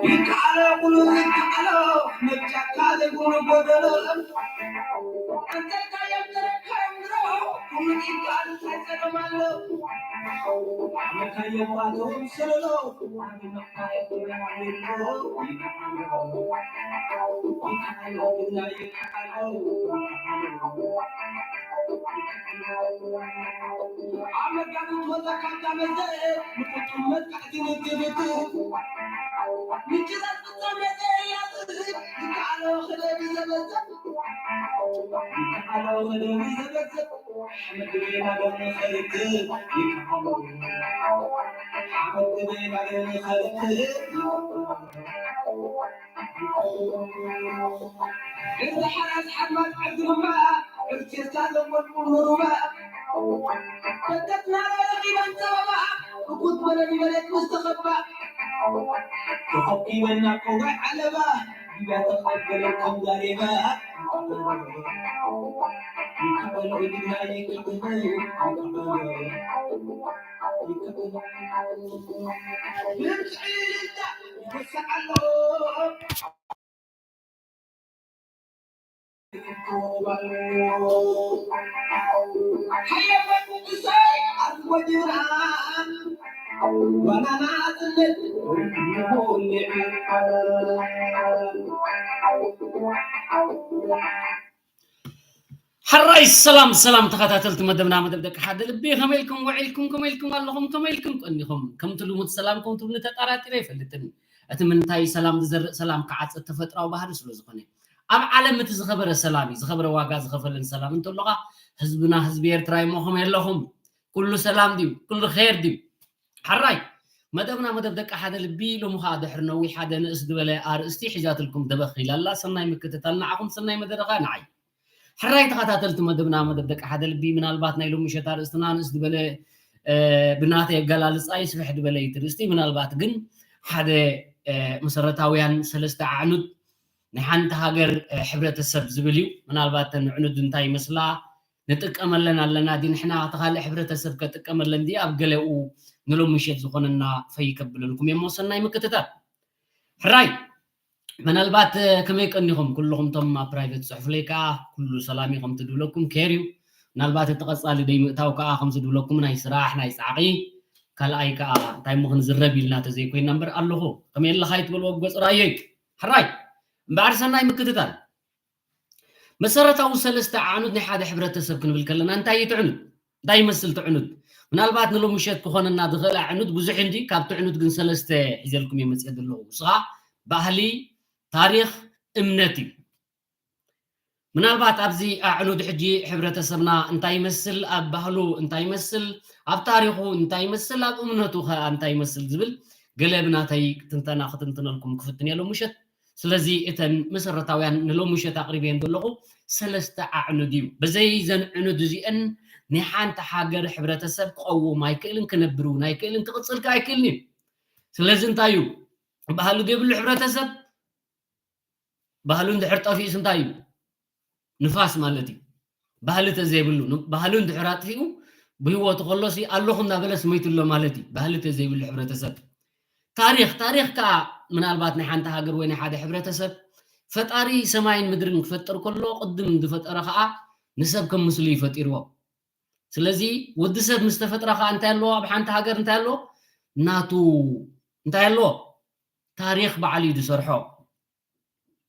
ይከኣሎ ኩሉ ይከኣሎ፣ ምርጫካ ዘይብሉ ጎደሎ። እንተልካዮም ተረካዮም ድሮ፣ ኩሉ ይከኣል፣ እንታይ ጸገም ኣሎ? መካዮም ባቶም ሰለሎ፣ ኣብ መጋቢት ወጻ ካንታ መዘ፣ ምጥጡም መጥቃዕቲ ንግብት። ምጭዛት ፍጻሜ ዘየላጽ፣ ይከኣሎ ክደቢ ዘበዘ። ይከኣሎ ክደቢ ዘበዘ። ሕራይ ሰላም ሰላም ተኸታተልቲ መደብና፣ መደብ ደቂ ሓደ ልቢ፣ ከመይ ኢልኩም ውዒልኩም? ከመይ ኢልኩም ኣለኹም? ከመይ ኢልኩም ቀኒኹም? ከምቲ ልሙድ ሰላምኩም ትብሉ ተጣራጢረ ኣይፈልጥን። እቲ ምንታይ ሰላም ዝዘርእ ሰላም ክዓጽድ ተፈጥራዊ ባህሪ ስለ ዝኾነ፣ ኣብ ዓለም እቲ ዝኸበረ ሰላም እዩ፣ ዝኸበረ ዋጋ ዝኸፈለን ሰላም እንተሎኻ ህዝብና ህዝቢ ኤርትራ እዩ። እሞ ከመይ ኣለኹም? ኩሉ ሰላም ድዩ? ኩሉ ኸይር ድዩ? ሕራይ መደብና መደብ ደቂ ሓደ ልቢ ሎሚ ኸዓ ድሕሪ ነዊሕ ሓደ ንእስ ዝበለ ኣርእስቲ ሒዛትልኩም ደበኽ ኢላ ኣላ። ሰናይ ምክትታል ንዓኹም፣ ሰናይ መደረኻ ንዓይ። ሕራይ ተኸታተልቲ መደብና መደብ ደቂ ሓደ ልቢ፣ ምናልባት ናይ ሎሚ ምሸት ኣርእስትና ንእስ ዝበለ፣ እ፣ ብናተይ ኣገላልጻ ይስፍሕ ዝበለ እዩ እቲ ርእስቲ። ምናልባት ግን ሓደ፣ እ፣ መሰረታውያን ሰለስተ ኣዕኑድ ናይ ሓንቲ ሃገር፣ እ፣ ሕብረተሰብ ዝብል እዩ። ምናልባት እተን ኣዕኑድ እንታይ ይመስላ? ንጥቀመለን ኣለና ድዩ ንሕና? እቲ ካልእ ሕብረተሰብ ከጥቀመለን ድዩ? ኣብ ገለኡ ንሎሚ ምሸት ዝኾነና ፈይ ከብለልኩም እየ እሞ ሰናይ ምክትታል። ሕራይ ምናልባት፣ እ፣ ከመይ ቀኒኹም? ኩልኹም እቶም ኣብ ፕራይቬት ጽሑፍለይ ከኣ ኩሉ ሰላም እዩ ከምቲ ድብለኩም ኬር እዩ። ምናልባት እቲ ቀጻሊ ደይምእታው ከኣ ከምዚ ድብለኩም ናይ ስራሕ፣ ናይ ጻዕቒ፣ ካልኣይ ከኣ እንታይ እሞ ክንዝረብ ኢልና ተዘይኮይና እምበር ኣለኹ። ከመይ ኣለኻ ኣይትበልዎ ብገጹ ራእዮይ። ሕራይ እምበኣር ሰናይ ምክትታል። መሰረታዊ ሰለስተ ኣዕኑድ ናይ ሓደ ሕብረተሰብ ክንብል ከለና እንታይ እዩ እቲ ዕኑድ? እንታይ ይመስል እቲ ዕኑድ? ምናልባት ንሎሚ ምሸት ክኾነና ዝኽእል ኣዕኑድ ብዙሕ እንዲ፣ ካብቲ ዕኑድ ግን ሰለስተ ሒዘልኩም እየ መፅየ ዘለኹ። ንሱ ኸዓ ባህሊ፣ ታሪኽ፣ እምነት እዩ። ምናልባት ኣብዚ ኣዕኑድ ሕጂ ሕብረተሰብና እንታይ ይመስል፣ ኣብ ባህሉ እንታይ ይመስል፣ ኣብ ታሪኹ እንታይ ይመስል፣ ኣብ እምነቱ ኸ እንታይ ይመስል ዝብል ገለ ብናተይ ትንተና ክትንትነልኩም ክፍትን እየ ሎም ምሸት። ስለዚ እተን መሰረታውያን ንሎም ምሸት ኣቕሪበየን ዘለኹ ሰለስተ ኣዕኑድ እዩ። በዘይ ዘን ዕኑድ እዚአን ናይ ሓንቲ ሃገር ሕብረተሰብ ክቐውም ኣይክእልን፣ ክነብር እውን ኣይክእልን፣ ክቕጽል ከ ኣይክእልን እዩ። ስለዚ እንታይ እዩ? ባህሊ ዘይብሉ ሕብረተሰብ ባህሉ እንድሕር ጠፊኡስ እንታይ እዩ? ንፋስ ማለት እዩ። ባህሊ ተዘይብሉ፣ ን-፣ ባህሉ እንድሕር ኣጥፊኡ ብህይወቱ ከሎሲ ኣለኹ እናበለስ መይቱ ኣሎ ማለት እዩ። ባህሊ ተዘይብሉ ሕብረተሰብ። ታሪኽ፣ ታሪኽ ከኣ ምናልባት ናይ ሓንቲ ሃገር ወይ ናይ ሓደ ሕብረተሰብ ፈጣሪ ሰማይን ምድርን ክፈጥር ከሎ ቅድም ዝፈጠረ ከኣ ንሰብ ከም ምስሉ እዩ ፈጢርዎ። ስለዚ ወዲ ሰብ ምስ ተፈጥረ ከኣ እንታይ ኣለዎ? ኣብ ሓንቲ ሃገር እንታይ ኣለዎ? ናቱ እንታይ ኣለዎ? ታሪኽ ባዕሉ እዩ ዝሰርሖ።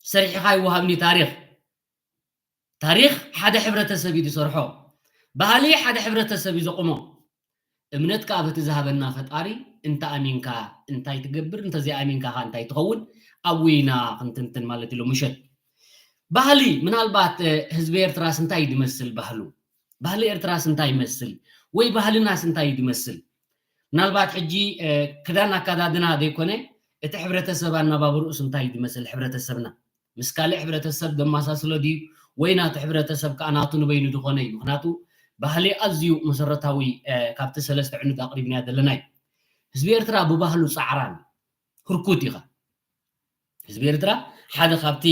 ሰሪሕኻ ይወሃብኒ ታሪኽ። ታሪኽ ሓደ ሕብረተሰብ እዩ ዝሰርሖ። ባህሊ ሓደ ሕብረተሰብ እዩ ዘቑሞ። እምነት ከዓ በቲ ዝሃበና ፈጣሪ እንተ ኣሚንካ እንታይ ትገብር፣ እንተ ዘይኣሚንካ ከዓ እንታይ ትኸውን፣ ኣብኡ ኢና ክንትንትን ማለት ኢሉ ምሸት። ባህሊ፣ ምናልባት ህዝቢ ኤርትራስ እንታይ ድመስል ባህሉ? ባህሊ ኤርትራስ እንታይ ይመስል? ወይ ባህልናስ እንታይ ድመስል? ምናልባት ሕጂ ክዳን ኣካዳድና ዘይኮነ እቲ ሕብረተሰብ ኣነባብርኡስ እንታይ ድመስል? ሕብረተሰብና ምስ ካልእ ሕብረተሰብ ደማሳስሎ ድዩ? ወይ ናቱ ሕብረተሰብ ከዓ ናቱ ንበይኑ ዝኾነ እዩ? ምክንያቱ ባህሊ ኣዝዩ መሰረታዊ ካብቲ ሰለስተ ዕኑድ ኣቕሪብናዮ ዘለና እዩ። ህዝቢ ኤርትራ ብባህሉ ጻዕራም ህርኩት ኢኻ። ህዝቢ ኤርትራ ሓደ ካብቲ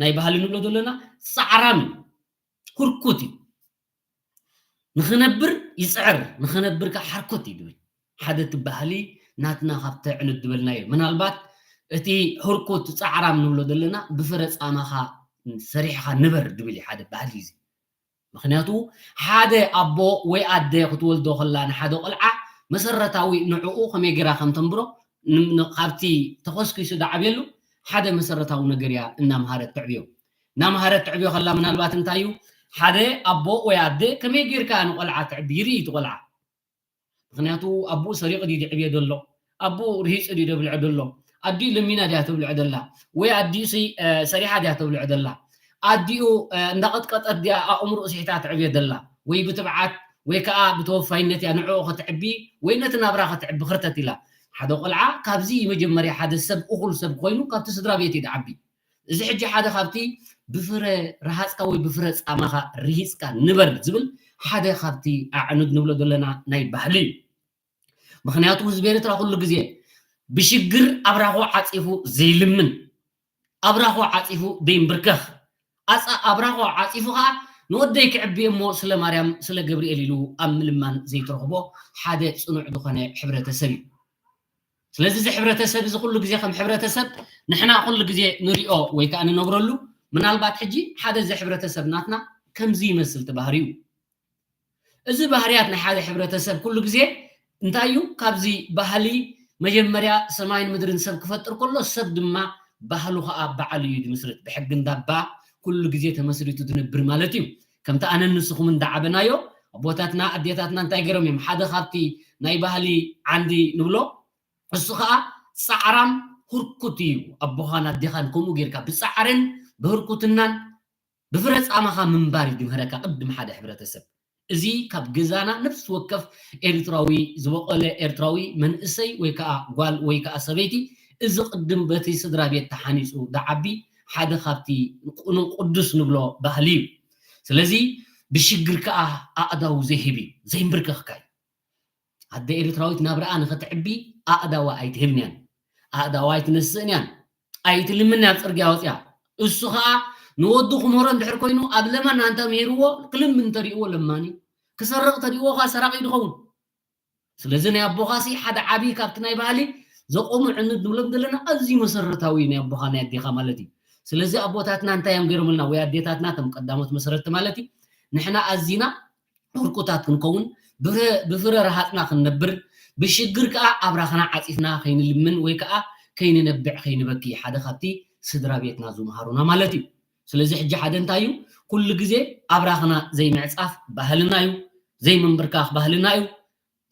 ናይ ባህሊ ንብሎ ዘለና ጻዕራም እዩ፣ ህርኩት እዩ። ንኽነብር ይጽዕር፣ ንኽነብር ከዓ ሓርኮት እዩ ድብል። ሓደ እቲ ባህሊ ናትና ካብቲ ዕኑድ ዝበልናዮ። ምናልባት እቲ ህርኩት ጻዕራም ንብሎ ዘለና ብፍረ ጻማኻ ሰሪሕኻ ንበር ድብል እዩ ሓደ ባህሊ እዚ። ምክንያቱ ሓደ ኣቦ ወይ ኣደ ክትወልዶ ከላ ንሓደ ቆልዓ መሰረታዊ ንዕኡ ከመይ ጌራ ከም ተንብሮ ን-፣ ን-፣ ካብቲ ተኾስኪሱ ዝዓብየሉ ሓደ መሰረታዊ ነገር እያ እናምሃረት ተዕብዮ። እናምሃረት ተዕብዮ ከላ ምናልባት እንታይ እዩ ሓደ ኣቦ ወይ ኣደ ከመይ ጌርካ ንቆልዓ ተዕቢ ይርኢ እቲ ቆልዓ። ምክንያቱ ኣቦኡ ሰሪቑ ድዩ ድዕብዮ ዘሎ? ኣቦኡ ርሂጹ ድዩ ደብልዖ ዘሎ? ኣዲኡ ለሚና ድያ ተብልዖ ደላ? ወይ ኣዲኡ ሲ-፣ እ፣ ሰሪሓ ድያ ተብልዖ ደላ? ኣዲኡ እ፣ እንዳቐጥቀጠት ድያ ኣእምሮኡ ስሒታ ትዕብዮ ደላ? ወይ ብትብዓት ወይ ከኣ ብተወፋይነት እያ ንዕኡ ከተዕቢ ወይ ነቲ ናብራ ከተዕቢ ክርተት ኢላ? ሓደ ቆልዓ ካብዚ መጀመርያ ሓደ ሰብ እኹል ሰብ ኮይኑ ካብቲ ስድራ ቤት እዩ ዝዓቢ። እዚ ሕጂ ሓደ ካብቲ ብፍረ ረሃጽካ ወይ ብፍረ ጻማኻ ርሂጽካ ንበር ዝብል ሓደ ካብቲ ኣዕኑድ ንብሎ ዘለና ናይ ባህሊ እዩ። ምክንያቱ ህዝቢ ኤርትራ ኩሉ ግዜ ብሽግር ኣብራኹ ዓጺፉ ዘይልምን ኣብራኹ ዓጺፉ ደይምብርከኽ ኣጻ ኣብራኹ ዓጺፉ ኸዓ ንወደይ ክዕብየ እሞ ስለ ማርያም ስለ ገብርኤል ኢሉ ኣብ ምልማን ዘይትረኽቦ ሓደ ጽኑዕ ዝኾነ ሕብረተሰብ እዩ። ስለዚ እዚ ሕብረተሰብ እዚ ኩሉ ግዜ ከም ሕብረተሰብ ንሕና ኩሉ ግዜ ንሪኦ ወይ ከዓ ንነብረሉ ምናልባት ሕጂ ሓደ እዚ ሕብረተሰብ ናትና ከምዚ ይመስል እቲ ባህሪኡ። እዚ ባህርያት ናይ ሓደ ሕብረተሰብ ኩሉ ግዜ እንታይ እዩ? ካብዚ ባህሊ መጀመርያ ሰማይን ምድርን ሰብ ክፈጥር ከሎ ሰብ ድማ ባህሉ ከዓ በዓሉ እዩ ዝምስርት። ብሕጊ እንዳባ ኩሉ ግዜ ተመስሪቱ ዝነብር ማለት እዩ። ከምቲ ኣነን ንስኹምን እንዳዓበናዮ ኣቦታትና ኣዴታትና እንታይ ገይሮም እዮም? ሓደ ካብቲ ናይ ባህሊ ዓንዲ ንብሎ እሱ ከዓ ጻዕራም ህርኩት እዩ። ኣቦኻን ኣዴኻን ከምኡ ጌርካ ብጻዕርን ብህርኩትናን ብፍረ ጻማኻ ምንባር እዩ ዝምህረካ ቅድም ሓደ ሕብረተሰብ። እዚ ካብ ገዛና ነፍሲ ወከፍ ኤርትራዊ ዝበቆለ ኤርትራዊ መንእሰይ ወይ ከዓ ጓል ወይ ከዓ ሰበይቲ እዚ ቅድም በቲ ስድራ ቤት ተሓኒፁ ዝዓቢ ሓደ ካብቲ ቅኑ-፣ ቅዱስ ንብሎ ባህሊ እዩ። ስለዚ ብሽግር ከዓ ኣእዳው ዘይህብ እዩ፣ ዘይምብርከኽካ እዩ። ኣደ ኤርትራዊት ናብራኣ ንኽትዕቢ ኣእዳዋ ኣይትህብን እያን። ኣእዳዋ ኣይትነስእን እያን። ኣይትልምን ኣብ ጽርግያ ወጽያ። እሱ ኸኣ ንወዱ ክምህሮ እንድሕር ኮይኑ ኣብ ለመና እንተ ምሂርዎ ክልምን እንተሪእዎ ለማኒ፣ ክሰርቕ ተሪእዎ ኸኣ ሰራቒ ድኸውን። ስለዚ ናይ ኣቦኻሲ ሓደ ዓቢ ካብቲ ናይ ባህሊ ዘቆሙ ዕኑድ ንብሎም ዘለና ኣዝዩ መሰረታዊ እዩ ናይ ኣቦኻ ናይ ኣዴኻ ማለት እዩ። ስለዚ ኣቦታትና እንታይ እዮም ገይሮምልና ወይ ኣዴታትና እቶም ቀዳሞት መሰረትቲ ማለት እዩ ንሕና ኣዚና ህርኩታት ክንከውን ብፍረ ረሃፅና ክንነብር ብሽግር ከዓ ኣብራኽና ዓፂፍና ከይንልምን ወይ ከዓ ከይንነብዕ ከይንበኪ ሓደ ካብቲ ስድራ ቤትና ዝምሃሩና ማለት እዩ። ስለዚ ሕጂ ሓደ እንታይ እዩ ኩሉ ግዜ ኣብራኽና ዘይምዕፃፍ ባህልና እዩ። ዘይምንብርካኽ ባህልና እዩ።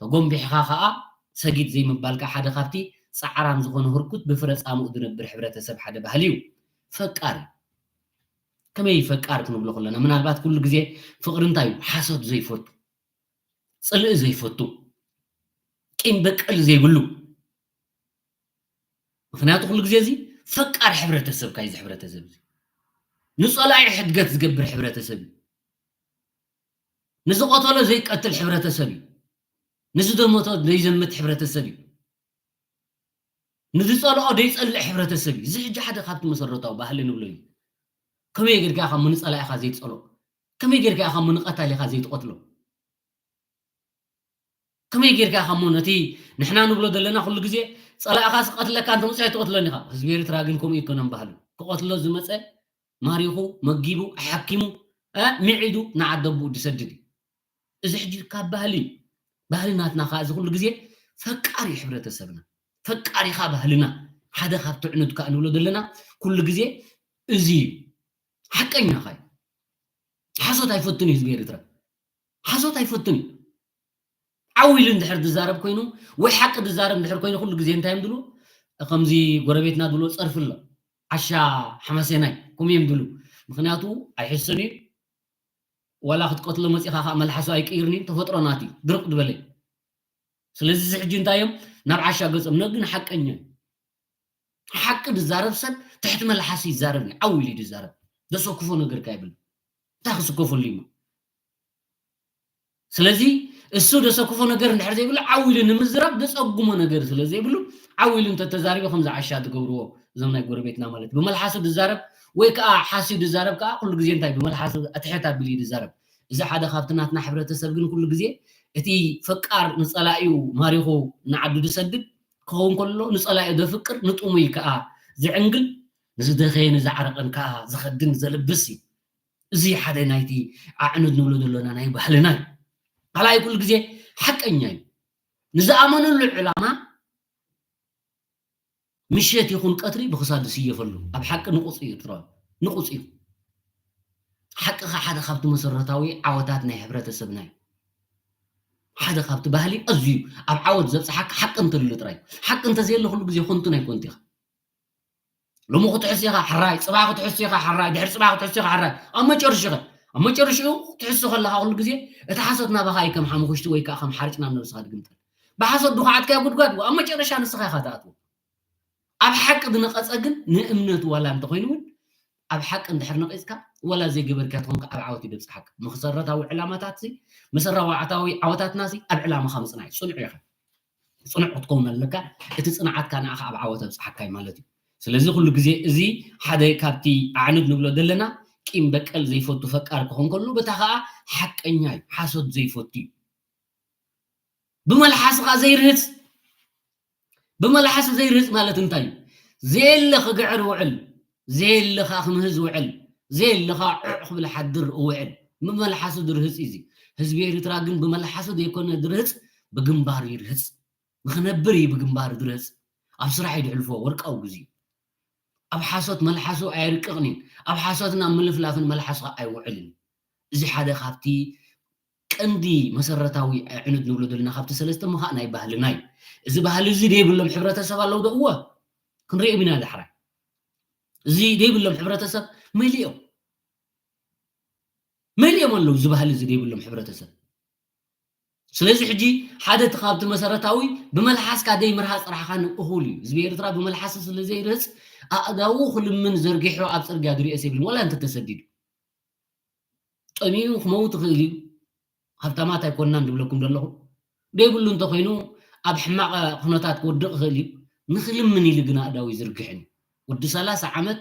ተጎንቢሕኻ ከዓ ሰጊድ ዘይምባል ከዓ ሓደ ካብቲ ፃዕራም ዝኾነ ህርኩት ብፍረ ፃምኡ ዝነብር ሕብረተሰብ ሓደ ባህሊ እዩ። ፈቃር እዩ። ከመይ ፈቃር ክንብሎ ከለና ምናልባት ኩሉ ግዜ ፍቅሪ እንታይ እዩ ሓሶት ዘይፈቱ ፅልኢ ዘይፈቱ ቂም በቀል ዘይብሉ ምክንያቱ ኩሉ ግዜ እዚ ፈቃር ሕብረተሰብ ካይዚ ሕብረተሰብ እዚ ንፀላኢ ሕድገት ዝገብር ሕብረተሰብ እዩ ንዝቆተሎ ዘይቀትል ሕብረተሰብ እዩ ንዝደመቶ ዘይዘምት ሕብረተሰብ እዩ ንዝፀልኦ ዘይፀልእ ሕብረተሰብ እዩ እዚ ሕጂ ሓደ ካብቲ መሰረታዊ ባህሊ ንብሎ እዩ ከመይ ጌርካ ኢኻ ንፀላኢኻ ዘይትፀልኦ ከመይ ጌርካ ኢኻ ንቀታሊኻ ዘይትቐትሎ ከመይ ጌርካ ኢኻ እሞ ነቲ ንሕና ንብሎ ዘለና ኩሉ ግዜ ጸላእኻ ዝቐትለካ እንተመፅኡ ኣይትቐትሎን ኢኻ ህዝቢ ኤርትራ ግን ከምኡ ይኮነን ባህሉ ክቐትሎ ዝመፀ ማሪኹ መጊቡ ኣሓኪሙ ሚዒዱ ንዓደቡኡ ዝሰድድ እዩ እዚ ሕጂ ካብ ባህሊ ባህሊ ናትና ከዓ እዚ ኩሉ ግዜ ፈቃሪ ሕብረተሰብና ፈቃሪኻ ባህልና ሓደ ካብ ትዕኑድ ከዓ ንብሎ ዘለና ኩሉ ግዜ እዚ እዩ ሓቀኛ ኻይ ሓሶት ኣይፈቱን እዩ ህዝቢ ኤርትራ ሓሶት ኣይፈቱን እዩ ዓው ኢሉ እንድሕር ዝዛረብ ኮይኑ ወይ ሓቂ ዝዛረብ እንድሕር ኮይኑ ኩሉ ግዜ እንታይ እዮም ድሉ ከምዚ ጎረቤትና ድሎ ጸርፊ ኣሎ ዓሻ ሓማሴናይ ከምኡ እዮም ድሉ ምክንያቱ ኣይሕስን እዩ ዋላ ክትቀትሎ መፂኻ ከዓ መልሓሱ ኣይቅይርን እዩ ተፈጥሮ ናት እዩ ድርቅ ዝበለ ስለዚ እዚ ሕጂ እንታይ እዮም ናብ ዓሻ ገጾም ነግን ሓቀኛ ሓቂ ዝዛረብ ሰብ ትሕቲ መልሓስ ይዛረብ እዩ ዓው ኢሉ ይዛረብ ዘሰክፎ ነገር ካይብል እንታይ ክስከፈሉ እዩ ስለዚ እሱ ዘሰክፎ ነገር እንድሕር ዘይብሉ ዓው ኢሉ ንምዝራብ ዘፀጉሞ ነገር ስለ ዘይብሉ ዓው ኢሉ እንተተዛሪበ ከምዚ ዓሻ ትገብርዎ እዞም ናይ ጎረቤትና ማለት ብመልሓሱ ዝዛረብ ወይ ከዓ ሓስዩ ዝዛረብ ከዓ ኩሉ ግዜ እንታይ ብመልሓሱ ኣትሕት ኣቢሉ እዩ ዝዛረብ እዚ ሓደ ካብቲ ናትና ሕብረተሰብ ግን ኩሉ ግዜ እቲ ፈቃር ንፀላኢኡ ማሪኹ ንዓዱ ዝሰድድ ክኸውን ከሎ ንፀላኢ ዘፍቅር ንጥሙይ ከዓ ዝዕንግል ንዝደኸየ ንዝዓረቐን ከዓ ዝኸድን ዘልብስ እዩ እዚ ሓደ ናይቲ ኣዕኑድ ንብሎ ዘለና ናይ ባህልና እዩ ካልኣይ ኩሉ ግዜ ሓቀኛ እዩ ንዝኣመነሉ ዕላማ ምሸት ይኹን ቀትሪ ብክሳዱ ዝስየፈሉ ኣብ ሓቂ ንቑፅ እዩ ጥራው ንቑፅ እዩ ሓቂ ከዓ ሓደ ካብቲ መሰረታዊ ዓወታት ናይ ሕብረተሰብና እዩ ሓደ ካብቲ ባህሊ ኣዝዩ ኣብ ዓወት ዘብፅሓካ ሓቂ እንተሉ ጥራይ ሓቂ እንተዘየለ ኩሉ ግዜ ኮንቱ ናይ ኮንቱ ኢኻ ሎሚ ክትሕስ ኢኻ ሕራይ ፅባሕ ክትሕስ ኢኻ ሕራይ ድሕሪ ፅባሕ ክትሕስ ኢኻ ሕራይ ኣብ መጨረሽኸ ኣብ መጨረሽኡ ክትሕሱ ከለካ ኩሉ ግዜ እቲ ሓሶት ናባኻ እዩ ከም ሓሙኽሽቲ ወይ ከዓ ከም ሓርጭ ናብ ነብስኻ ድግምጠል ብሓሶት ድኹዓትካዮ ጉድጓድ ኣብ መጨረሻ ንስኻ ኢኻ ትኣትዎ ኣብ ሓቂ ዝነቐፀ ግን ንእምነቱ ዋላ እንተኮይኑ እውን ኣብ ሓቂ እንድሕር ነቒፅካ ዋላ ዘይገበርካ ትኾንካ ኣብ ዓወት ይደብፅሓካ መሰረታዊ ዕላማታት መሰረታዊ ዓወታትና ኣብ ዕላማኻ ምፅናይ ፅኑዕ ኢኻ ፅኑዕ ክትከውን ኣለካ እቲ ፅንዓትካ ንኣኻ ኣብ ዓወት ኣብፅሓካ እዩ ማለት እዩ ስለዚ ኩሉ ግዜ እዚ ሓደ ካብቲ ኣዕኑድ ንብሎ ዘለና ቂም በቀል ዘይፈቱ ፈቃር ክኾን ከሎ በታ ከዓ ሓቀኛ እዩ ሓሶት ዘይፈቱ እዩ ብመልሓስ ከዓ ዘይርህፅ ብመልሓስ ዘይርህፅ ማለት እንታይ እዩ ዘየለ ክግዕር ውዕል ዘየለ ከዓ ክምህዝ ውዕል ዘየለ ከዓ ዕዕ ክብል ሓድር ውዕል ብመልሓሱ ዝርህፅ እዩ ህዝቢ ኤርትራ ግን ብመልሓሱ ዘይኮነ ዝርህፅ ብግንባር ይርህፅ ንክነብር እዩ ብግንባር ዝርህፅ ኣብ ስራሕ እዩ ድሕልፎ ወርቃዊ ግዜ ኣብ ሓሶት መልሓሱ ኣየርቅቕን እዩ ኣብ ሓሶትን ኣብ ምልፍላፍን መልሓሱ ኣይውዕልን እዚ ሓደ ካብቲ ቀንዲ መሰረታዊ ዕኑድ ንብሎ ዘለና ካብቲ ሰለስተ ምኻእ ናይ ባህልና እዩ እዚ ባህሊ እዚ ደይብሎም ሕብረተሰብ ኣለዉ ዶ እወ ክንሪኦም ኢና ዳሕራይ እዚ ደይብሎም ሕብረተሰብ መሊኦም መሊኦም ኣለዉ እዚ ባህሊ እዚ ደይብሎም ሕብረተሰብ ስለዚ ሕጂ ሓደ እቲ ካብቲ መሰረታዊ ብመልሓስካ ደይ ምርሃ ፅራሕካ ንእኹል እዩ ህዝቢ ኤርትራ ብመልሓስ ስለ ዘይርህፅ ኣእዳዉ ክልምን ዘርጊሑ ኣብ ፅርግያ ድሪኦ የብልን ወላ እንተተሰዲዱ ጠሚኡ ክመውት ይኽእል እዩ ሃብታማት ኣይኮንናን ዝብለኩም ዘለኹ ዘይብሉ እንተኮይኑ ኣብ ሕማቕ ኩነታት ክወድቕ ይኽእል እዩ ንክልምን ኢሉ ግን ኣእዳው ይዝርግሕን እዩ ወዲ ሰላሳ ዓመት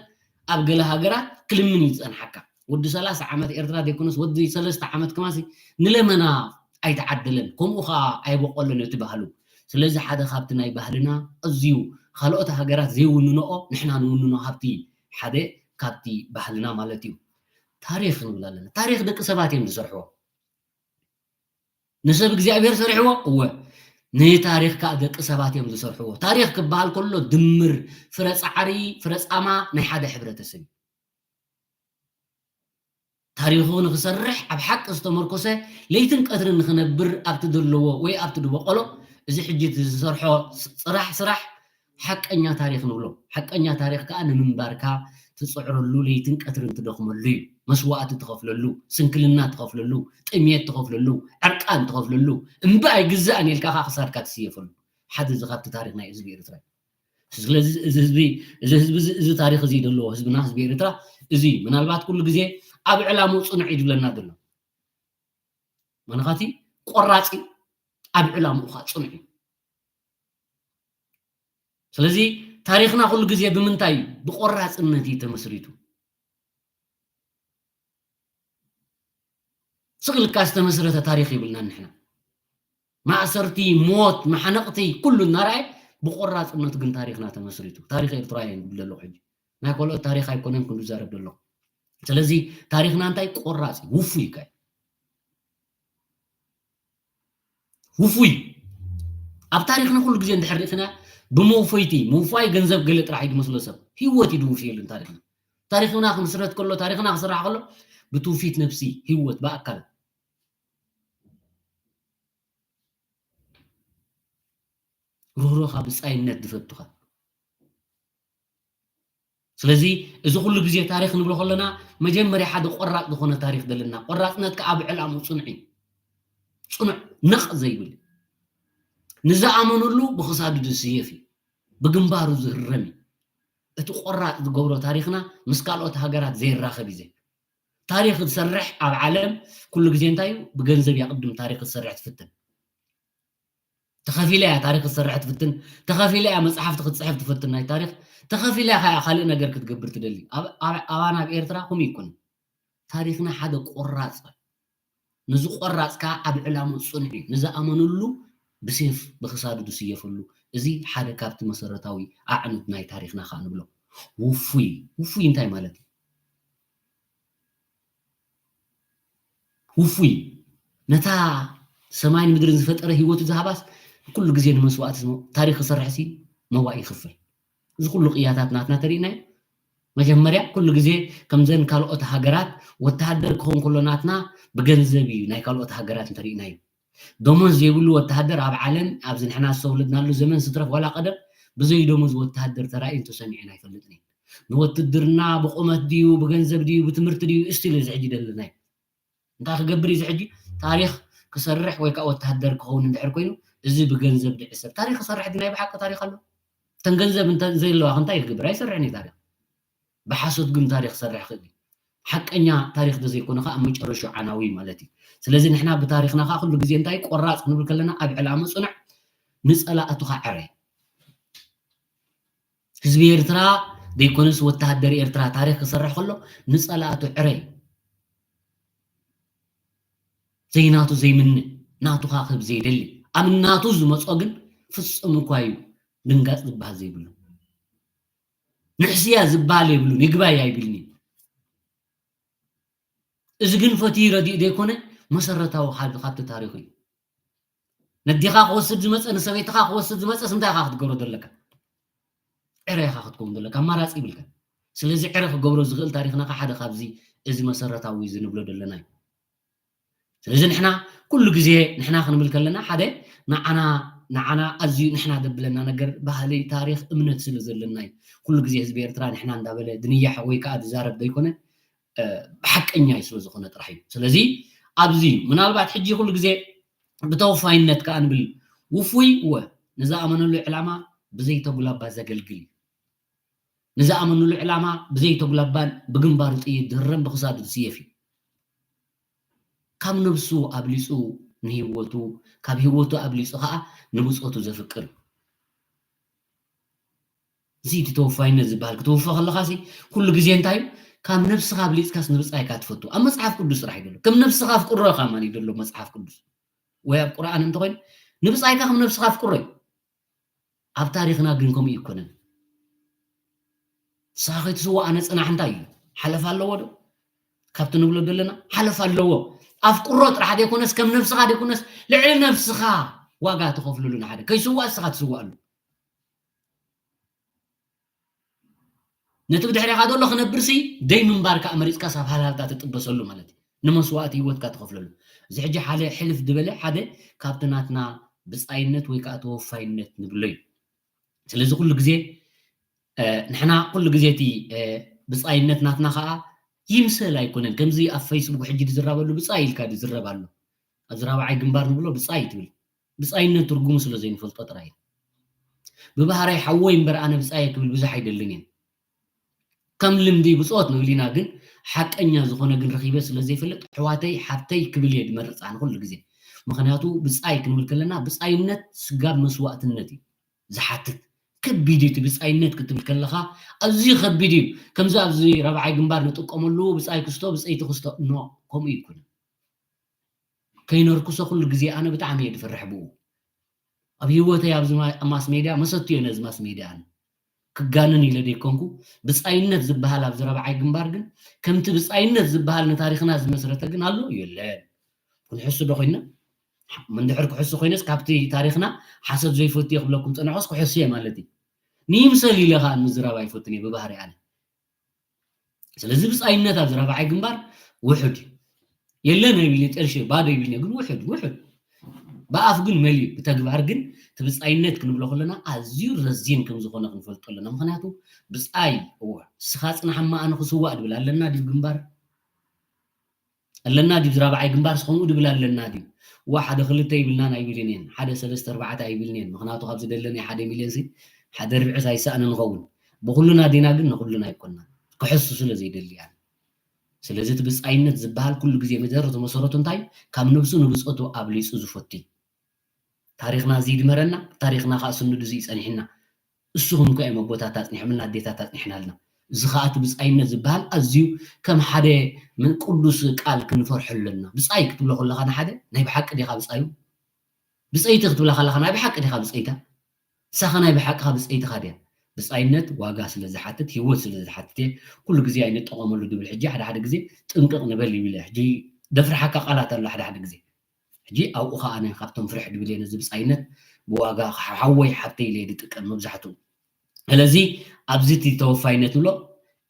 ኣብ ገለ ሃገራት ክልምን እዩ ዝፀንሓካ ወዲ ሰላሳ ዓመት ኤርትራ ዘይኮነስ ወዲ ሰለስተ ዓመት ከማሲ ንለመና ኣይተዓደለን ከምኡ ከዓ ኣይበቆለን እቲ ባህሉ ስለዚ ሓደ ካብቲ ናይ ባህልና ኣዝዩ ካልኦት ሃገራት ዘይውንንኦ ንሕና ንውንኖ ሃብቲ ሓደ ካብቲ ባህልና ማለት እዩ ታሪክ ንብል ኣለና ታሪክ ደቂ ሰባት እዮም ዝሰርሕዎ ንሰብ እግዚኣብሔር ሰሪሕዎ እወ ንታሪክ ከዓ ደቂ ሰባት እዮም ዝሰርሕዎ ታሪክ ክበሃል ከሎ ድምር ፍረ ፃዕሪ ፍረ ፃማ ናይ ሓደ ሕብረተሰብ እዩ ታሪኹ ንኽሰርሕ ኣብ ሓቂ ዝተመርኮሰ ለይትን ቀትርን ንኽነብር ኣብቲ ዘለዎ ወይ ኣብቲ ዝበቆሎ እዚ ሕጂ ዝሰርሖ ስራሕ ስራሕ ሓቀኛ ታሪኽ ንብሎ። ሓቀኛ ታሪኽ ከኣ ንምንባርካ ትጽዕረሉ፣ ለይትን ቀትርን ትደኽመሉ እዩ። መስዋእቲ ትኸፍለሉ፣ ስንክልና ትኸፍለሉ፣ ጥምየት ትኸፍለሉ፣ ዕርቃን ትኸፍለሉ፣ እምበ ኣይግዛእን ኢልካ ከኣ ክሳድካ ትስየፈሉ። ሓደ እዚ ካብቲ ታሪኽ ናይ ህዝቢ ኤርትራ እዩ። ስለዚ እዚ ህዝቢ እዚ ህዝቢ እዚ እዚ ታሪኽ እዚ ዘለዎ ህዝብና ህዝቢ ኤርትራ እዚ ምናልባት ኩሉ ግዜ ኣብ ዕላምኡ ጽኑዕ እዩ ዝብለና ዘሎ። መነኻቲ ቆራጺ ኣብ ዕላምኡ ኸዓ ጽኑዕ እዩ። ስለዚ ታሪኽና ኩሉ ግዜ ብምንታይ እዩ? ብቆራጽነት እዩ ተመስሪቱ። ስቕ ኢልካ ዝተመስረተ ታሪኽ የብልናን ንሕና። ማእሰርቲ፣ ሞት፣ ማሕነቕቲ ኩሉ እናረኣየ ብቆራጽነት ግን ታሪኽና ተመስሪቱ። ታሪኽ ኤርትራውያን ይብል ዘለኹ ሕጂ። ናይ ካልኦት ታሪኽ ኣይኮነን ክንዱ ዘረብ ዘለኹ። ስለዚ ታሪኽና እንታይ ቆራጽ እዩ፣ ውፉይ እዩ። ውፉይ ኣብ ታሪኽና ኩሉ ግዜ እንድሕር ርኢኽና ብመውፈይቲ፣ ምውፋይ ገንዘብ ገለ ጥራሕ እዩ ዝመስሎ ሰብ። ህይወት እዩ ዝውፍየሉ ታሪኽና። ታሪኽና ክምስረት ከሎ፣ ታሪኽና ክስራሕ ከሎ ብትውፊት ነብሲ፣ ህይወት ብኣካል። ርህሩኻ ብጻይነት ዝፈቱኻ። ስለዚ እዚ ኩሉ ግዜ ታሪኽ ንብሎ ከለና መጀመርያ ሓደ ቆራጽ ዝኾነ ታሪኽ ዘለና፣ ቆራጽነት ከኣ ኣብ ዕላምኡ ጽኑዕ እዩ። ጽኑዕ ነቕ ዘይብል፣ ንዝኣመነሉ ብኽሳዱ ዝስየፍ እዩ፣ ብግንባሩ ዝህረም እዩ። እቲ ቆራጽ ዝገብሮ ታሪኽና ምስ ካልኦት ሃገራት ዘይራኸብ እዩ። ዘይ ታሪኽ ዝሰርሕ ኣብ ዓለም ኩሉ ግዜ እንታይ እዩ? ብገንዘብ እያ ቅድም ታሪኽ ዝሰርሕ ትፍትን። ተኸፊላ እያ ታሪኽ ክትሰርሕ ትፍትን፣ ተኸፊላ እያ መጽሓፍቲ ክትጽሕፍ ትፍትን። ናይ ታሪኽ ተኸፊላ እያ ካልእ ነገር ክትገብር ትደሊ። ኣብ ኣባና ኣብ ኤርትራ ከምኡ ይኮን። ታሪኽና ሓደ ቆራጽ፣ ንዚ ቆራጽ ከኣ ኣብ ዕላሙ ጽኑዕ እዩ፣ ንዝኣመነሉ ብሴፍ ብክሳዱ ዝስየፈሉ። እዚ ሓደ ካብቲ መሰረታዊ ኣዕኑድ ናይ ታሪኽና ከኣ ንብሎ። ውፉይ፣ ውፉይ እንታይ ማለት እዩ? ውፉይ፣ ነታ ሰማይን ምድርን ዝፈጠረ ህይወቱ ዝሃባስ ኩሉ ግዜ ንመስዋእቲ ታሪኽ ክሰርሕሲ መዋእ ይኽፍል። እዚ ኩሉ ቅያታት ናትና ተሪእናዮ። መጀመርያ ኩሉ ግዜ ከምዘን ካልኦት ሃገራት ወተሃደር ክኸውን ከሎ ናትና ብገንዘብ እዩ ናይ ካልኦት ሃገራት እንተሪእናዮ። ደሞዝ ዘይብሉ ወተሃደር ኣብ ዓለም ኣብዚ ንሕና ዝተወለድናሉ ዘመን ስትረፍ ዋላ ቀደም ብዘይ ደሞዝ ወተሃደር ተራእዩ ተሰሚዑ ኣይፈልጥን እዩ። ንወትድርና ብቁመት ድዩ ብገንዘብ ድዩ ብትምህርቲ ድዩ እስቲል እዚ ሕጂ ደለናይ እንታይ ክገብር እዩ እዚ ሕጂ? ታሪኽ ክሰርሕ ወይ ከዓ ወተሃደር ክኸውን እንድሕር ኮይኑ፣ እዚ ብገንዘብ ድዕሰብ። ታሪኽ ክሰርሕ ግን ናይ ብሓቂ ታሪኽ ኣሎ። እተን ገንዘብ እንተ ዘይለዋ እንታይ ክገብር? ኣይሰርሕን እዩ ታሪኽ። ብሓሶት ግን ታሪኽ ክሰርሕ ክእል እዩ። ሓቀኛ ታሪኽ እንተዘይኮነ ከዓ ኣብ መጨረሻ ዓናዊ ማለት እዩ። ስለዚ ንሕና ብታሪኽና ከዓ ኩሉ ግዜ እንታይ ቆራፅ ክንብል ከለና ኣብ ዕላማ ፅኑዕ፣ ንፀላእቱኻ ዕረ። ህዝቢ ኤርትራ ዘይኮነስ ወተሃደር ኤርትራ ታሪኽ ክሰርሕ ከሎ ንጸላእቱ ዕረ እዩ። ዘይናቱ ዘይምነ፣ ናቱኻ ክህብ ዘይደሊ፣ ኣብ ናቱ ዝመጾ ግን ፍጹም እኳ እዩ ድንጋጽ ዝበሃል ዘይብሉ። ንሕስያ ዝበሃል የብሉን፣ ይግባይ ኣይብልኒ። እዚ ግን ፈትዩ ረዲኡ ዘይኮነ መሰረታዊ ሓደ ካብቲ ታሪኹ እዩ። ነዲኻ ክወስድ ዝመፀ ንሰበይትኻ ክወስድ ዝመፀስ እንታይ ኢኻ ክትገብሮ ዘለካ? ዕረ ኢኻ ክትከውን ዘለካ፣ ኣማራፂ ይብልካ። ስለዚ ዕረ ክገብሮ ዝኽእል ታሪኽና ከዓ ሓደ ካብዚ እዚ መሰረታዊ እዚ ንብሎ ዘለና እዩ። ስለዚ ንሕና ኩሉ ግዜ ንሕና ክንብል ከለና ሓደ ንዓና ንዓና ኣዝዩ ንሕና ደብለና ነገር ባህሊ፣ ታሪኽ፣ እምነት ስለ ዘለና እዩ። ኩሉ ግዜ ህዝቢ ኤርትራ ንሕና እንዳበለ ድንያሕ ወይ ከዓ ዝዛረብ ዘይኮነ ብሓቀኛ እዩ ስለ ዝኾነ ጥራሕ እዩ። ስለዚ ኣብዚ ምናልባት ሕጂ ኩሉ ግዜ ብተወፋይነት ከኣ ንብል ውፉይ እወ ንዝኣመነሉ ዕላማ ብዘይተጉላባ ዘገልግል እዩ። ንዝኣመነሉ ዕላማ ብዘይተጉላባን ብግንባሩ ጥይት ዝህረም ብክሳዱ ዝስየፍ እዩ። ካብ ነብሱ ኣብሊፁ ንህይወቱ ካብ ህይወቱ ኣብሊፁ ከዓ ንብፆቱ ዘፍቅር እዩ። እዚ እቲ ተወፋይነት ዝበሃል ክትውፈ ከለካ ሲ ኩሉ ግዜ እንታይ እዩ ካብ ነብስካ ኣብሊፅካስ ንብፃይካ ትፈቱ ኣብ መፅሓፍ ቅዱስ ጥራሕ ይደሎ ከም ነብስካ ኣፍቅሮ ከማን ይደሎ መፅሓፍ ቅዱስ ወይ ኣብ ቁርኣን እንተኮይኑ ንብፃይካ ከም ነብስካ ኣፍቅሮ እዩ ኣብ ታሪክና ግን ከምኡ ይኮነን ንስኻ ከይትስዋእ ኣነ ፅናሕ እንታይ እዩ ሓለፍ ኣለዎ ዶ ካብቲ ንብሎ ዘለና ሓለፍ ኣለዎ ኣፍቅሮ ጥራሕ ዘይኮነስ ከም ነብስካ ዘይኮነስ ልዕሊ ነብስካ ዋጋ ትኸፍልሉ ንሓደ ከይስዋእ እስኻ ትስዋእሉ ነቲ ብድሕሪኻ ዘሎ ክነብርሲ ደይ ምንባር ከዓ መሪፅካ ሳብ ሃልሃልታ ትጥበሰሉ ማለት እዩ ንመስዋእቲ ህይወትካ ትኸፍለሉ እዚ ሕጂ ሓደ ሕልፍ ዝበለ ሓደ ካብቲ ናትና ብፃይነት ወይ ከዓ ተወፋይነት ንብሎ እዩ ስለዚ ኩሉ ግዜ ንሕና ኩሉ ግዜ እቲ ብፃይነት ናትና ከዓ ይምሰል ኣይኮነን ከምዚ ኣብ ፌስቡክ ሕጂ ዝዝረበሉ ብፃይ ኢልካ ዝዝረብ ኣሎ ኣብዚ ራብዓይ ግንባር ንብሎ ብፃይ ትብል ብፃይነት ትርጉሙ ስለ ዘይንፈልጦ ጥራይ ብባህራይ ሓወይ እምበር ኣነ ብፃየ ክብል ብዙሕ ኣይደልን እየ ከም ልምዲ ብፆት ንብል ኢና ግን ሓቀኛ ዝኾነ ግን ረኺበ ስለ ዘይፈልጥ ኣሕዋተይ ሓፍተይ ክብል እየ ዝመርፅ ኣነ ኩሉ ግዜ ምክንያቱ ብፃይ ክንብል ከለና ብፃይነት ስጋብ መስዋእትነት እዩ ዝሓትት ከቢድ እዩ እቲ ብፃይነት ክትብል ከለካ ኣዝዩ ከቢድ እዩ ከምዚ ኣብዚ ረብዓይ ግንባር ንጥቀመሉ ብፃይ ክስቶ ብፀይቲ ክስቶ ኖ ከምኡ ይኩን ከይነርክሶ ኩሉ ግዜ ኣነ ብጣዕሚ እየ ዝፈርሕ ብኡ ኣብ ህይወተይ ኣብዚ ማስ ሜድያ መሰቱ እየ ነዚ ማስ ሜድያ ኣነ ክጋንን ኢለ ዘይኮንኩ ብፃይነት ዝበሃል ኣብዚ ረብዓይ ግንባር ግን ከምቲ ብፃይነት ዝበሃል ንታሪክና ዝመስረተ ግን ኣሎ የለን ክንሕሱ ዶ ኮይና እንድሕር ክሕሱ ኮይነስ ካብቲ ታሪክና ሓሰት ዘይፈቱ እየ ክብለኩም ፀንሖስ ክሕሱ እየ ማለት እዩ ንይምሰል ኢለ ከዓ ምዝራብ ኣይፈቱን እየ ብባህሪ ኣነ ስለዚ ብፃይነት ኣብዚ ረብዓይ ግንባር ውሑድ እዩ የለን ኣይብልኒ ጠርሸ ባዶ ይብልኒ ግን ውሑድ ውሑድ ብኣፍ ግን መሊኡ፣ ብተግባር ግን እቲ ብጻይነት ክንብሎ ከለና ኣዝዩ ረዚን ከም ዝኾነ ክንፈልጦ ኣለና። ምኽንያቱ ብጻይ፣ እወ፣ ንስኻ ጽናሕ እማ ኣነ ክስዋእ ድብል ኣለና ድዩ ግንባር? ኣለና ድዩ? ዝራብዓይ ግንባር ስኸምኡ ድብል ኣለና ድዩ? ዋ፣ ሓደ ክልተ ይብልናን ኣይብልን እየን፣ ሓደ ሰለስተ ኣርባዕተ ኣይብልን እየን። ምኽንያቱ ካብ ዝደለናይ ሓደ ሚልዮን ሲ ሓደ ርብዒስ ኣይሳእን ንኸውን። ብኹሉና ዲና ግን ንኹሉና ኣይኮንናን። ክሕሱ ስለ ዘይደሊ እያ። ስለዚ እቲ ብጻይነት ዝበሃል ኩሉ ግዜ መሰረቱ መሰረቱ እንታይ እዩ? ካብ ነብሱ ንብጾቱ ኣብሊጹ ዝፈቱ እዩ። ታሪኽና እዚ ይድመረና፣ ታሪኽና ከዓ ስንዱ እዚ ይጸኒሕና። እስኹም ከ እዮም ኣቦታት ኣጽኒሖምልና፣ ኣዴታት ኣጽኒሕናልና። እዚ ከዓ እቲ ብጻይነት ዝበሃል ኣዝዩ ከም ሓደ ምን ቅዱስ ቃል ክንፈርሖ ኣለና። ብጻይ ክትብሎ ከለኻ ንሓደ ናይ ብሓቂ ዲኻ ብጻዩ? ብጸይቲ ክትብላ ከለኻ ናይ ብሓቂ ዲኻ ብጸይታ? ንሳኻ ናይ ብሓቅኻ ብጸይትኻ ድያ? ብጻይነት ዋጋ ስለ ዝሓትት፣ ህይወት ስለ ዝሓትት እየ ኩሉ ግዜ ኣይንጠቐመሉ ድብል። ሕጂ ሓደ ሓደ ግዜ ጥንቅቕ ንበል ይብል እየ። ሕጂ ደፍርሓካ ቃላት ኣሎ ሓደ ሓደ ግዜ። ሕጂ ኣብኡ ኸዓ ኣነ ካብቶም ፍርሕ ድብል እየ ነዚ ብጻይነት ብዋጋ ሓወይ ሓብተይ ኢለ እየ ዝጥቀም መብዛሕትኡ። ስለዚ ኣብዚ እቲ ተወፋይነት ንብሎ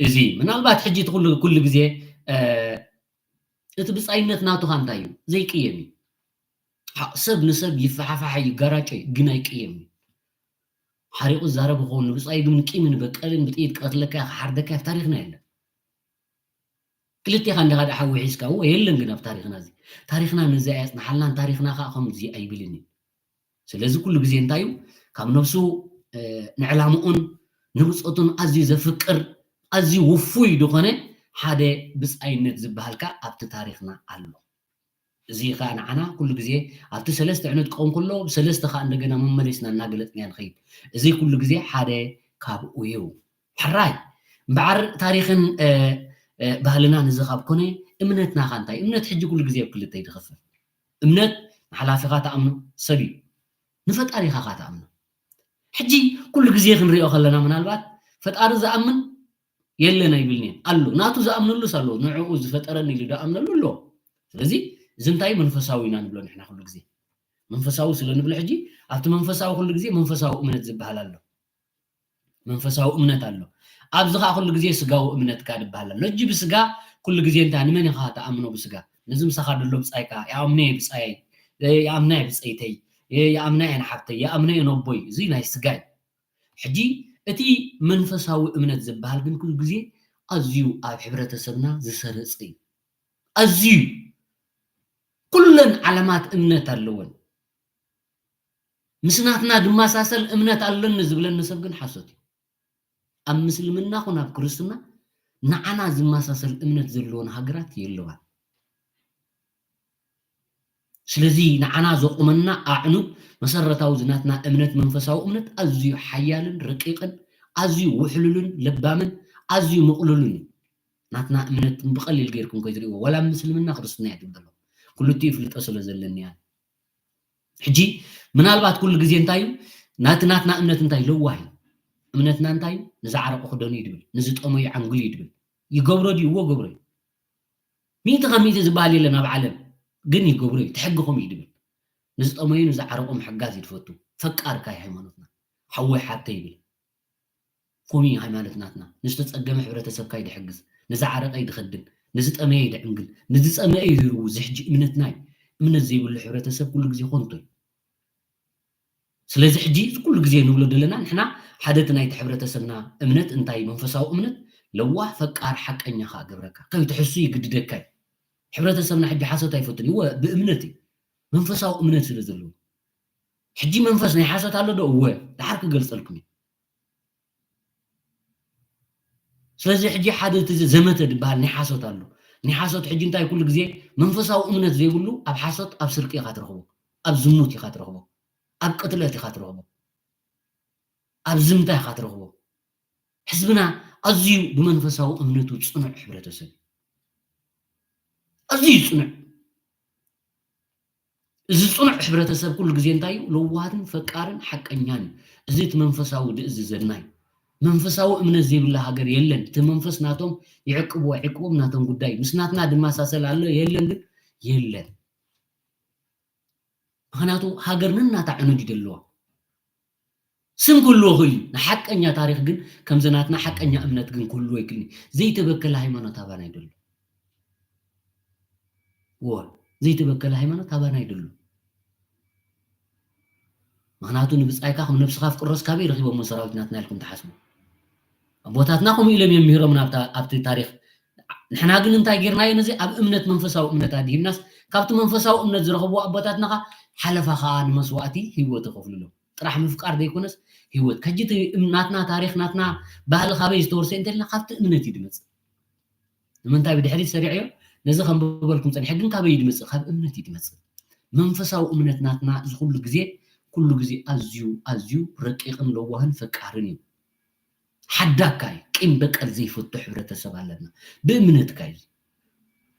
እዚ ምናልባት ሕጂ እቲ ኩሉ፣ ኩሉ ግዜ፣ እ፣ እቲ ብጻይነት ናቱኻ እንታይ እዩ? ዘይቅየም እዩ። ሓ-፣ ሰብ ንሰብ ይፈሓፋሕ እዩ፣ ይጋራጮ እዩ፣ ግን ኣይቅየም እዩ። ሓሪቑ ዝዛረብ ይኸውን፣ ንብጻዩ ግን ቂምን በቀልን ብጥይት ክቐትለካ እየ፣ ክሓርደካ እየ፣ ኣብ ታሪኽና የለን። ክልቴኻ እንዲኻ ደኣ ሓዊ ሒዝካ፣ እወ፣ የለን ግን ኣብ ታሪኽና እዚ። ታሪኽና ነዚ ኣየጽንሓልናን፣ ታሪኽና ከኣ ከምዚ ኣይብልን እዩ። ስለዚ ኩሉ ግዜ እንታይ እዩ? ካብ ነብሱ፣ እ፣ ንዕላምኡን ንብጾቱን ኣዝዩ ዘፍቅር፣ ኣዝዩ ውፉይ ዝኾነ ሓደ ብጻይነት ዝበሃል ከኣ ኣብቲ ታሪኽና ኣሎ። እዚ ከኣ ንዓና ኩሉ ግዜ ኣብቲ ሰለስተ ዕንጥቀ እንከሎ፣ ብሰለስተ ከኣ እንደገና መመሊስና እናገለጽናዮ ንኸይድ። እዚ ኩሉ ግዜ ሓደ ካብኡ እዩ። ሕራይ እምበዓር ታሪኽን፣ እ፣ እ፣ ባህልናን እዚ ካብ ኮነ፣ እምነትና ከ እንታይ? እምነት ሕጂ ኩሉ ግዜ ኣብ ክልተ እዩ ዝኸፈል። እምነት ንሓላፊኻ ትኣምኖ ሰብ እዩ። ንፈጣሪኻ ከ ትኣምኖ። ሕጂ ኩሉ ግዜ ክንሪኦ ከለና ምናልባት ፈጣሪ ዝኣምን የለን ኣይብልን እየ። ኣሎ። ናቱ ዝኣምነሉስ ኣሎ። ንዕኡ ዝፈጠረኒ ኢሉ ዝኣምነሉ ኣሎ። ስለዚ እዚ እንታይ መንፈሳዊ ኢና ንብሎ ንሕና ኩሉ ግዜ። መንፈሳዊ ስለ ንብሎ ሕጂ ኣብቲ መንፈሳዊ ኩሉ ግዜ መንፈሳዊ እምነት ዝበሃል ኣሎ። መንፈሳዊ እምነት ኣሎ። ኣብዚ ኸዓ ኩሉ ግዜ ስጋዊ እምነት ከኣ ዝበሃል ኣሎ። ሕጂ ብስጋ ኩሉ ግዜ እንታይ ንመን ኢኻ ትኣምኖ ብስጋ? ነዚ ምሳኻ ዘሎ ብጻይካ፣ ይኣምኖ እየ ብጻየይ፣ ይኣምና እየ ብጸይተይ፣ ይኣምና እየ ንሓብተይ፣ ይኣምኖ እየ ነቦይ። እዚ ናይ ስጋ እዩ። ሕጂ እቲ መንፈሳዊ እምነት ዝበሃል ግን ኩሉ ግዜ ኣዝዩ ኣብ ሕብረተሰብና ዝሰርጽ እዩ። ኣዝዩ ኩለን ዓለማት እምነት ኣለወን። ምስ ናትና ዝመሳሰል እምነት ኣለኒ ዝብለኒ ሰብ ግን ሓሶት እዩ። ኣብ ምስልምና ኹን ኣብ ክርስትና ንዓና ዝመሳሰል እምነት ዘለወን ሃገራት የለዋን። ስለዚ ንዓና ዘቑመና ኣዕኑድ መሰረታዊ እዚ ናትና እምነት መንፈሳዊ እምነት ኣዝዩ ሓያልን ረቂቕን ኣዝዩ ውሕሉልን ለባምን ኣዝዩ ምቕሉልን እዩ። ናትና እምነት ብቐሊል ጌርኩም ከይትርእይዎ፣ ዋላ ኣብ ምስልምና ክርስትና እየ ዝብል ዘለኹ። ክልቲኡ ፍልጠት ስለ ዘለኒ እያ። ሕጂ ምናልባት ኩሉ ግዜ እንታይ እዩ? ናቲ ናትና እምነት እንታይ ለዋህ እዩ። እምነትና እንታይ እዩ? ንዝዓረቐ ክደኑ እዩ ድብል፣ ንዝጠመዩ ዓንግሉ እዩ ድብል። ይገብሮ ድዩ? እዎ ገብሮ እዩ። ሚእቲ ካብ ሚእቲ ዝበሃል የለን ኣብ ዓለም፣ ግን ይገብሮ እዩ። እቲ ሕጊ ከምኡ እዩ ድብል። ንዝጠመዩ ንዝዓረቑ ምሕጋዝ እዩ ዝፈቱ። ፈቃር እካ እዩ ሃይማኖትና። ሓወይ ሓብተይ ይብል። ከምኡ እዩ ሃይማኖት ናትና። ንዝተጸገመ ሕብረተሰብካ እዩ ዝሕግዝ። ንዝዓረቐ እዩ ዝኸድን። ንዝጠመየ እዩ ዝዕንግል። ንዝጸመየ እዩ ዝርውዝ። እዚ ሕጂ እምነትና እዩ። እምነት ዘይብሉ ሕብረተሰብ ኩሉ ግዜ ኮንቶ እዩ። ስለዚ ሕጂ እዚ ኩሉ ግዜ ንብሎ ዘለና ንሕና ሓደ እቲ ናይቲ ሕብረተሰብና እምነት እንታይ እዩ? መንፈሳዊ እምነት ለዋህ፣ ፈቃር፣ ሓቀኛ ከኣ ገብረካ። ከይትሕሱ ይግድደካ እዩ። ሕብረተሰብና ሕጂ ሓሶት ኣይፈቱን እዩ። እወ፣ ብእምነት እዩ። መንፈሳዊ እምነት ስለ ዘለዎ። ሕጂ መንፈስ ናይ ሓሶት ኣሎ ዶ? እወ፣ ደሓር ክገልጸልኩም እዩ። ስለዚ ሕጂ ሓደ እቲ ዘመተ ዝበሃል ናይ ሓሶት ኣሎ። ናይ ሓሶት ሕጂ እንታይ ኩሉ ግዜ መንፈሳዊ እምነት ዘይብሉ ኣብ ሓሶት፣ ኣብ ስርቂ ኢኻ ትረኽቦ፣ ኣብ ዝሙት ኢኻ ትረኽቦ፣ ኣብ ቅትለት ኢኻ ትረኽቦ፣ ኣብ ዝምታ ኢኻ ትረኽቦ። ህዝብና ኣዝዩ ብመንፈሳዊ እምነቱ ጽኑዕ ሕብረተሰብ እዩ። ኣዝዩ ጽኑዕ። እዚ ጽኑዕ ሕብረተሰብ ኩሉ ግዜ እንታይ እዩ? ለዋሃትን ፈቃርን ሓቀኛን እዩ። እዚ እቲ መንፈሳዊ ድእዝዘና እዩ። መንፈሳዊ እምነት ዘይብላ ሃገር የለን። እቲ መንፈስ ናቶም ይዕቅብዎ ኣይዕቅቦም ናቶም ጉዳይ። ምስ ናትና ድመሳሰል ኣሎ የለን ግን የለን። ምኽንያቱ ሃገር ነናታ ዕኑድ እዩ ደለዋ። ስም ክህልዎ ክእል እዩ። ንሓቀኛ ታሪኽ ግን ከምዚ ናትና ሓቀኛ እምነት ግን ክህልዎ ኣይክእልን እዩ። ዘይተበከለ ሃይማኖት ኣባና ይደሎ። እወ፣ ዘይተበከለ ሃይማኖት ኣባና ይደሎ። ምኽንያቱ ንብጻይካ ከም ነብስኻ ኣፍቅሮስ ካበይ ረኺቦሞ ሰራዊት ናትና ኢልኩም ትሓስቡ? ኣቦታትና ከምኡ ኢሎም እዮም ምሂሮምና ኣብታ-፣ ኣብቲ ታሪኽ። ንሕና ግን እንታይ ጌርናዮ? ነዚ ኣብ እምነት፣ መንፈሳዊ እምነት ኣድሂብናስ፣ ካብቲ መንፈሳዊ እምነት ዝረኸብዎ ኣቦታትና ኸኣ ሓለፋ ኸኣ ንመስዋእቲ ህይወት ይኸፍሉሎም። ጥራሕ ምፍቃር ዘይኮነስ ህይወት። ከጂ እቲ እም-፣ ናትና ታሪኽ፣ ናትና ባህሊ ካበይ ዝተወርሰ እንተልና ካብቲ እምነት እዩ ዝመጽእ። ንምንታይ ብድሕሪት ሰሪዐዮ? ነዚ ከንብበልኩም ጸኒሐ፣ ግን ካበይ እዩ ዝመጽእ? ካብ እምነት እዩ ዝመጽእ። መንፈሳዊ እምነት ናትና እዚ ኩሉ ግዜ፣ ኩሉ ግዜ ኣዝዩ፣ ኣዝዩ ረቂቕን ለዋህን ፈቃርን እዩ። ሓዳግካ እዩ። ቂም በቀል ዘይፈቱ ሕብረተሰብ ኣለና። ብእምነትካ እዩ።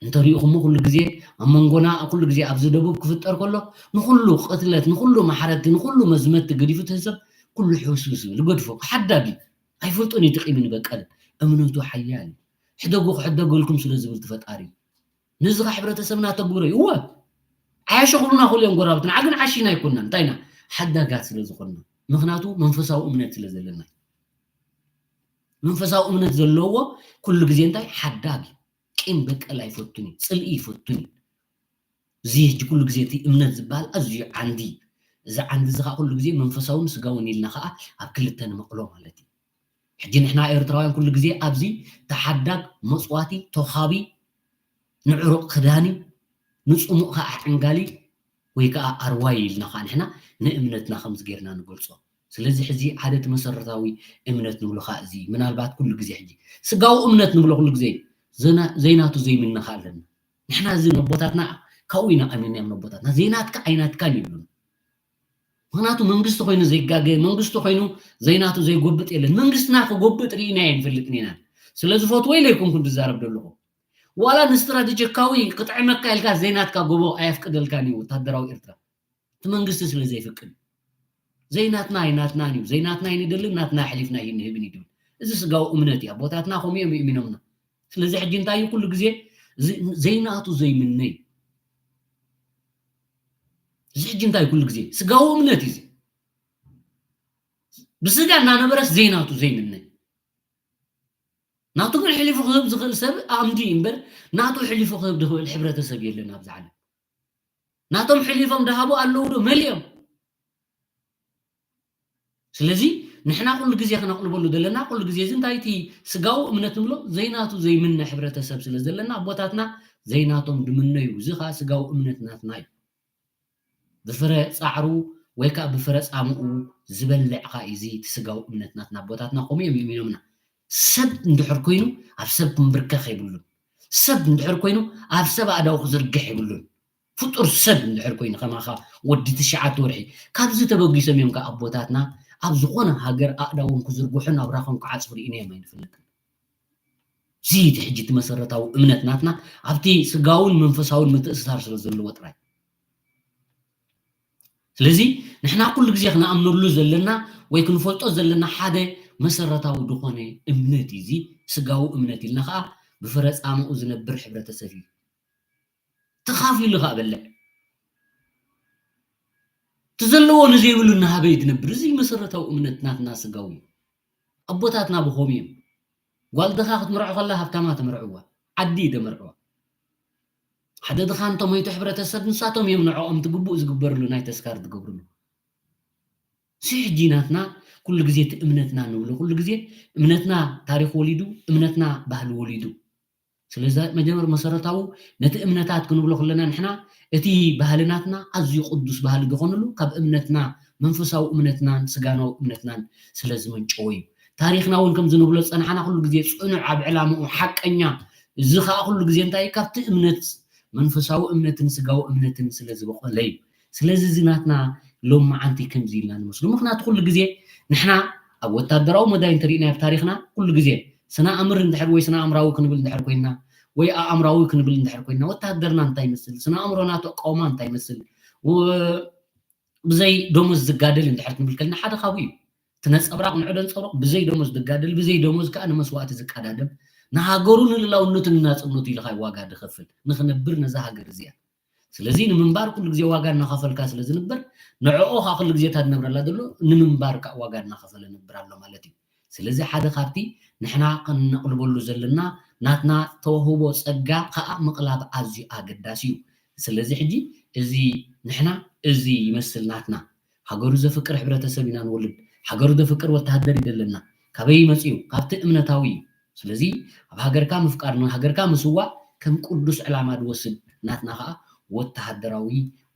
እንተሪኢኹሞ ኩሉ ግዜ ኣብ መንጎና ኩሉ ግዜ ኣብዚ ደቡብ ክፍጠር ከሎ ንኩሉ ቅትለት፣ ንኩሉ ማሕረድቲ፣ ንኩሉ መዝመትቲ ገዲፉ እቲ ህዝብ ኩሉ ሕውስውስ ይብል፣ ይገድፎ። ሓዳግ እዩ። ኣይፈልጦን እዩ እቲ ቂምን በቀልን። እምነቱ ሓያል እዩ። ሕደጉ ክሕደገልኩም ስለ ዝብል እቲ ፈጣሪ። ነዚ ኸ ሕብረተሰብና ተግብሮ እዩ። እወ። ዓያሸኹልና ኩሉ እዮም ጎረባብትና። ግን ዓሺና ኣይኮንናን። እንታይ ኢና? ሓዳጋት ስለ ዝኾንና። ምኽንያቱ መንፈሳዊ እምነት ስለ ዘለና። መንፈሳዊ እምነት ዘለዎ ኩሉ ግዜ እንታይ? ሓዳግ እዩ። ቂም በቀል ኣይፈቱን እዩ። ጽልኢ ይፈቱን እዩ። እዚ ሕጂ ኩሉ ግዜ እቲ እምነት ዝበሃል ኣዝዩ ዓንዲ እዩ። እዚ ዓንዲ እዚ ኸዓ ኩሉ ግዜ መንፈሳውን ስጋውን ኢልና ኸዓ ኣብ ክልተ ንመቕሎ ማለት እዩ። ሕጂ ንሕና ኤርትራውያን ኩሉ ግዜ ኣብዚ ተሓዳግ፣ መጽዋቲ፣ ተውሃቢ፣ ንዕሩቕ ክዳኒ፣ ንጽሙእ ኸዓ ዕንጋሊ ወይ ከኣ ኣርዋይ ኢልና ኸዓ ንሕና ንእምነትና ከምዚ ጌርና ንገልጾ። ስለዚ ሕዚ ሓደ እቲ መሰረታዊ እምነት ንብሎ ኸዓ እዚ ምናልባት ኩሉ ግዜ ሕጂ ስጋዊ እምነት ንብሎ ኩሉ ግዜ ዘና-፣ ዘይናቱ ዘይምነ ኸዓ ኣለና። ንሕና እዚ ነቦታትና ካብኡ ኢና ቀሚናዮም ነቦታትና። ዘይናትካ ኣይናትካን ይብሉና። ምኽንያቱ መንግስቲ ኮይኑ ዘይጋገ፣ መንግስቲ ኮይኑ ዘይናቱ ዘይጎብጥ የለን። መንግስትና ክጎብጥ ርኢናዮ ኣይንፈልጥን ኢና። ስለ ዝፈትዎ ኢለ ኣይኮንኩን ዝዛረብ ዘለኹ። ዋላ ንስትራቴጂካዊ ክጥዕመካ ኢልካ ዘይናትካ ጎቦ ኣየፍቅደልካን እዩ ወታደራዊ ኤርትራ። እቲ መንግስቲ ስለ ዘይፍቅድ። ዘይናትና ኣይናትናን እዩ። ዘይናትና ኣይንደልን፣ ናትና ኣሕሊፍና ኣይንህብን እዩ ዝብል። እዚ ስጋዊ እምነት እዩ። ኣቦታትና ከምኡ እዮም ይእሚኖምና። ስለዚ ሕጂ እንታይ እዩ ኩሉ ግዜ ዝ-፣ ዘይናቱ ዘይምነ እዩ። እዚ ሕጂ እንታይ ኩሉ ግዜ ስጋዊ እምነት እዩ እዚ። ብስጋ እናነበረስ ዘይናቱ ዘይምነ። ናቱ ግን ሕሊፉ ክህብ ዝኽእል ሰብ ኣምዲ እዩ እምበር፣ ናቱ ሕሊፉ ክህብ ዝኽእል ሕብረተሰብ የለን ኣብዚ ዓለም። ናቶም ሕሊፎም ድሃቡ ኣለዉ ዶ? መሊኦም። ስለዚ ንሕና ኩሉ ግዜ ክነቕልበሉ ዘለና፣ ኩሉ ግዜ እዚ እንታይ እቲ ስጋዊ እምነት ንብሎ ዘይናቱ ዘይምነ ሕብረተሰብ ስለ ዘለና፣ ኣቦታትና ዘይናቶም ድምነዩ። እዚ ኸዓ ስጋዊ እምነት ናትና እዩ። ብፍረ ጻዕሩ ወይ ከኣ ብፍረ ጻምኡ ዝበልዕ ኸኣ እዩ እዚ እቲ ስጋዊ እምነት ናትና። ኣቦታትና ከምኡ እዮም ይእሚኖምና። ሰብ እንድሕር ኮይኑ ኣብ ሰብ ክምብርከኽ የብሉን። ሰብ እንድሕር ኮይኑ ኣብ ሰብ ኣእዳው ክዝርግሕ የብሉን። ፍጡር ሰብ እንድሕር ኮይኑ ከማኻ ወዲ ትሽዓተ ወርሒ ካብዚ ተበጊሶም እዮም ከኣ ኣቦታትና ኣብ ዝኾነ ሃገር ኣእዳዎም ክዝርግሑ ናብራኾም ክዓጽፉ ርኢናዮም ኣይንፈልጥን። እዚ እቲ ሕጂ እቲ መሰረታዊ እምነት ናትና ኣብቲ ስጋውን መንፈሳውን ምትእስሳር ስለ ዘለዎ ጥራይ። ስለዚ ንሕና ኩሉ ግዜ ክንኣምነሉ ዘለና ወይ ክንፈልጦ ዘለና ሓደ መሰረታዊ ዝኾነ እምነት እዩ። እዚ ስጋዊ እምነት ኢልና ኸዓ ብፍረ ጻምኡ ዝነብር ሕብረተሰብ እዩ። ተኻፊሉ ኸዓ በልዕ። እቲ ዘለዎ ንዘይብሉ እናሃበ እዩ ዝነብር። እዚ መሰረታዊ እምነት ናትና ስጋዊ እዩ። ኣቦታትና ብኸምኡ እዮም። ጓል ድኻ ክትምርዖ ከላ ሃብታማ ተመርዕዋ፣ ዓዲ እዩ ዘመርዕዋ። ሓደ ድኻ እንተሞይቱ ሕብረተሰብ ንሳቶም እዮም ንዕኦም እቲ ግቡእ ዝግበርሉ ናይ ተስካር ዝገብርሉ። እዚ ሕጂ ናትና ኩሉ ግዜ እቲ እምነትና ንብሎ፣ ኩሉ ግዜ እምነትና ታሪኽ ወሊዱ፣ እምነትና ባህሊ ወሊዱ። ስለዚ መጀመር መሰረታዊ ነቲ እምነታት ክንብሎ ከለና ንሕና እቲ ባህሊ ናትና ኣዝዩ ቅዱስ ባህሊ ዝኾነሉ ካብ እምነትና መንፈሳዊ እምነትናን ስጋናዊ እምነትናን ስለ ዝመንጨወ እዩ። ታሪኽና እውን ከምዚ ንብሎ ዝጸናሕና ኩሉ ግዜ ጽኑዕ ኣብ ዕላምኡ ሓቀኛ፣ እዚ ኸኣ ኩሉ ግዜ እንታይ እዩ? ካብቲ እምነት መንፈሳዊ እምነትን ስጋዊ እምነትን ስለ ዝበቖለ እዩ። ስለዚ እዚ ናትና ሎማዓንቲ ከምዚ ኢልና ንመስሎ። ምኽንያቱ ኩሉ ግዜ ንሕና ኣብ ወታደራዊ መዳይ እንተሪእናዮ ኣብ ታሪኽና ኩሉ ግዜ ስነ ኣምር እንድሕር ወይ ስነ ኣምራዊ ክንብል እንድሕር ኮይንና ወይ ኣእምራዊ ክንብል እንድሕር ኮይንና ወታደርና እንታይ ይመስል? ስነ ኣእምሮና ተቃውማ እንታይ ይመስል? ወ-፣ ብዘይ ደሞዝ ዝጋደል እንድሕር ክንብል ከልና ሓደ ካብኡ እዩ። እቲ ነጸብራቕ ንዕዶ ንጸብራቕ ብዘይ ደሞዝ ዝጋደል፣ ብዘይ ደሞዝ ከኣ ንመስዋእቲ ዝቀዳደም፣ ንሃገሩ ንልላውነቱ ንናጽነቱ ኢሉ ኸኣ ዋጋ ዝኸፍል፣ ንኽነብር ነዛ ሃገር እዚኣ። ስለዚ ንምንባር ኩሉ ግዜ ዋጋ እናኸፈልካ ስለ ዝንበር፣ ንዕኦ ኸኣ ኩሉ ግዜ እታ ዝነብረላ ዘሎ ንምንባር ከኣ ዋጋ እናኸፈለ ንብር ኣሎ ማለት እዩ። ስለዚ ሓደ ካብቲ ንሕና ክንነቕልበሉ ዘለና ናትና ተዋህቦ ጸጋ ከኣ ምቕላብ ኣዝዩ ኣገዳሲ እዩ። ስለዚ ሕጂ እዚ ንሕና እዚ ይመስል ናትና። ሃገሩ ዘፍቅር ሕብረተሰብ ኢና ንወልድ። ሃገሩ ዘፍቅር ወተሃደር ይደለና። ካበይ ይመጽእ እዩ? ካብቲ እምነታዊ እዩ። ስለዚ ኣብ ሃገርካ ምፍቃር፣ ንሃገርካ ምስዋእ ከም ቅዱስ ዕላማ ዝወስድ ናትና ከዓ ወተሃደራዊ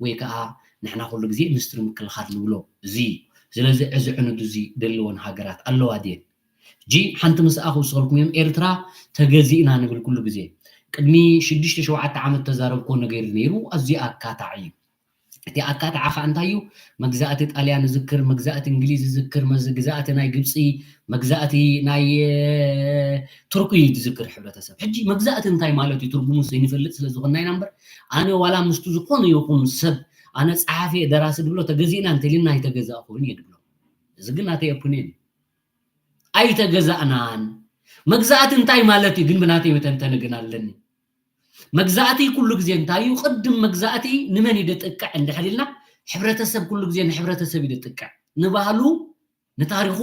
ወይ ከዓ ንሕና ኩሉ ግዜ ሚኒስትሪ ምክልኻል ንብሎ እዚ እዩ። ስለዚ እዚ ዕኑድ እዚ ደልወን ሃገራት ኣለዋ ድየን? ሕጂ ሓንቲ ምስ ኣኹ ዝሰልኩም እዮም ኤርትራ ተገዚእና ንብል ኩሉ ግዜ። ቅድሚ ሽዱሽተ ሸውዓተ ዓመት ተዛረብኮ ነገር ነይሩ፣ ኣዝዩ ኣካታዕ እዩ። እቲ ኣካታዓ ከዓ እንታይ እዩ? መግዛእቲ ጣልያን ዝዝክር፣ መግዛእቲ እንግሊዝ ዝዝክር፣ መግዛእቲ ናይ ግብፂ፣ መግዛእቲ ናይ ቱርኪ ዝዝክር ሕብረተሰብ። ሕጂ መግዛእቲ እንታይ ማለት እዩ? ትርጉሙ ዘይንፈልጥ ስለ ዝኾንና ኢና እምበር፣ ኣነ ዋላ ምስቱ ዝኾነ ይኹን ሰብ፣ ኣነ ፀሓፊ ደራሲ ድብሎ ተገዚእና እንተልና ኣይተገዛእኹን እየ ድብሎ። እዚ ግን ናተይ ኦፒንየን እዩ። ኣይተገዛእናን። መግዛእቲ እንታይ ማለት እዩ ግን ብናተይ መተንተኒ ግን ኣለኒ። መግዛእቲ ኩሉ ግዜ እንታይ እዩ? ቅድም መግዛእቲ ንመን እዩ ደጥቅዕ እንድሕር ኢልና፣ ሕብረተሰብ ኩሉ ግዜ ንሕብረተሰብ እዩ ደጥቅዕ። ንባህሉ፣ ንታሪኹ፣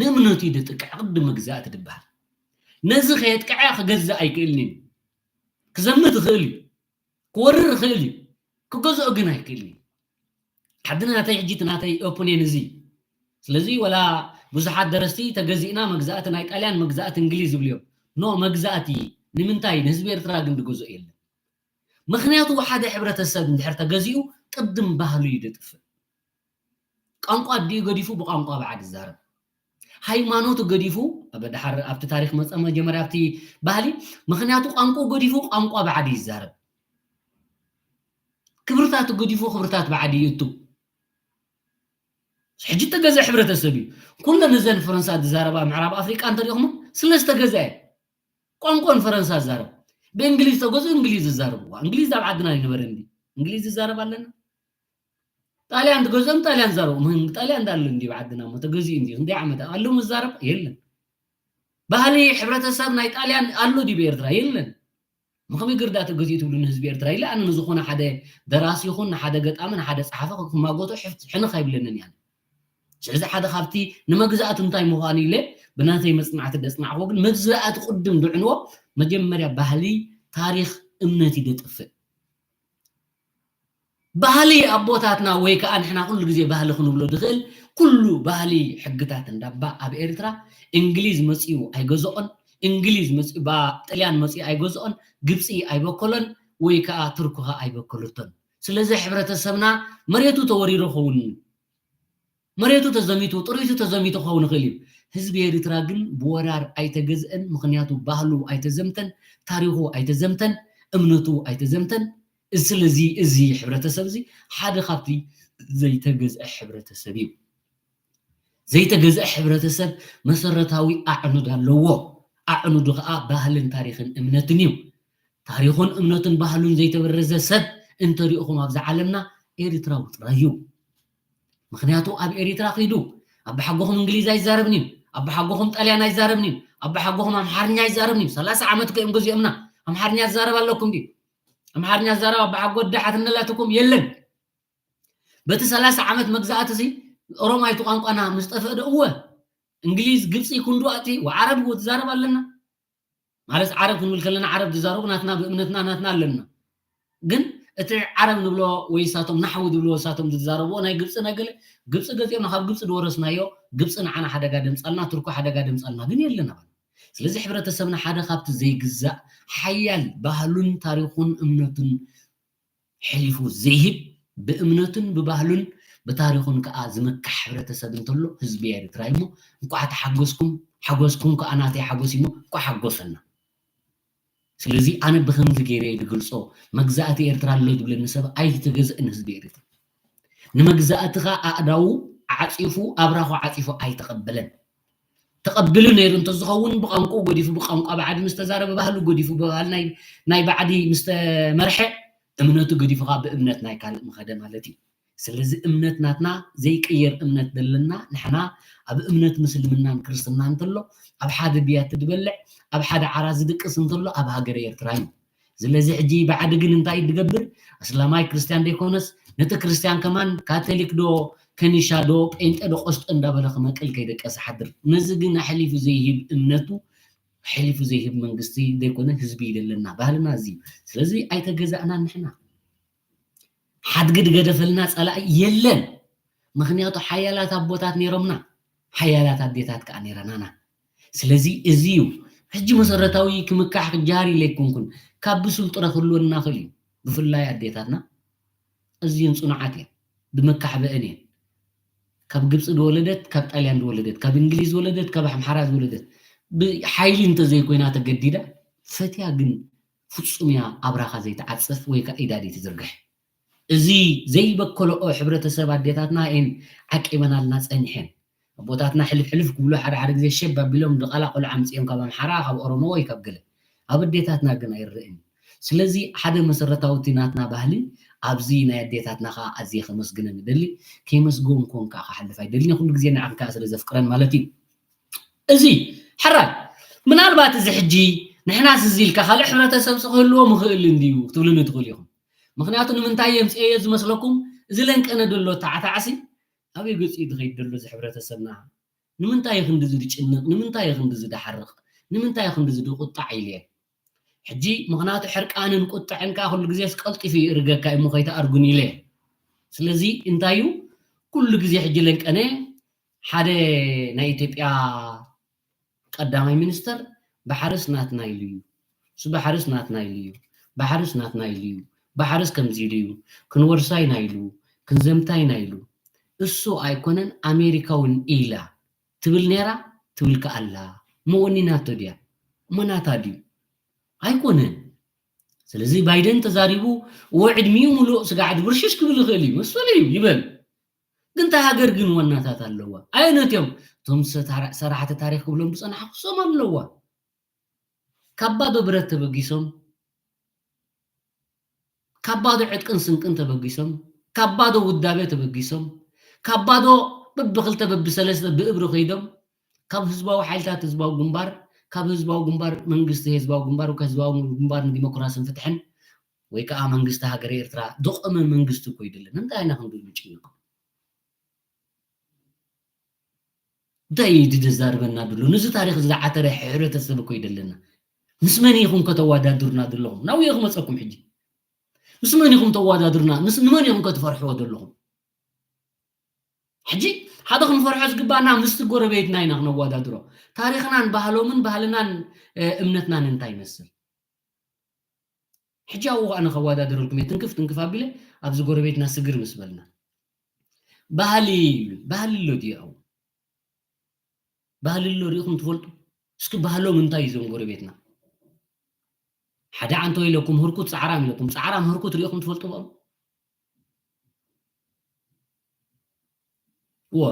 ንእምነቱ እዩ ደጥቅዕ። ቅድም መግዛእቲ ድበሃል። ነዚ ከየጥቅዐ ክገዝእ ኣይክእልን እዩ። ክዘምት ይኽእል እዩ። ክወርር ይኽእል እዩ። ክገዝኦ ግን ኣይክእልን እዩ። ሓዲ ናተይ ሕጂ እቲ ናተይ ኦፒንየን እዚ። ስለዚ ወላ ብዙሓት ደረስቲ ተገዚእና መግዛእቲ ናይ ጣልያን መግዛእቲ እንግሊዝ ዝብሉ እዮም። ኖ መግዛእቲ ንምንታይ ንህዝቢ ኤርትራ ግን ዝገዝኦ የለን። ምኽንያቱ ሓደ ሕብረተሰብ እንድሕር ተገዚኡ ቅድም ባህሉ እዩ ዝጥፍእ። ቋንቋ ኣዲኡ ገዲፉ ብቋንቋ ባዕዲ ይዛረብ። ሃይማኖቱ ገዲፉ ኣብ ድሓር ኣብቲ ታሪኽ መፀ መጀመርያ ኣብቲ ባህሊ ምኽንያቱ ቋንቋ ገዲፉ ቋንቋ ባዕዲ ይዛረብ። ክብርታቱ ገዲፉ ክብርታት ባዕዲ ይእቱ። ሕጂ ተገዘ ሕብረተሰብ እዩ። ኩለን እዘን ፈረንሳ ዝዛረባ ምዕራብ ኣፍሪቃ እንተሪኹም ስለ ዝተገዘአ ቋንቋን ፈረንሳ ዝዛረብ ብእንግሊዝ ተገዝኡ እንግሊዝ ዝዛረብዋ እንግሊዝ ኣብ ዓድና ይነበረ እንዲ እንግሊዝ ዝዛረብ ኣለና። ጣልያን ትገዝኦም ጣልያን ዛረቡ ጣልያን እንዳሉ እንዲ ዓድና ሞ ተገዚኡ እንዲ እንዲ ዓመት ኣሉ ምዛረብ የለን። ባህሊ ሕብረተሰብ ናይ ጣልያን ኣሎ ዲብ ኤርትራ የለን። ምኸመይ ግርዳ ተገዚኡ ትብሉ ንህዝቢ ኤርትራ ኢለ ኣነ ንዝኾነ ሓደ ደራሲ ይኹን ንሓደ ገጣሚ ንሓደ ጸሓፊ ክማጎቶ ሕፍ- ሕንኽ ኣይብለንን እያ። ስለዚ ሓደ ካብቲ ንመግዛእቲ እንታይ ምዃኑ ኢለ ብናተይ መጽናዕቲ ደጽናዕዎ ግን መግዛእቲ ቅድም ድዕንዎ መጀመርያ ባህሊ ታሪኽ እምነት ይደጥፍእ። ባህሊ ኣቦታትና ወይ ከዓ ንሕና ኩሉ ግዜ ባህሊ ክንብሎ ድኽእል ኩሉ ባህሊ ሕግታት እንዳባ ኣብ ኤርትራ እንግሊዝ መፂኡ ኣይገዝኦን እንግሊዝ መፂኡ ባ ጥልያን መፂኡ ኣይገዝኦን ግብፂ ኣይበከሎን ወይ ከዓ ቱርኪ ከዓ ኣይበከሉቶን ስለዚ ሕብረተሰብና መሬቱ ተወሪሩ ኸውን መሬቱ ተዘሚቱ ጥሪቱ ተዘሚቱ ክኸውን ይኽእል እዩ ህዝቢ ኤርትራ ግን ብወራር ኣይተገዝአን ምኽንያቱ ባህሉ ኣይተዘምተን ታሪኹ ኣይተዘምተን እምነቱ ኣይተዘምተን ስለዚ እዚ ሕብረተሰብ እዚ ሓደ ካብቲ ዘይተገዝአ ሕብረተሰብ እዩ። ዘይተገዝአ ሕብረተሰብ መሰረታዊ ኣዕኑድ ኣለዎ። ኣዕኑዱ ከዓ ባህልን ታሪኽን እምነትን እዩ። ታሪኹን እምነቱን ባህሉን ዘይተበረዘ ሰብ እንተሪእኹም ኣብዛ ዓለምና ኤርትራዊ ጥራይ እዩ። ምኽንያቱ ኣብ ኤሪትራ ኺዱ ኣባሓጎኹም እንግሊዝ ኣይዛረብን እዩ ኣባሓጎኹም ጣልያን ኣይዛረብን እዩ ኣባሓጎኹም ኣምሓርኛ ኣይዛረብን እዩ ሰላሳ ዓመት ከዮም ገዚኦምና ኣምሓርኛ ዝዛረብ ኣለኩም ድዩ ኣምሓርኛ ዝዛረብ ኣባሓጎ ኣደ ሓትነላትኩም የለን በቲ ሰላሳ ዓመት መግዛእቲ ሲ ኦሮማይቱ ቋንቋና ምስ ጠፍአ ዶ እወ እንግሊዝ ግብፂ ክንዱ ኣቲ ዓረብ እወ ትዛረብ ኣለና ማለት ዓረብ ክንብል ከለና ዓረብ ዝዛረቡ ናትና ብእምነትና ናትና ኣለና ግን እቲ ዓረብ ንብሎ ወይ ሳቶም ናሕዊ ዝብልዎ ሳቶም ዝዛረብዎ ናይ ግብፂ ናይ ገለ ግብፂ ገፂኦም ካብ ግብፂ ዝወረስናዮ ግብፂ ንዓና ሓደጋ ደምፃልና ቱርኮ ሓደጋ ደምፃልና ግን የለን ኣባል ስለዚ ሕብረተሰብና ሓደ ካብቲ ዘይግዛእ ሓያል ባህሉን ታሪኹን እምነቱን ሕሊፉ ዘይህብ ብእምነቱን ብባህሉን ብታሪኹን ከዓ ዝምካሕ ሕብረተሰብ እንተሎ ህዝቢ ኤርትራ እሞ እንኳዕ ተሓጎስኩም ሓጎስኩም ከዓ ናተይ ሓጎስ እሞ እንኳዕ ሓጎሰና ስለዚ ኣነ ብከምዚ ገይረ እየ ዝገልፆ መግዛእቲ ኤርትራ ኣሎ ዝብለኒ ሰብ ኣይተገዝእን ህዝቢ ኤርትራ ንመግዛእትኻ ኣእዳዉ ዓፂፉ ኣብራኹ ዓፂፉ ኣይተቐበለን ተቐቢሉ ነይሩ እንተዝኸውን ብቋንቋኡ ገዲፉ ብቋንቋ ባዕዲ ምስ ተዛረበ ባህሉ ገዲፉ ብባህሊ ናይ ባዕዲ ምስ ተመርሐ እምነቱ ገዲፉ ከዓ ብእምነት ናይ ካልእ ምኸደ ማለት እዩ። ስለዚ እምነት ናትና ዘይቅየር እምነት ዘለና ንሕና ኣብ እምነት ምስልምናን ክርስትናን እንተሎ ኣብ ሓደ ብያቲ ዝበልዕ ኣብ ሓደ ዓራት ዝድቅስ እንተሎ ኣብ ሃገረ ኤርትራ እዩ። ስለዚ ሕጂ ብዓዲ ግን እንታይ ድገብር ኣስላማይ ክርስትያን ዘይኮነስ ነቲ ክርስትያን ከማን ካቶሊክ ዶ ከኒሻ ዶ ጴንጤ ዶ ቆስጠ እንዳበለ ክመቅል ከይደቀስ ሓድር ነዚ ግን ኣሕሊፉ ዘይህብ እምነቱ ኣሕሊፉ ዘይህብ መንግስቲ ዘይኮነ ህዝቢ ይደለና ባህልና እዚ ስለዚ ኣይተገዛእናን ንሕና ሓድጊ ድገደፈልና ፀላኢ የለን ምኽንያቱ ሓያላት ኣቦታት ነይሮምና፣ ሓያላት ኣዴታት ከዓ ነይረናና። ስለዚ እዚ እዩ ሕጂ መሰረታዊ ክምካሕ ክጀሃር ኢለ ኣይኮንኩን፣ ካብ ብሱል ጥረ ክህልወና ይኽእል እዩ። ብፍላይ ኣዴታትና እዚን ጽኑዓት እየን፣ ድመካሕበአን እየን። ካብ ግብፂ ዝወለደት፣ ካብ ጣልያን ዝወለደት፣ ካብ እንግሊዝ ዝወለደት፣ ካብ ኣምሓራ ዝወለደት፣ ብሓይሊ እንተዘይኮይና ተገዲዳ፣ ፈትያ ግን ፍጹም እያ ኣብራኻ ዘይትዓጽፍ ወይ ከዓ ኢዳ ዘይትዝርግሕ። እዚ ዘይበከልኦ ሕብረተሰብ ኣዴታትና እየን ዓቂበናልና ጸኒሐን። ኣቦታትና ሕልፍ ሕልፍ ክብሉ ሓደ ሓደ ግዜ ሸብ ኣቢሎም ድቓላ ቆልዓ ኣምጺኦም ካብ ኣምሓራ፣ ካብ ኦሮሞ ወይ ካብ ገለ። ኣብ ኣዴታትና ግን ኣይረእን። ስለዚ ሓደ መሰረታዊ እቲ ናትና ባህሊ ኣብዚ ናይ ኣዴታትና ከዓ ኣዝየ ከመስግነን እደሊ፣ ከይመስገንኩን ከዓ ክሓልፍ ኣይደልን፣ ኩሉ ግዜ ንዓን ከዓ ስለ ዘፍቅረን ማለት እዩ። እዚ ሕራይ ምናልባት እዚ ሕጂ ንሕናስ እዚ ኢልካ ካልእ ሕብረተሰብ ክህልዎ ምኽእል እንድዩ ክትብሉኒ ትኽእሉ ኢኹም። ምኽንያቱ ንምንታይ የምፅኤዮ ዝመስለኩም? እዚ ለንቀነ ዘሎ ታዕታዕሲ ኣበይ ገፂ እዩ ዝኸይድ ዘሎ እዚ ሕብረተሰብና? ንምንታይ እዩ ክንድዚ ዝጭንቕ? ንምንታይ እዩ ክንድዚ ዝሓርቕ? ንምንታይ እዩ ክንድዚ ዝቁጣዕ ኢለ እየ። ሕጂ ምኽንያቱ ሕርቃንን ቁጥዕን ከዓ ኩሉ ግዜስ ቀልጢፉ ይእርገካ እሞ ከይትኣርጉን ኢለ እየ። ስለዚ እንታይ እዩ ኩሉ ግዜ ሕጂ ለንቀነ ሓደ ናይ ኢትዮጵያ ቀዳማይ ሚኒስተር ባሕርስ ናትና ኢሉ እዩ። እሱ ባሕርስ ናትና ኢሉ እዩ። ባሕርስ ናትና ኢሉ እዩ። ባሕርስ ከምዚ ኢሉ እዩ። ክንወርሳ ኢና ኢሉ፣ ክንዘምታ ኢና ኢሉ። እሱ ኣይኮነን ኣሜሪካ እውን ኢላ ትብል ነይራ፣ ትብል ከኣ ኣላ። እሞ ወኒናቶ ድያ? እሞ ናታ ድዩ? ኣይኮነን። ስለዚ ባይደን ተዛሪቡ፣ እዎ ዕድሚኡ ሙሉእ ስጋዕ ድብርሽሽ ክብል ይኽእል እዩ፣ መሰሉ እዩ ይበል። ግን እታ ሃገር ግን ዋናታት ኣለዋ። ኣየኖት እዮም? እቶም ሰታራ-፣ ሰራሕቲ ታሪኽ ክብሎም ዝጸናሕኩ እሶም ኣለዋ። ካብ ባዶ ብረት ተበጊሶም፣ ካብ ባዶ ዕጥቅን ስንቅን ተበጊሶም፣ ካብ ባዶ ውዳቤ ተበጊሶም፣ ካብ ባዶ በብኽልተ በብሰለስተ ብእብሪ ከይዶም፣ ካብ ህዝባዊ ሓይልታት ህዝባዊ ግንባር፣ ካብ ህዝባዊ ግንባር መንግስቲ ህዝባዊ ግንባር፣ ካብ ህዝባዊ ግንባር ንዲሞክራስን ፍትሕን፣ ወይ ከዓ መንግስቲ ሃገረ ኤርትራ ዝቖመ መንግስቲ እኮ ኣይደለን። እንታይ ኢና ክንብል ንጭነቕ? እንታይ እዩ ድዛርበና ድሎ? ነዚ ታሪኽ ዝዓተረ ሕብረተሰብ እኮ ኣይደለና። ምስ መን ኢኹም ከተወዳድሩና ዘለኹም? ናብኡ እየ ክመፀኩም ሕጂ። ምስ መን ኢኹም ተወዳድሩና? ምስ ንመን ኢኹም ከትፈርሕዎ ዘለኹም? ሕጂ ሓደ ክንፈርሖ ዝግባና ምስቲ ጎረቤትና ኢና ክነወዳድሮ። ታሪኽናን ባህሎምን ባህልናን፣ እ፣ እምነትናን እንታይ ይመስል? ሕጂ ኣብኡ ኣነ ከወዳድረልኩም እየ። ትንክፍ ትንክፍ ኣቢለ ኣብዚ ጎረቤትና ስግር ምስ በልና። ባህሊ፣ ባህሊ ኣሎ ድዩ ኣብኡ? ባህሊ ኣሎ ርኢኹም ትፈልጡ? እስኪ ባህሎም እንታይ እዩ እዞም ጎረቤትና? ሓደ ዓንቶ ኢለኩም ህርኩት ጻዕራም ኢለኩም። ጻዕራም ህርኩት ርኢኹም ትፈልጡ ብኦም? እወ።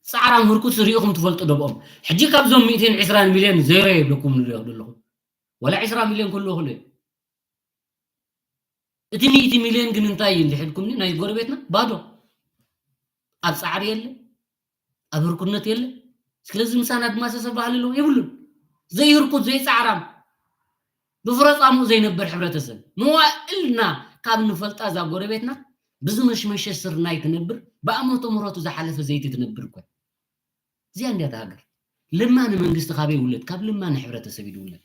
ጻዕራም ህርኩት ርኢኹም ትፈልጡ ዶ ብኦም? ሕጂ ካብዞም ሚእትን ዕስራን ሚልዮን ዜሮ የብለኩም ንሪኦ ዘለኹም። ወላ ዕስራ ሚልዮን ክህልዎ ክእሉ እዮም። እቲ ሚእቲ ሚልዮን ግን እንታይ እዩ እንድሕልኩምኒ? ናይ ጎረቤትና ባዶ። ኣብ ጻዕሪ የለ፣ ኣብ ህርኩነት የለ። ስለዚ ምሳና ድማ ሰሰብ ባህሊ ኣለዎ የብሉን። ዘይህርኩት፣ ዘይጻዕራም፣ ብፍረጻምኡ ዘይነብር ሕብረተሰብ። መዋእልና ካብ ንፈልጣ እዛ ጎረቤትና ብዝመሽመሸ ስርናይ ትነብር፣ ብኣመቶ ምሕረቱ ዝሓለፈ ዘይቲ ትነብር እኮ። እዚኣ እንድያ እታ ሃገር። ለማኒ መንግስቲ ካበይ ይውለድ? ካብ ለማኒ ሕብረተሰብ እዩ ዝውለድ።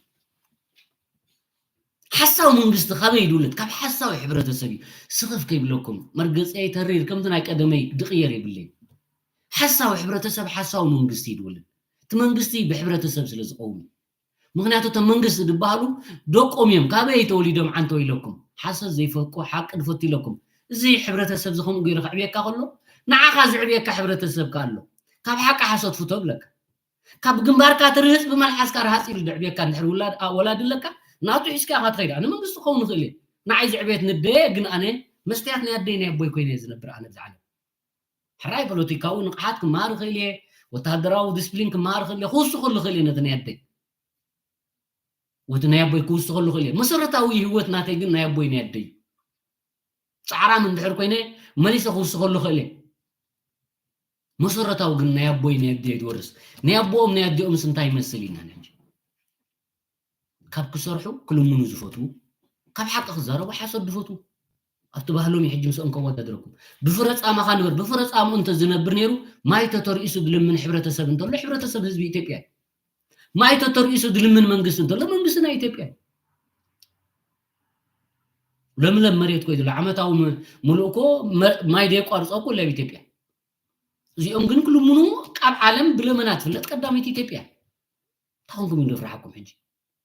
ሓሳዊ መንግስቲ ካበይ ይውለድ? ካብ ሓሳዊ ሕብረተሰብ እዩ። ስኽፍ ከይብለኩም፣ መርገጸይ ተሪር፣ ከምቲ ናይ ቀደመይ ድቕየር የብለይ። ሓሳዊ ሕብረተሰብ፣ ሓሳዊ መንግስቲ እዩ ዝውለድ። እቲ መንግስቲ ብሕብረተሰብ ስለ ዝኸውን እዩ። ምኽንያቱ እቶም መንግስቲ ዝበሃሉ ደቆም እዮም። ካበይ ተወሊዶም ዓንቶ ኢለኩም? ሓሶት ዘይፈቁ፣ ሓቂ ድፈቱ ኢለኩም። እዚ ሕብረተሰብ እዚ ከምኡ ገይሩ ከዕብየካ ከሎ፣ ንዓኻ ዝዕብየካ ሕብረተሰብ ከ ኣሎ። ካብ ሓቂ ሓሶት ፍቶ ብለካ። ካብ ግንባርካ ትርህጽ ብመልሓስካ ርሃጽ ኢሉ ዘዕብየካ እንድሕር ውላድ፣ ኣ-፣ ወላዲ ኣለካ፣ ናቱ ሒዝካ ኢኻ ትኸይድ። ኣነ መንግስቲ ክኸውን ይኽእል እየ። ንዓይ ዘዕብየት ንደየ፣ ግን ኣነ መስትያት ናይ ኣደይ ናይ ኣቦይ ኮይነ እየ ዝነብር ኣነ ኣብዚ ዓለም። ሕራይ ፖለቲካዊ ንቕሓት ክመሃር ይኽእል እየ፣ ወተሃደራዊ ዲስፕሊን ክመሃር ይኽእል እየ፣ ክውስኸሉ ይኽእል እየ ነቲ ናይ ኣደይ። ወቲ ናይ ኣቦይ ክውስኸሉ ይኽእል እየ። መሰረታዊ ህይወት ናተይ ግን ናይ ኣቦይ ናይ ኣደይ እዩ። ጻዕራም እንድሕር ኮይነ መሊሰ ክውስኸሉ ይኽእል እየ። መሰረታዊ ግን ናይ ኣቦይ ናይ ኣደይ ዝወርስ። ናይ ኣቦኦም ናይ ኣዲኦምስ እንታይ ይመስል ኢና ንሕጂ? ካብ ክሰርሑ ክልምኑ ዝፈትዉ፣ ካብ ሓቂ ክዛረቡ ሓሶት ዝፈትዉ። ኣብቲ ባህሎም እዩ ሕጂ ምስኦም ከወዳድረኩም። ብፍረ ጻማኻ ንበር፣ ብፍረ ጻምኡ እንተ ዝነብር ነይሩ፣ ማይ ተተርኢሱ ዝልምን ሕብረተሰብ እንተሎ፣ ሕብረተሰብ ህዝቢ ኢትዮጵያ እዩ። ማይ ተተርኢሱ ዝልምን መንግስቲ እንተሎ፣ መንግስቲ ናይ ኢትዮጵያ እዩ። ለምለም መሬት ኮይ ዘሎ ዓመታዊ ም-፣ ሙሉእ እኮ መ-፣ ማይ ደየቋርጾ እኮ ለብ ኢትዮጵያ። እዚኦም ግን ክልምኑ ካብ ዓለም ብለመና ትፍለጥ ቀዳመይቲ ኢትዮጵያ። እንታይ ኮንኩም እዩ ደፍራሕኩም ሕጂ?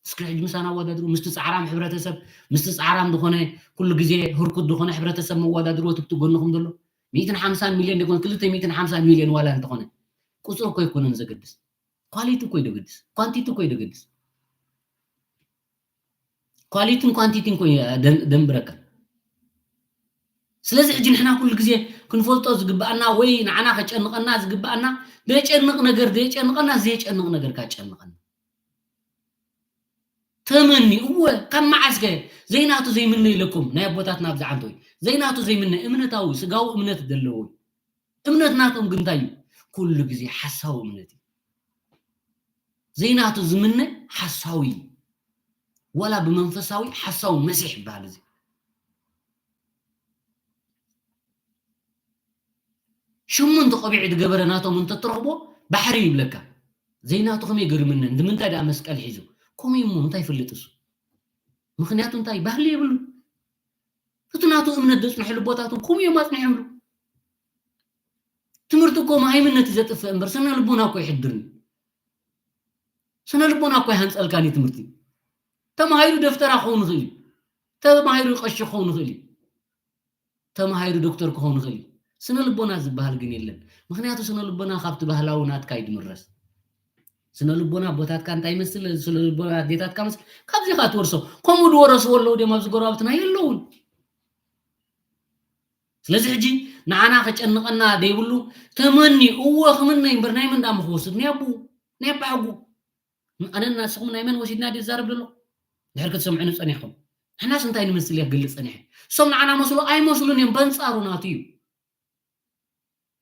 እስኪ ሕጂ ምሳና ኣወዳድሩ። ምስቲ ጻዕራም ሕብረተሰብ፣ ምስቲ ጻዕራም ዝኾነ ኩሉ ግዜ ህርኩት ዝኾነ ሕብረተሰብ መወዳድርዎ ትብቲ ጎንኹም ዘሎ ሚእትን ሓምሳን ሚልዮን ደይኮነ፣ ክልተ ሚእትን ሓምሳን ሚልዮን ዋላ እንተኾነ፣ ቁጽሪ እኮ ኣይኮነን ዘገድስ። ኳሊቲ እኮ እዩ ዘገድስ። ኳንቲቲ እኮ እዩ ዘገድስ። ኳሊቲን ኳንቲቲን እኮ እዩ ደን-፣ ደንብረካ። ስለዚ ሕጂ ንሕና ኩሉ ግዜ ክንፈልጦ ዝግባኣና ወይ ንዓና ከጨንቐና ዝግባኣና፣ ዘጨንቕ ነገር ዘየጨንቐና፣ ዘየጨንቕ ነገር ካጨንቐና። ተመኒ፣ እወ፣ ካብ መዓስከ ዘይናቱ ዘይምነ ኢለኩም ናይ ኣቦታትና ኣብዚ ዓንተው። ዘይናቱ ዘይምነ እምነታዊ፣ ስጋዊ እምነት ዘለዎ እዩ። እምነት ናቶም ግን እንታይ እዩ? ኩሉ ግዜ ሓሳዊ እምነት እዩ። ዘይናቱ ዝምነ ሓሳዊ እዩ። ዋላ ብመንፈሳዊ ሓሳዊ መሲሕ ይበሃል እዚ። ሸሞንተ ቆቢዕ ዝገበረ ናቶም እንተትረኽቦ ባሕሪ ይብለካ። ዘይናቱ ከመይ ገርምነን? ንምንታይ ደኣ መስቀል ሒዙ? ከምኡ እሞ እንታይ ይፈልጥ እሱ? ምኽንያቱ እንታይ? ባህሊ የብሉ። እቲ ናቱ እምነት ዘጽንሐሉ ቦታቱ ከምኡ እዮም ኣጽኒሖምሉ። ትምህርቲ እኮ መሃይምነት እዩ ዘጥፍእ እምበር ስነ ልቦና እኮ ይሕድርን። ስነ ልቦና እኮ ይሃንጸልካን እዩ ትምህርቲ። ተማሂሩ ደፍተራ ክኸውን ይኽእል እዩ። ተማሂሩ ቀሺ ክኸውን ይኽእል እዩ። ተማሂሩ ዶክተር ክኸውን ይኽእል እዩ። ስነ ልቦና ዝበሃል ግን የለን። ምኽንያቱ ስነ ልቦና ካብቲ ባህላዊ ናትካ እዩ ዝምረስ። ስነ ልቦና ኣቦታትካ እንታይ ይመስል፣ ስነ ልቦና ኣዴታትካ መስል፣ ካብዚ ኢኻ ትወርሶ። ከምኡ ዝወረስዎ ኣለዉ ድዮም ኣብዚ ጎረባብትና? የለውን። ስለዚ ሕጂ ንዓና ከጨንቐና ዘይብሉ ተመኒ፣ እወ ክምነ እምበር ናይ መን ደኣ ምኽወስድ? ናይ ኣቦኡ፣ ናይ ኣባሓጉ። ኣነን ንስኹም ናይ መን ወሲድና ድዩ ዝዛረብ ዘሎ? ድሕር ክትሰምዑኒ ጸኒሕኩም። ንሕናስ እንታይ ንመስል እየ ክገልጽ ጸኒሐ። እሶም ንዓና መስሎ ኣይመስሉን እዮም፣ በንጻሩ ናቱ እዩ።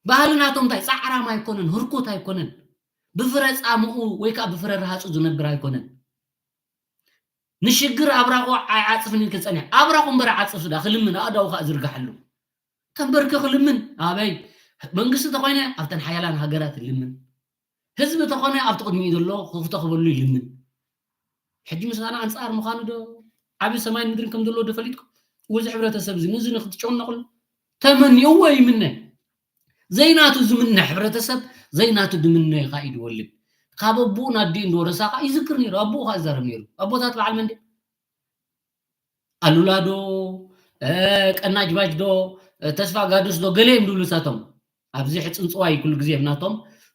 ባህሊ ናቶም እንታይ ጻዕራም ኣይኮነን፣ ህርኩት ኣይኮነን። ብፍረ ጻምኡ ወይ ከኣ ብፍረ ረሃጹ ዝነብር ኣይኮነን። ንሽግር ኣብራኹ ኣይዓጽፍን ኢልካ ጸኒሕ። ኣብራኹ እምበር ዓጽፍ ዳ ክልምን ኣእዳዉ ከኣ ዝርግሓሉ። ተንበርኪ ክልምን ኣበይ? መንግስቲ ተኾይነ ኣብተን ሓያላን ሃገራት ይልምን። ህዝቢ ተኾነ ኣብቲ ቅድሚኡ ዘሎ ክፍቶ ክበሉ ይልምን። ሕጂ ምሳና ኣንጻር ምዃኑ ዶ ዓቢ ሰማይን ምድርን ከም ዘሎ ዶ ፈሊጥኩም? እዚ ሕብረተሰብ እዚ ነዚ ንክትጨነቕሉ ተመንይዎ ይምነ። ዘይናቱ ዝምነ ሕብረተሰብ ዘይናቱ ዝምነ ኸኣ እዩ ዝወልድ። ካብ ኣቦኡ ናዲኡ እንደወረሳ ኸኣ ይዝክር ነይሩ። ኣቦኡ ኸኣ ይዛረብ ነይሩ። ኣቦታት በዓል መን ድዮም? ኣሉላ ዶ፣ እ፣ ቀናጅባጅ ዶ፣ እ፣ ተስፋ ጋዱስ ዶ፣ ገለ እዮም ዝብሉ ንሳቶም። ኣብዚ ሕጽንጽዋይ ኩሉ ግዜ ናቶም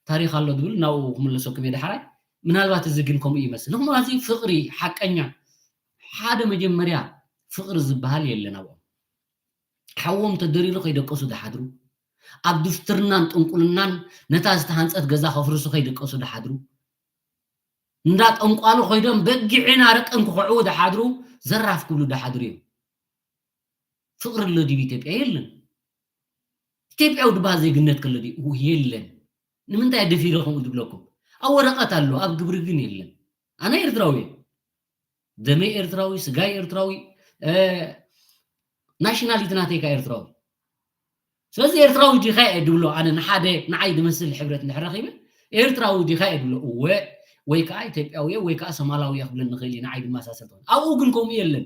ታሪኽ ኣሎ ዝብል ናብኡ ክምለሰኩም እየ ዳሕራይ። ምናልባት እዚ ግን ከምኡ ይመስል። ንኹምራ እዚ ፍቕሪ ሓቀኛ ሓደ መጀመርያ ፍቕሪ ዝበሃል የለን ኣብኦም። ሓዎም ተደሪሩ ከይደቀሱ ዝሓድሩ፣ ኣብ ድፍትርናን ጥንቁልናን ነታ ዝተሃንጸት ገዛ ከፍርሱ ከይደቀሱ ዝሓድሩ፣ እንዳ ጠንቋሉ ኮይዶም በጊዕን ኣረቅን ክኹዕዉ ዝሓድሩ፣ ዘራፍ ክብሉ ዝሓድሩ እዮም። ፍቕሪ ኣሎ ድዩ ኢትዮጵያ? የለን። ኢትዮጵያዊ ዝበሃል ዜግነት ከሎ ድዩ? የለን። ንምንታይ ደፊረ ከምኡ ዝብለኩም? ኣብ ወረቐት ኣሎ፣ ኣብ ግብሪ ግን የለን። ኣነ ኤርትራዊ እየ። ደመይ ኤርትራዊ፣ ስጋይ ኤርትራዊ፣ እ፣ ናሽናሊቲ ናተይ ከኣ ኤርትራዊ። ስለዚ ኤርትራዊ ዲኻ እየ ድብሎ ኣነ ንሓደ ንዓይ ዝመስል ሕብረት እንድሕር ረኺበ፣ ኤርትራዊ ዲኻ እየ ድብሎ። እወ፣ ወይ ከኣ ኢትዮጵያዊ እየ ወይ ከኣ ሶማላዊ እየ ክብለኒ ይኽእል እዩ፣ ንዓይ ዝመሳሰል ተኾይኑ። ኣብኡ ግን ከምኡ የለን።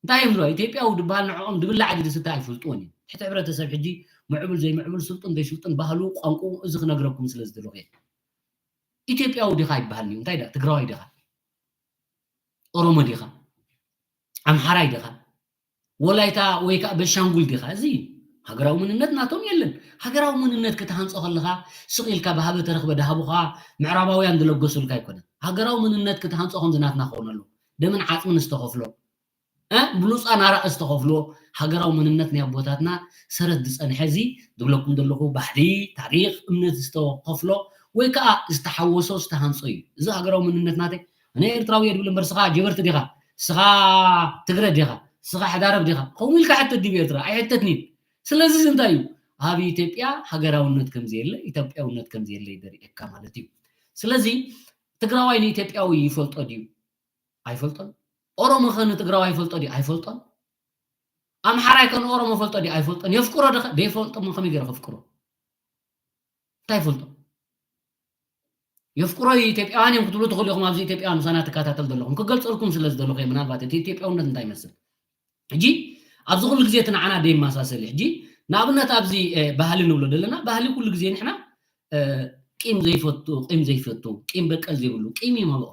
እንታይ እዮም ዝብሉ? ኢትዮጵያዊ ዝበሃል ንዕኦም ዝብላዕ ድዩ ዝስተ ኣይፈልጥዎን እዮም። ትሕቲ ሕብረተሰብ ሕጂ ምዕቡል ዘይምዕቡል፣ ስልጡን ዘይስልጡን፣ ባህሉ፣ ቋንቋኡ፣ እዚ ክነግረኩም ስለ ዝደለኹ እየ። ኢትዮጵያዊ ዲኻ ኣይበሃልን እዩ። እንታይ ዳ-፣ ትግራዋይ ዲኻ? ኦሮሞ ዲኻ? ኣምሓራይ ዲኻ? ወላይታ ወይ ከኣ በሻንጉል ዲኻ? እዚ ሃገራዊ መንነት ናቶም የለን። ሃገራዊ መንነት ክትሃንጾ ከለኻ ስቕ ኢልካ ብሃበ ተረኽበ ድሃቡኻ ምዕራባውያን ዝለገሱልካ ኣይኮነን። ሃገራዊ መንነት ክትሃንጾ ከምዚ ናትና ክኸውን ኣለዎ። ደምን ዓጽምን ዝተኸፍሎ፣ እ፣ ብሉጻ ናራእ ዝተኸፍሎ ሃገራዊ መንነት ናይ ኣቦታትና ሰረት ዝጸንሐ እዚ ዝብለኩም ዘለኹ ባህሊ፣ ታሪኽ፣ እምነት ዝተኸፍሎ ወይ ከኣ ዝተሓወሶ ዝተሃንጾ እዩ። እዚ ሃገራዊ መንነት ናተይ ኣነ ኤርትራዊ እየ ድብል እምበር፣ ስኻ ጀበርቲ ዲኻ? ስኻ ትግረ ዲኻ? ስኻ ሕዳረብ ዲኻ? ከምኡ ኢልካ ሕተት ድዩ ኤርትራ? ኣይሕተትን'ዩ። ስለዚ እዚ እንታይ እዩ? ኣብ ኢትዮጵያ ሃገራውነት ከም ዘየለ፣ ኢትዮጵያውነት ከም ዘየለ ይደርእየካ ማለት እዩ። ስለዚ ትግራዋይ ንኢትዮጵያዊ ይፈልጦ ድዩ? ኣይፈልጦን። ኦሮሞ ኸ ንትግራዋይ ይፈልጦ ድዩ? ኣይፈልጦን። ኣምሓራይ ከ ንኦሮሞ ይፈልጦ ድዩ? ኣይፈልጦን። የፍቅሮ ዶ ኸ? ዘይፈልጦ እሞ ከመይ ገይሩ ከፍቅሮ? እንታይ ይፈልጦ? የፍቅሮ ኢትዮጵያውያን እዮም ክትብሉ ትኽእሉ ኢኹም፣ ኣብዚ ኢትዮጵያውያን ምሳና ትከታተል ዘለኹም። ክገልጸልኩም ስለ ዝደለኹ እየ፣ ምናልባት እቲ ኢትዮጵያውነት እንታይ ይመስል። ሕጂ ኣብዚ ኩሉ ግዜ እቲ ንዓና ደይመሳሰል እዩ። ሕጂ ንኣብነት ኣብዚ እ፣ ባህሊ ንብሎ ዘለና፣ ባህሊ ኩሉ ግዜ ንሕና እ፣ ቂም ዘይፈቱ፣ ቂም ዘይፈቱ፣ ቂም በቀል ዘይብሉ፣ ቂም ይመልኦ።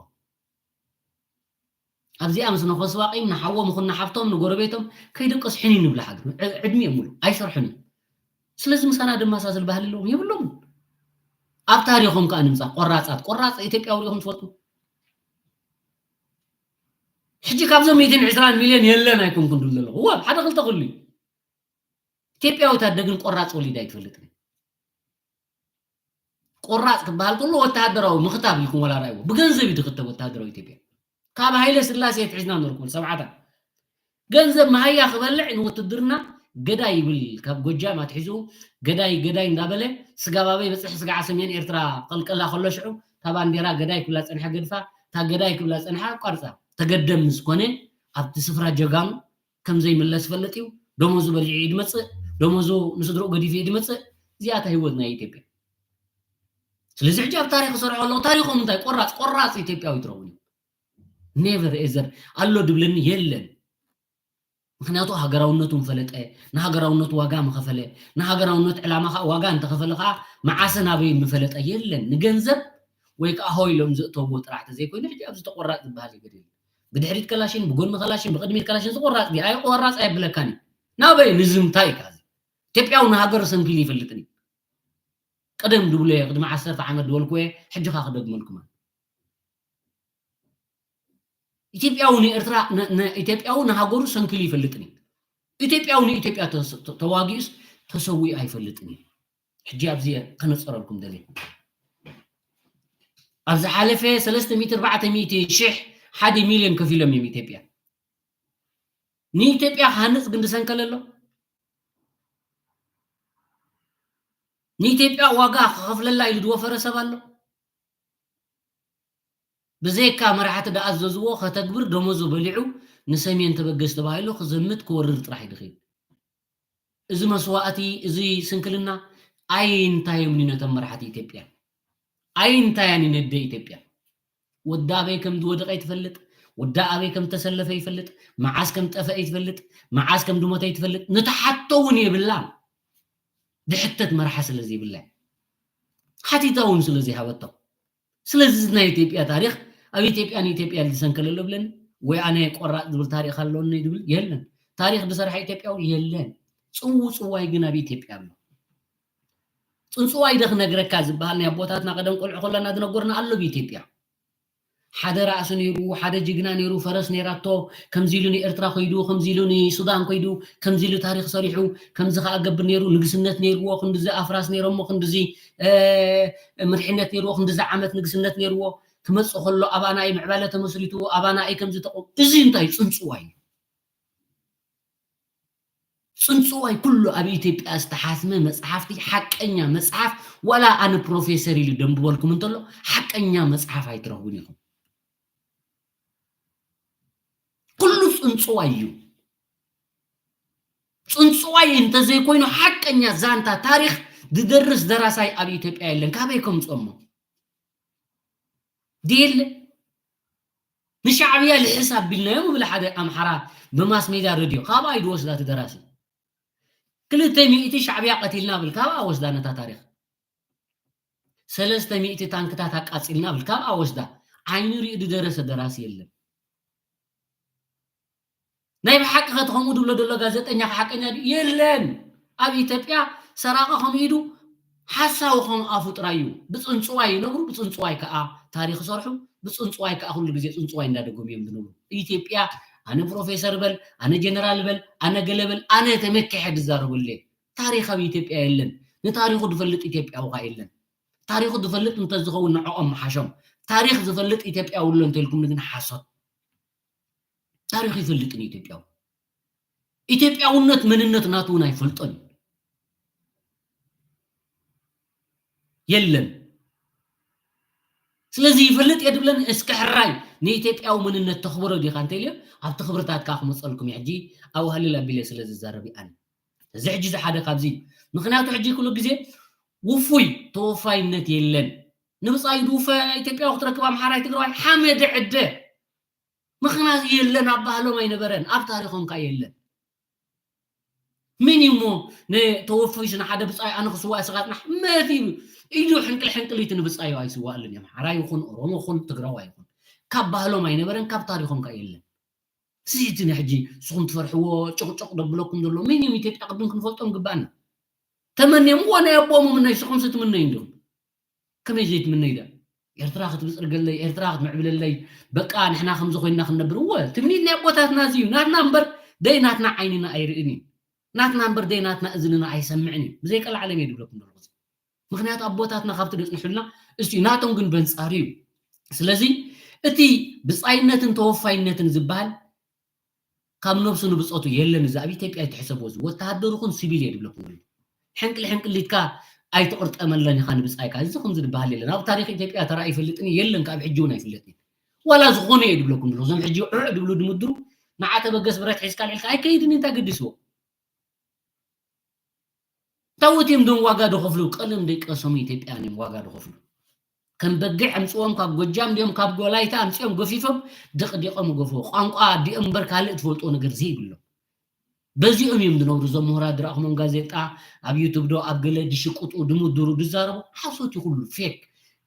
ኣብዚኣ ምስ ነኸስዋ ቂም ንሓዎም ይኹን ንሓፍቶም ንጎረቤቶም ከይደቀሱ ሕኒ ንብላ ሓግር ዕድሚኦም ሙሉ ኣይሰርሑን እዮም። ስለዚ ምሳና ደመሳሰል ባህሊ ኣለዎም የብሎም። ኣብ ታሪኾም ከዓ ንምፃ ቆራፃት ቆራፅ ኢትዮጵያዊ ሪኹም ትፈልጡ? ሕጂ ካብዞም ሚእትን ዕስራን ሚልዮን የለን ኣይኮንኩን ድብል ዘለኹ እዋ ሓደ ክልተ ክሉ እዩ። ኢትዮጵያዊት ኣደ ግን ቆራፅ ወሊዳ ኣይትፈልጥን። ቆራፅ ክበሃል ከሎ ወተሃደራዊ ምኽታብ ኢልኩም ወላ ራእይዎ ብገንዘብ እዩ ድኽተብ ወተሃደራዊ ኢትዮጵያ። ካብ ሃይለ ስላሴ ትሒዝና ነበርኩ ሰብዓታት ገንዘብ መሃያ ክበልዕ ንውትድርና ገዳይ ይብል። ካብ ጎጃም ኣትሒዙ ገዳይ ገዳይ እንዳበለ ስጋባበይ በፅሒ ስጋዓ ሰሜን ኤርትራ ቀልቀላ ከሎ ሽዑ እታ ባንዴራ ገዳይ ክብላ ፀንሐ ገድፋ እታ ገዳይ ክብላ ፀንሐ ኣቋርፃ። ተገደም ምስ ኮነ ኣብቲ ስፍራ ጀጋኑ ከም ዘይምለስ ፈልጥ እዩ። ደሞዙ በሊዑ እዩ ድመፅእ፣ ደሞዙ ንስድርኡ ገዲፉ እዩ ድመፅእ። እዚኣታ ህይወት ናይ ኢትዮጵያ። ስለዚ ሕጂ ኣብ ታሪክ ክሰርሖ ኣለዎ። ታሪኮም እንታይ ቆራፅ ቆራፅ ኢትዮጵያዊ ትረኽቡ። ኔቨር ኤዘር ኣሎ ድብለኒ የለን። ምክንያቱ ሃገራውነቱ ምፈለጠ፣ ንሃገራውነቱ ዋጋ ምኸፈለ፣ ንሃገራውነት ዕላማ ከዓ ዋጋ እንተኸፈለ ከዓ መዓሰ ናበይ ምፈለጠ የለን። ንገንዘብ ወይ ከዓ ሆ ኢሎም ዘእተውዎ ጥራሕ ተዘይኮይኑ ሕጂ ኣብዚ ተቆራፅ ዝበሃል ነገር የለን። ብድሕሪት ከላሽን ብጎኒ ከላሽን ብቅድሚት ከላሽን ዝቆራፅ ድዩ? ኣይ ቆራፅ ኣየብለካን እዩ። ናበይ ንዝምታይ እዩ ከዚ? ኢትዮጵያዊ ንሃገር ሰንኪሉ ይፈልጥን እዩ። ቀደም ድብሎ እየ ቅድሚ ዓሰርተ ዓመት ድበልኩ እየ ሕጂ ካ ክደግመልኩም። ኢትዮጵያዊ ንኤርትራ ኢትዮጵያዊ ንሃገሩ ሰንኪሉ ይፈልጥን እዩ። ኢትዮጵያዊ ንኢትዮጵያ ተዋጊኡስ ተሰዊኡ ኣይፈልጥን እዩ። ሕጂ ኣብዚ ከነፀረልኩም ደልየ ኣብ ዝሓለፈ ሰለስተ ሚእቲ ኣርባዕተ ሚእቲ ሽሕ ሓደ ሚልዮን ከፊሎም እዮም ኢትዮጵያ ንኢትዮጵያ ክሃንፅ ግን ድሰንከለ ኣሎ። ንኢትዮጵያ ዋጋ ክኸፍለላ ኢሉ ዝወፈረ ሰብ ኣሎ። ብዘይካ መራሕቲ ድኣዘዝዎ ከተግብር ደሞዙ በሊዑ ንሰሜን ተበገስ ተባሂሉ ክዘምት ክወርር ጥራሕ ይድኽእል። እዚ መስዋእቲ እዚ ስንክልና ኣይንታዮም ነቶም መራሕቲ ኢትዮጵያ ኣይንታያን ነደ ኢትዮጵያ ወዲ ኣበይ ከም ዝወደቀ ይትፈልጥ፣ ወዲ ኣበይ ከም ተሰለፈ ይፈልጥ፣ መዓስ ከም ጠፈ ይትፈልጥ፣ መዓስ ከም ድሞተ ይትፈልጥ፣ ንተሓቶ እውን የብላን። ድሕተት መርሓ ስለ ዘይብላ ሓቲታ እውን ስለ ዘይሃበቶ። ስለዚ ናይ ኢትዮጵያ ታሪክ ኣብ ኢትዮጵያ ንኢትዮጵያ ዝሰንከለሎ ብለኒ ወይ ኣነ ቆራጥ ዝብል ታሪክ ኣለኒ ዝብል የለን። ታሪክ ዝሰርሐ ኢትዮጵያዊ የለን። ፅውፅዋይ ግን ኣብ ኢትዮጵያ ኣሎ። ፅንፅዋይ ደ ክነግረካ ዝበሃል ናይ ኣቦታትና ቀደም ቆልዑ ከለና ዝነገሩና ኣሎ ብኢትዮጵያ ሓደ ራእሲ ነይሩ ሓደ ጅግና ነይሩ ፈረስ ነይራቶ ከምዚ ኢሉ ንኤርትራ ኮይዱ ከምዚ ኢሉ ንሱዳን ኮይዱ ከምዚ ኢሉ ታሪክ ሰሪሑ ከምዚ ከዓ ገብር ነይሩ ንግስነት ነይርዎ ክንድዚ ኣፍራስ ነይሮሞ ክንድዚ ምድሕነት ነይርዎ ክንድዚ ዓመት ንግስነት ነይርዎ ክመፅእ ከሎ ኣባናይ ምዕባለ ተመስሪቱ ኣባናይ ከምዚ ተቆ እዚ እንታይ ፅንፅዋይ እዩ ፅንፅዋይ ኩሉ ኣብ ኢትዮጵያ ዝተሓትመ መፅሓፍቲ ሓቀኛ መፅሓፍ ዋላ ኣነ ፕሮፌሰር ኢሉ ደንብበልኩም እንተሎ ሓቀኛ መፅሓፍ ኣይትረኽቡን ኢኹም። ኩሉ ፅንፅዋይ እዩ። ፅንፅዋይ እንተዘይኮይኑ ሓቀኛ ዛንታ ታሪክ ዝደርስ ደራሳይ ኣብ ኢትዮጵያ የለን። ካበይ ከምፅኦሞ ድየለ ንሻዕብያ ልሕስ ኣቢልናዮም ብል ሓደ ኣምሓራ ብማስ ሜድያ ረድዮ ካብኣ እዩ ዝወስዳ እቲ ደራሲ ክልተ ሚእቲ ሻዕብያ ቀቲልና ብል ካብኣ ወስዳ ነታ ታሪክ ሰለስተ ሚእቲ ታንክታት ኣቃፂልና ብል ካብኣ ወስዳ ዓይኑ ሪኡ ዝደረሰ ደራሲ የለን ናይ ብሓቂ ከቲ ከምኡ ድብሎ ዘሎ ጋዜጠኛ ሓቀኛ ድዩ የለን ኣብ ኢትዮጵያ ሰራቂ ከምኡ ኢዱ ሓሳዊ ከም ኣፉ ጥራይ እዩ ብፅንፅዋይ ይነብሩ ብፅንፅዋይ ከዓ ታሪክ ይሰርሑ ብፅንፅዋይ ከዓ ኩሉ ግዜ ፅንፅዋይ እንዳደገሙ እዮም ዝነብሩ ኢትዮጵያ ኣነ ፕሮፌሰር በል ኣነ ጀነራል በል ኣነ ገለ በል ኣነ ተመኪሐ ድዛረበሉ እየ ታሪክ ኣብ ኢትዮጵያ የለን ንታሪኩ ዝፈልጥ ኢትዮጵያዊ ከዓ የለን ታሪኩ ዝፈልጥ እንተዝኸውን ንዕኦም ምሓሾም ታሪክ ዝፈልጥ ኢትዮጵያዊ ኣሎ እንተልኩም ግን ሓሶት ታሪክ ይፈልጥን ኢትዮጵያዊ ኢትዮጵያውነት መንነት ናቱ እውን ኣይፈልጦን የለን ስለዚ ይፈልጥ እየ ድብለን እስከ ሕራይ ንኢትዮጵያዊ መንነት ተኽብሮ ዲኻ እንተኢልዮ ኣብቲ ክብርታት ከዓ ክመፀልኩም እየ ሕጂ ኣብኡ ሃልል ኣቢለ ስለ ዝዛረብ ኣነ እዚ ሕጂ ዝሓደ ካብዚ ምክንያቱ ሕጂ ኩሉ ግዜ ውፉይ ተወፋይነት የለን ንብፃይ ድውፈ ኢትዮጵያዊ ክትረክብ ኣምሓራይ ትግራዋይ ሓመደ ዕደ ምክንያቱ የለን ኣብ ባህሎም ኣይነበረን ኣብ ታሪኮም ከዓ የለን ምን እዩ እሞ ንተወፈይሱ ንሓደ ብጻይ ኣነ ክስዋእ ስኻ ጽናሕ መት እዩ ኢሉ ሕንቅል ሕንቅል እቲ ንብጻዩ ኣይስዋእልን እዮም። ሓራ ይኹን ኦሮሞ ይኹን ትግራዋይ ይኹን ካብ ባህሎም ኣይነበረን ካብ ታሪኾም ከ የለን። እዚ እቲ ንሕጂ ንስኹም ትፈርሕዎ ጭቕጭቕ ደብለኩም ዘሎ ምን እዩ ኢትዮጵያ ቅድም ክንፈልጦም ግባእና። ተመንዮም እዋ ናይ ኣቦኦም ምነይ ንስኹም ስትምነዩ እንዲኹም ከመይ ዘይትምነይ ዳ ኤርትራ ክትብፅርገለይ ኤርትራ ክትምዕብለለይ በቃ ንሕና ከምዚ ኮይንና ክንነብር እወ ትምኒት ናይ ኣቦታትና እዚ እዩ ናትና እምበር ደይ ናትና ዓይንና ኣይርእን እዩ ናትና እምበር ደይ ናትና እዝንና ኣይሰምዕን እዩ ብዘይቀላዓለም እየ ድብለኩም ዘለኹ ምክንያቱ ኣቦታትና ካብቲ ደፅንሑልና እሱ እዩ ናቶም ግን በንፃሩ እዩ ስለዚ እቲ ብፃይነትን ተወፋይነትን ዝበሃል ካብ ነብሱ ንብፆቱ የለን እዚ ኣብ ኢትዮጵያ ይትሕሰቦ እዚ ወተሃደር ኹን ሲቪል እየ ድብለኩም ዘሎ ሕንቅል ሕንቅሊትካ ኣይትቕርጠመለን ኢኻ ንብፃይካ እዚ ከምዚ ዝበሃል የለን ኣብ ታሪክ ኢትዮጵያ ተራ ይፈልጥን የለን ካብ ሕጂ እውን ኣይፍለጥን ዋላ ዝኾነ እየ ድብለኩም ዘሎ እዞም ሕጂ ዕዕ ድብሉ ድምድሩ ንዓተ በገስ ብረት ሒዝካ ልዕልካ ኣይከይድን እንታይ ገዲስዎ ታወት እዮም ዶም ዋጋ ድኸፍሉ ቀለም ደቀሰሙ ኢትዮጵያን እዮም ዋጋ ድኸፍሉ ከም በግዕ ኣምፅዎም ካብ ጎጃም ድዮም ካብ ጎላይታ ኣምፅኦም ገፊፎም ደቕዲቖም ገፍዎ ቋንቋ ኣዲኦም እምበር ካልእ ትፈልጦ ነገር ዘይብሎም በዚኦም እዮም ዝነብሩ እዞም ምሁራት ዝረእኹሞም ጋዜጣ ኣብ ዩቱብ ዶ ኣብ ገለ ድሽቅጡ ድምድሩ ድዛረቡ ሓሶት ይኹሉ ፌክ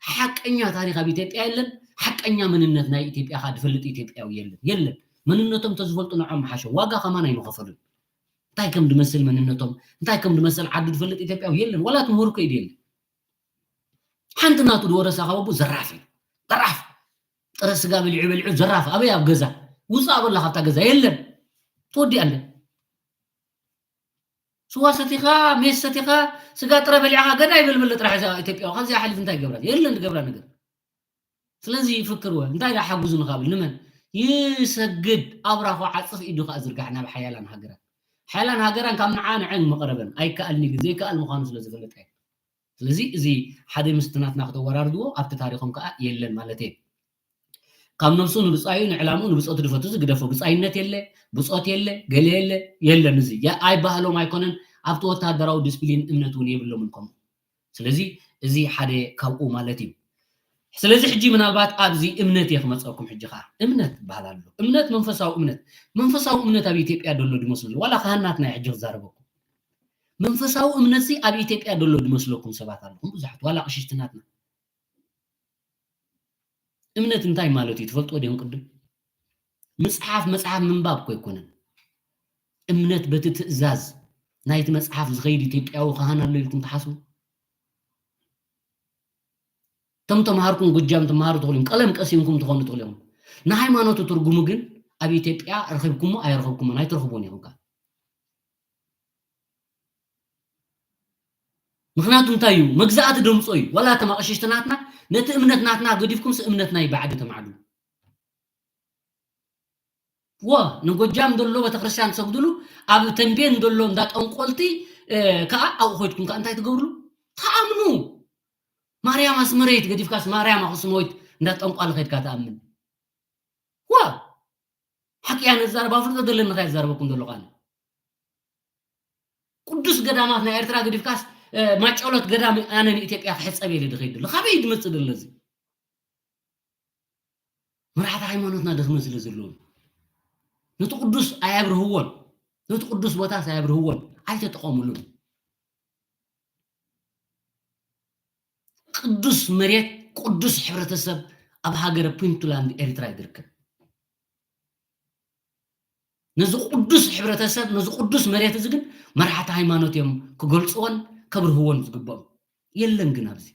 ሓቀኛ ታሪክ ኣብ ኢትዮጵያ የለን ሓቀኛ መንነት ናይ ኢትዮጵያ ካ ድፈልጥ ኢትዮጵያዊ የለን የለን መንነቶም ተዝፈልጡ ንዖም ሓሸ ዋጋ ከማን ኣይምኸፈሉን እንታይ ከም ድመስል መንነቶም እንታይ ከም ድመስል ዓዱ ድፈልጥ ኢትዮጵያዊ የለን ዋላት ምሁር ከይድ የለን ሓንቲ ናቱ ድወረሳ ካበቡ ዘራፍ እዩ ዘራፍ ጥረ ስጋ በሊዑ በሊዑ ዘራፍ ኣበይ ኣብ ገዛ ውፃእ በላ ካብታ ገዛ የለን ትወዲኣ ኣለ ስዋ ሰቲኻ ሜስ ሰቲኻ ስጋ ጥረ በሊዕኻ ገዳይ በልበለ ጥራሕ ኢትዮጵያዊ ካብዚኣ ሓሊፍ እንታይ ገብራ የለን ድገብራ ነገር ስለዚ ይፍክርወ እንታይ ዳ ሓጉዙ ንኻብል ንመን ይሰግድ ኣብራኹ ዓፅፍ ኢዱ ከዓ ዝርጋሕ ናብ ሓያላን ሃገራት ሓያላን ሃገራን ካብ ንዓ ንዐን መቕረበን ኣይከኣልኒ ግን ዘይከኣል ምዃኑ ስለ ዝፈልጥ እየ ስለዚ እዚ ሓደ ምስቲ ናትና ክተወራርድዎ ኣብቲ ታሪኾም ከዓ የለን ማለት እየ ካብ ነብሱ ንብፃዩ ንዕላምኡ ንብፆቱ ድፈቱ ዝግደፎ ብፃይነት የለ ብፆት የለ ገለ የለ የለን እዚ ኣይባህሎም ኣይኮነን ኣብቲ ወታደራዊ ዲስፕሊን እምነት እውን የብሎምን ከምኡ ስለዚ እዚ ሓደ ካብኡ ማለት እዩ ስለዚ ሕጂ ምናልባት ኣብዚ እምነት እየ ክመፀኩም ሕጂ ከዓ እምነት ትበሃል ኣሎ እምነት መንፈሳዊ እምነት መንፈሳዊ እምነት ኣብ ኢትዮጵያ ደሎ ድመስሉ ዋላ ካህናትና ሕጂ ክዛረበኩም መንፈሳዊ እምነት ኣብ ኢትዮጵያ ደሎ ድመስለኩም ሰባት ኣለኹም ብዙሓት ዋላ ቅሽሽትናትና እምነት እንታይ ማለት እዩ ትፈልጥዎ ዲኹም ቅድም ምፅሓፍ መፅሓፍ ምንባብ እኮ ኣይኮነን እምነት በቲ ትእዛዝ ናይቲ መፅሓፍ ዝኸይድ ኢትዮጵያዊ ካህን ኣሎ ኢልኩም ትሓስቡ እቶም ተምሃርኩም ጎጃም ትምሃሩ ትኽእሉ እዮም ቀለም ቀሲምኩም ትኾኑ ትኽእሉ እዮም ንሃይማኖቱ ትርጉሙ ግን ኣብ ኢትዮጵያ ረኺብኩሞ ኣይረኸብኩሞን ኣይትረኽቡን ኢኹም ምኽንያቱ እንታይ እዩ መግዛእቲ ደምፆ እዩ ዋላ ተማቐሽሽቲ ናትና ነቲ እምነት ናትና ገዲፍኩምስ እምነት ናይ ባዕዲ ተማዕዱ ወ ንጎጃም ዘሎ ቤተክርስትያን ትሰግድሉ ኣብ ተንቤን ዘሎ እንዳ ጠንቆልቲ ከዓ ኣብኡ ኮይድኩም ከዓ እንታይ ትገብሩ ተኣምኑ ማርያም ኣስመረይት ገዲፍካስ ማርያም ኣክሱመዊት እንዳ ጠንቋሊ ከይድካ ተኣምን ወ ሓቂ እያ ነዛረብ ኣፍልጦ ዘለኒ ከ ዘረበኩም ዘለኹ ኣነ ቅዱስ ገዳማት ናይ ኤርትራ ገዲፍካስ ማጨሎት ገዳም ኣነ ንኢትዮጵያ ክሕፀብ ኢለ ድኸይድ ዘሎ ካበይ ድመፅእ ደሎ እዚ መራሕቲ ሃይማኖትና ድኽመት ስለ ዘለዎም ነቲ ቅዱስ ኣያብርህዎን ነቲ ቅዱስ ቦታስ ኣያብርህዎን ኣይተጠቐሙሉን ቅዱስ መሬት ቅዱስ ሕብረተሰብ ኣብ ሃገረ ፑንትላንድ ኤርትራ እዩ ዝርከብ ነዚ ቅዱስ ሕብረተሰብ ነዚ ቅዱስ መሬት እዚ ግን መራሕቲ ሃይማኖት እዮም ክገልፅዎን ከብርህዎን ዝግብኦም የለን ግን ኣብዚ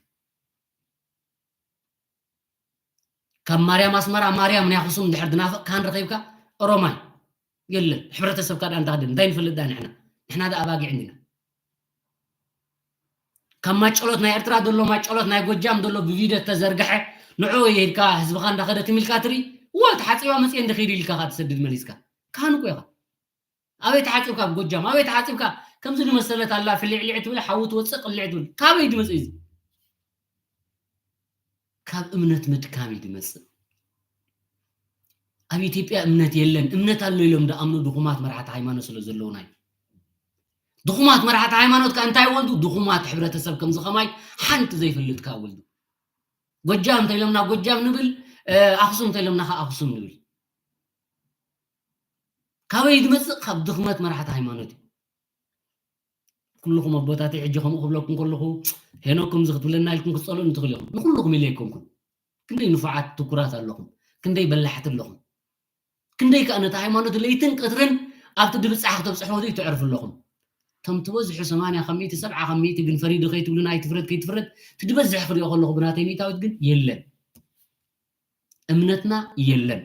ካብ ማርያም ኣስመራ ማርያም ናይ ኣክሱም እንድሕር ድናፍቕ ካን ረኺብካ ኦሮማይ የለን ሕብረተሰብካ ዳ እንታክድን እንታይ ንፈልጥ ዳ ንሕና ንሕና ዳ ኣባጊዕ እንዲና ካብ ማጨሎት ናይ ኤርትራ ዘሎ ማጨሎት ናይ ጎጃም ዘሎ ብቪድዮ ተዘርግሐ ንዑ የድካ ህዝብኻ እንዳኸደ ትሚልካ ትርኢ እወ ተሓፂባ መፅየ እንድኸይድ ኢልካ ካ ትሰድድ መሊስካ ካህን እኮ ኢኻ ኣበይ ተሓፂብካ ኣብ ጎጃም ኣበይ ተሓፂብካ ከምዚ ዝመሰለት ኣላ ፍልዕልዕ ትብል ሓዊ ትወፅእ ቅልዕ ትብል ካበይ ድመፅእ እዚ ካብ እምነት ምድካም እዩ ድመፅእ ኣብ ኢትዮጵያ እምነት የለን እምነት ኣሎ ኢሎም ድኣምኑ ድኹማት መራሕቲ ሃይማኖት ስለ ዘለውና እዩ ድኹማት መራሕቲ ሃይማኖት ከ እንታይ ወልዱ ድኹማት ሕብረተሰብ ከምዚ ከማይ ሓንቲ ዘይፈልጥ ከ ወልዱ ጎጃም እንተኢሎምና ጎጃም ንብል ኣክሱም እንተኢሎምና ከ ኣክሱም ንብል ካበይ ድመፅእ ካብ ድኽመት መራሕቲ ሃይማኖት እዩ ኩልኹም ኣቦታተይ ሕጂ ከምኡ ክብለኩም ከለኹ፣ ሄኖክ ከምዚ ክትብለና ኢልኩም ክትጸልኡኒ ትኽእሉ ኢኹም። ንኹልኹም ኢለ ኣይኮንኩን። ክንደይ ንፉዓት ትኩራት ኣለኹም፣ ክንደይ በላሕቲ ኣለኹም። ክንደይ ከኣ ነቲ ሃይማኖት ለይትን ቀትርን ኣብቲ ድብጻሕ ክተብጽሕዎ ዘይትዕርፉ ኣለኹም። እቶም ትበዝሑ ሰማንያ ካብ ሚእቲ፣ ሰብዓ ካብ ሚእቲ ግን ፈሪዱ ከይትብሉና፣ ኣይትፍረድ ከይትፍረድ፣ እቲ ድበዝሕ ክሪኦ ከለኹ ብናተይ ሚእታዊት ግን የለን። እምነትና የለን።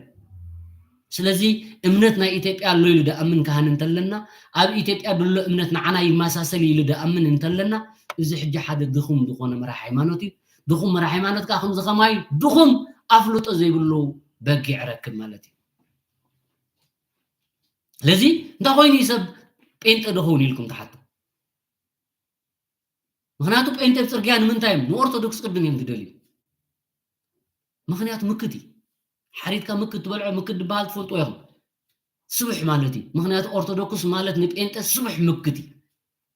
ስለዚ እምነት ናይ ኢትዮጵያ ኣሎ ኢሉ ደኣምን ካህን እንተለና፣ ኣብ ኢትዮጵያ ድሎ እምነት ንዓና ይመሳሰል ኢሉ ደኣምን እንተለና፣ እዚ ሕጂ ሓደ ድኹም ዝኾነ መራሕ ሃይማኖት እዩ። ድኹም መራሕ ሃይማኖት ከኣ ከምዚ ከማይ ድኹም ኣፍልጦ ዘይብሉ በጊዕ ረክብ ማለት እዩ። ስለዚ እንታይ ኮይኑ እዩ ሰብ ጴንጤ ዶ ኸውን ኢልኩም ትሓቱ? ምኽንያቱ ጴንጤ ኣብ ጽርግያ ንምንታይ እዮም? ንኦርቶዶክስ ቅድም እዮም ዝደልዩ። ምኽንያቱ ምክት እዩ። ሓሪድካ ምክት ትበልዖ፣ ምክት ዝበሃል ትፈልጥዎ ኢኹም። ስቡሕ ማለት እዩ። ምኽንያቱ ኦርቶዶክስ ማለት ንጴንጤ ስቡሕ ምክት እዩ።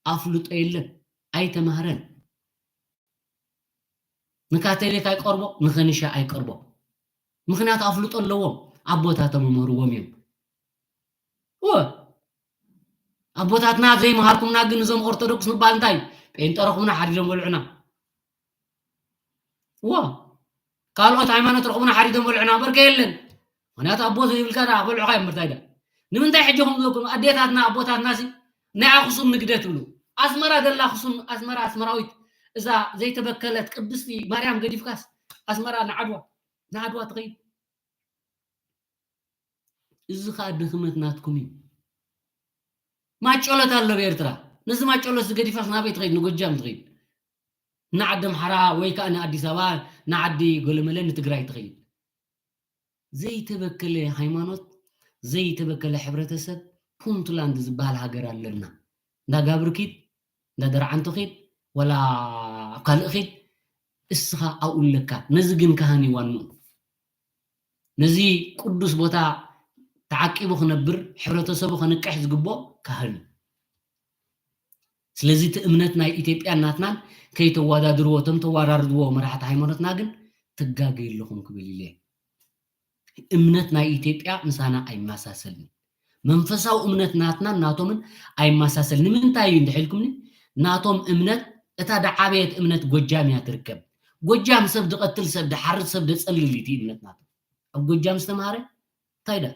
ኣፍልጦ የለን፣ ኣይተማህረን። ንካቶሊክ ኣይቀርቦ፣ ንኸኒሻ ኣይቀርቦ። ምኽንያቱ ኣፍልጦ ኣለዎም፣ ኣቦታቶም ይምህርዎም እዮም። እወ፣ ኣቦታትና ዘይመሃርኩምና ግን እዞም ኦርቶዶክስ ምባል እንታይ እዩ? ጴንጠ ረኹብና ሓዲዶም በልዑና። እወ፣ ካልኦት ሃይማኖት ረኹብና ሓዲዶም በልዑና እምበር ከ የለን። ምኽንያቱ ኣቦ ዘይብልካ ደኣ በልዑኻ እዮም ምርታይ ደኣ። ንምንታይ ሕጂ ከም ዝበልኩም ኣዴታትና ኣቦታትና ሲ ናይ ኣኽሱም ንግደት ትብሉ? ኣስመራ ዘላ ኣኽሱም፣ ኣስመራ ኣስመራዊት፣ እዛ ዘይተበከለት ቅድስቲ ማርያም ገዲፍካስ ኣስመራ ንዓድዋ፣ ንዓድዋ ትኸይድ። እዚ ኸኣ ድኽመት ናትኩም እዩ። ማጨሎት ኣሎ ኣብ ኤርትራ። ነዚ ማጨሎት እዚ ገዲፋስ ናበይ ትኸይድ? ንጎጃም ትኸይድ፣ ንዓዲ ኣምሓራ ወይ ከኣ ንኣዲስ ኣበባ፣ ንዓዲ ገለመለ፣ ንትግራይ ትኸይድ። ዘይተበከለ ሃይማኖት፣ ዘይተበከለ ሕብረተሰብ፣ ፑንትላንድ ዝበሃል ሃገር ኣለና። እንዳ ጋብር ኪድ፣ እንዳ ደርዓንቶ ኪድ፣ ወላ ኣብ ካልእ ኪድ፣ እስኻ ኣብኡ ኣለካ። ነዚ ግን ካህን እዩ ዋንኡ። ነዚ ቅዱስ ቦታ ተዓቂቡ ክነብር፣ ሕብረተሰቡ ከንቅሕ ዝግብኦ ካህን እዩ። ስለዚ እቲ እምነት ናይ ኢትዮጵያን ናትናን ከይተወዳድርዎ፣ እቶም ተወዳድርዎ መራሕቲ ሃይማኖትና ግን ትጋገዩ ኣለኹም ክብል ኢለ። እምነት ናይ ኢትዮጵያ ምሳና ኣይመሳሰልን። መንፈሳዊ እምነት ናትናን ናቶምን ኣይመሳሰልን። ንምንታይ እዩ እንድሕር ኢልኩምኒ፣ ናቶም እምነት፣ እታ ደዓበየት እምነት ጎጃም እያ ትርከብ። ጎጃም ሰብ ድቐትል፣ ሰብ ድሓርድ፣ ሰብ ደጸልል እዩ እቲ እምነት ናቶም። ኣብ ጎጃም ዝተማሃረ እንታይ ዳ?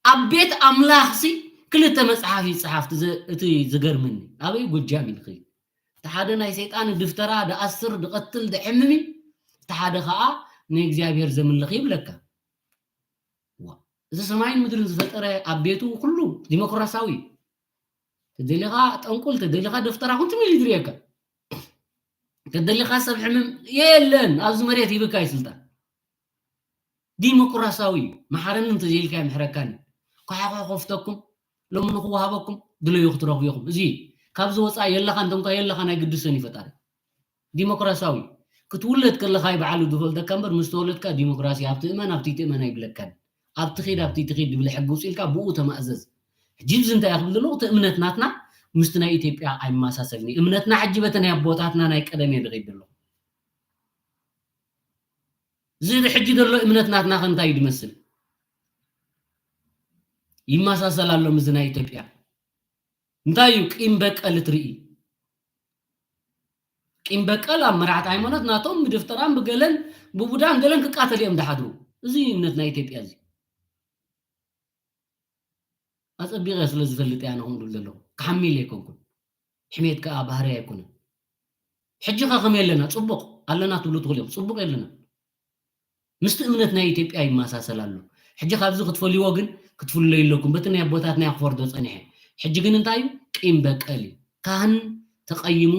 ኣብ ቤት ኣምላኽሲ ክልተ መጽሓፍ ይጽሓፍ። እቲ ዘ-፣ እቲ ዝገርመኒ፣ ኣበይ ጎጃም እዩ ንኽእል? እቲ ሓደ ናይ ሰይጣን ድፍተራ ድኣስር፣ ድቐትል፣ ድሕምም እዩ። እቲ ሓደ ኸኣ ንእግዚኣብሔር ዘምልኽ ይብለካ። ዋ፣ እዚ ሰማይን ምድርን ዝፈጠረ ኣብ ቤቱ ኩሉ ዲሞክራሲያዊ እዩ። ተደሊኻ ጠንቁል፣ ተደሊኻ ደፍተራ፣ ኩንቱም ኢሉ ይድርየካ። ተደሊኻ ሰብ ሕምም የለን፣ ኣብዚ መሬት ሂብካ እዩ ስልጣን። ዲሞክራሲያዊ እዩ። መሓረኒ እንተዘይልካ ይምሕረካኒ። ኳሓኳ ከፍተኩም፣ ሎሚ ንኽወሃበኩም ድለዩ ክትረኽቡ ኢኹም። እዚ ካብዚ ወፃኢ የለኻን፣ እንተንኳ የለኻን ኣይግድሰን እዩ ፈጣሪ። ዲሞክራሲያዊ ክትውለድ ከለኻ እዩ በዓሉ ዝፈልጠካ እምበር፣ ምስ ተወለድካ ዲሞክራሲ ኣብቲ እመን ኣብቲ ትእመን ኣይብለካን። ኣብቲ ኺድ ኣብቲ ትኺድ ዝብል ሕጊ ውፅእ ኢልካ ብኡ ተማእዘዝ። ሕጂ እዚ እንታይ እያ ክብል ዘለኹ፣ እቲ እምነት ናትና ምስቲ ናይ ኢትዮጵያ ኣይመሳሰልን እዩ። እምነትና ሕጂ በቲ ናይ ኣቦታትና ናይ ቀደም እየ ዝኸይድ ዘለኹ። እዚ ሕጂ ዘሎ እምነት ናትና ከ እንታይ እዩ ዝመስል? ይመሳሰል ኣሎ ምስዚ ናይ ኢትዮጵያ። እንታይ እዩ ቂም በቀል እትርኢ? ቂም በቀል ኣብ መራሕቲ ሃይማኖት ናቶም ብደፍተራን ብገለን ብቡዳን ገለን ክቃተሉ እዮም ዝሓድሩ። እዚ እዩ እምነት ናይ ኢትዮጵያ እዚ። ኣጸቢቐ ስለ ዝፈልጥ እያ ንኹም ድብል ዘለኹ። ክሓሚ ኢለ ኣይኮንኩን። ሕሜት ከኣ ባህሪ ኣይኮነን። ሕጂ ከ ከመይ ኣለና? ጽቡቕ ኣለና ትብሉ ትኽእሉ እዮም። ጽቡቕ የለና። ምስቲ እምነት ናይ ኢትዮጵያ ይመሳሰል ኣሎ። ሕጂ ካብዚ ክትፈልይዎ ግን ክትፍለዩ ኣለኩም። በቲ ናይ ኣቦታትና እየ ክፈርዶ ጸኒሐ። ሕጂ ግን እንታይ እዩ? ቂም በቀል እዩ። ካህን ተቐይሙ፣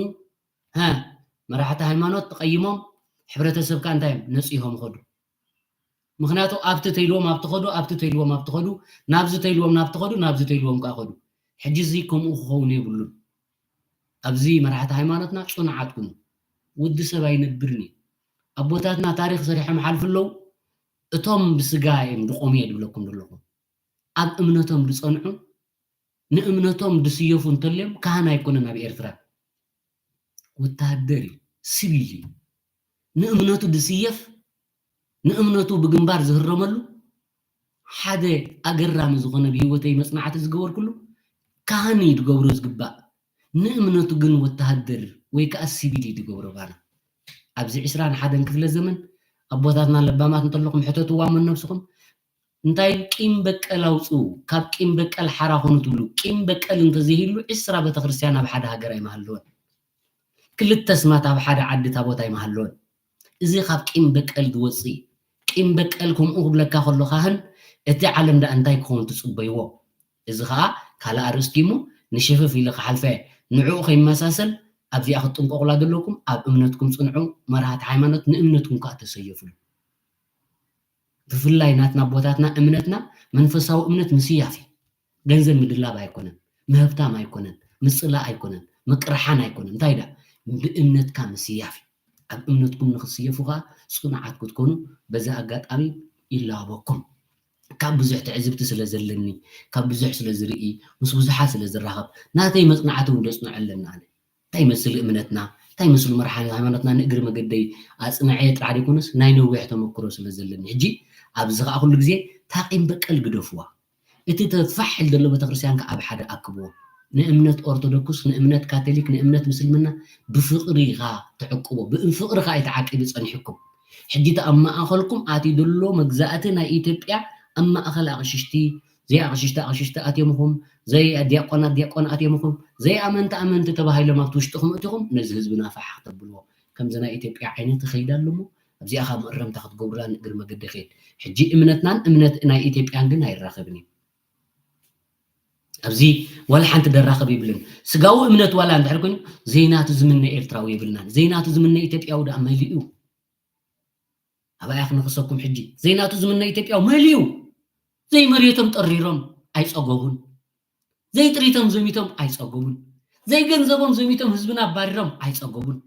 ሀ፣ መራሕቲ ሃይማኖት ተቐይሞም፣ ሕብረተሰብካ እንታይ እዮም? ነጺሆም ኸዱ። ምኽንያቱ ኣብቲ ተይልዎም ኣብቲ ኸዱ፣ ኣብቲ ተይልዎም ኣብቲ ኸዱ፣ ናብዚ ተይልዎም ናብቲ ኸዱ፣ ናብዚ ተይልዎም ከኣ ኸዱ። ሕጂ እዚ ከምኡ ክኸውን የብሉን። ኣብዚ መራሕቲ ሃይማኖትና ጽኑዓት ኩኑ። ወዲ ሰብ ኣይነብርን እዩ። ኣቦታትና ታሪኽ ሰሪሖም ሓልፉ ኣለዉ። እቶም ብስጋ እዮም ድቆሙ እየ ድብለኩም ዘለኹ። ኣብ እምነቶም ድጸንዑ፣ ንእምነቶም ድስየፉ እንተልዮም፣ ካህን ኣይኮነን ኣብ ኤርትራ። ወተሃደር እዩ፣ ሲቪል እዩ። ንእምነቱ ድስየፍ፣ ንእምነቱ ብግንባር ዝህረመሉ፣ ሓደ ኣገራሚ ዝኾነ ብህይወተይ መጽናዕቲ ዝገበርኩሉ፣ ካህን እዩ ዝገብሮ ዝግባእ፣ ንእምነቱ ግን ወተሃደር ወይ ከዓ ሲቪል እዩ ዝገብሮ ባና። ኣብዚ ዕስራን ሓደን ክፍለ ዘመን ኣቦታትና ለባማት እንተለኹም ሕተትዋሞ ነብስኹም፣ እንታይ ቂም በቀል ኣውፅኡ፣ ካብ ቂም በቀል ሓራ ኾኑ ትብሉ። ቂም በቀል እንተዘይህሉ ዕስራ ቤተክርስትያን ኣብ ሓደ ሃገር ኣይምሃለወን። ክልተ ስማት ኣብ ሓደ ዓዲ ታቦት ኣይምሃለወን። እዚ ካብ ቂም በቀል ዝወፅእ። ቂም በቀል ከምኡ ክብለካ ከሎ ካህን እቲ ዓለም ዳ እንታይ ክኸውን ትፅበይዎ? እዚ ከዓ ካልእ ኣርእስቲ እሞ ንሽፍፍ ኢለ ክሓልፈ። ንዕኡ ከይመሳሰል ኣብዚኣ ክትጥንቀቑላ ዘለኩም። ኣብ እምነትኩም ፅንዑ። መራሕቲ ሃይማኖት ንእምነትኩም ከዓ ተሰየፉሉ። ብፍላይ ናትና ኣቦታትና እምነትና መንፈሳዊ እምነት ምስያፍ እዩ። ገንዘብ ምድላብ ኣይኮነን፣ ምህብታም ኣይኮነን፣ ምፅላእ ኣይኮነን፣ ምቅርሓን ኣይኮነን። እንታይ ዳ ብእምነትካ ምስያፍ እዩ። ኣብ እምነትኩም ንክትስየፉ ከዓ ፅኑዓት ክትኮኑ በዚ ኣጋጣሚ ይላበኩም። ካብ ብዙሕ ትዕዝብቲ ስለ ዘለኒ፣ ካብ ብዙሕ ስለ ዝርኢ፣ ምስ ብዙሓት ስለ ዝራኸብ ናተይ መፅናዕቲ እውን ደፅንዖ ኣለና። ኣነ እንታይ ይመስል እምነትና፣ እንታይ ይመስሉ መርሓ ሃይማኖትና ንእግሪ መገደይ ኣፅንዐ ጥራሕ ዘይኮነስ ናይ ነዊሕ ተመክሮ ስለ ዘለኒ ሕጂ ኣብዚ ከዓ ኩሉ ግዜ ታቂም በቀል ግደፍዋ። እቲ ተፋሕ ኢል ዘሎ ቤተክርስትያን ከዓ ኣብ ሓደ ኣክብዎ። ንእምነት ኦርቶዶክስ፣ ንእምነት ካቶሊክ፣ ንእምነት ምስልምና ብፍቅሪ ኢኻ ትዕቅቦ። ብፍቅሪ ከዓ እዩ ተዓቂቡ ፀኒሕኩም። ሕጂ እቲ ኣብ ማእኸልኩም ኣትዩ ዘሎ መግዛእቲ ናይ ኢትዮጵያ ኣብ ማእኸል ኣቕሽሽቲ፣ ዘይኣቕሽሽቲ ኣቕሽሽቲ ኣትዮምኹም፣ ዘይዲያቆናት ዲያቆን ኣትዮምኹም፣ ዘይኣመንቲ ኣመንቲ ተባሂሎም ኣብቲ ውሽጥኹም እቲኹም ነዚ ህዝብና ፋሕ ክተብልዎ ከምዚ ናይ ኢትዮጵያ ዓይነት ይኸይድ ኣሎ እሞ ኣብዚኣ ከዓ መእረምታ ክትገብሩላ ንእግሪ መገዲ ይኸይድ። ሕጂ እምነትናን እምነት ናይ ኢትዮጵያን ግን ኣይራኸብን እዩ። ኣብዚ ዋላ ሓንቲ ደራኸብ ይብልን። ስጋዊ እምነት ዋላ እንድሕር ኮይኑ ዘይናቱ ዝምነ ኤርትራዊ የብልናን። ዘይናቱ ዝምነ ኢትዮጵያዊ ደኣ መሊኡ። ኣባያ ክነኽሰኩም ሕጂ ዘይናቱ ዝምነ ኢትዮጵያዊ መሊኡ። ዘይመሬቶም ጠሪሮም ኣይጸገቡን። ዘይጥሪቶም ዘሚቶም ኣይጸገቡን። ዘይገንዘቦም ዘሚቶም ህዝብና ኣባሪሮም ኣይጸገቡን።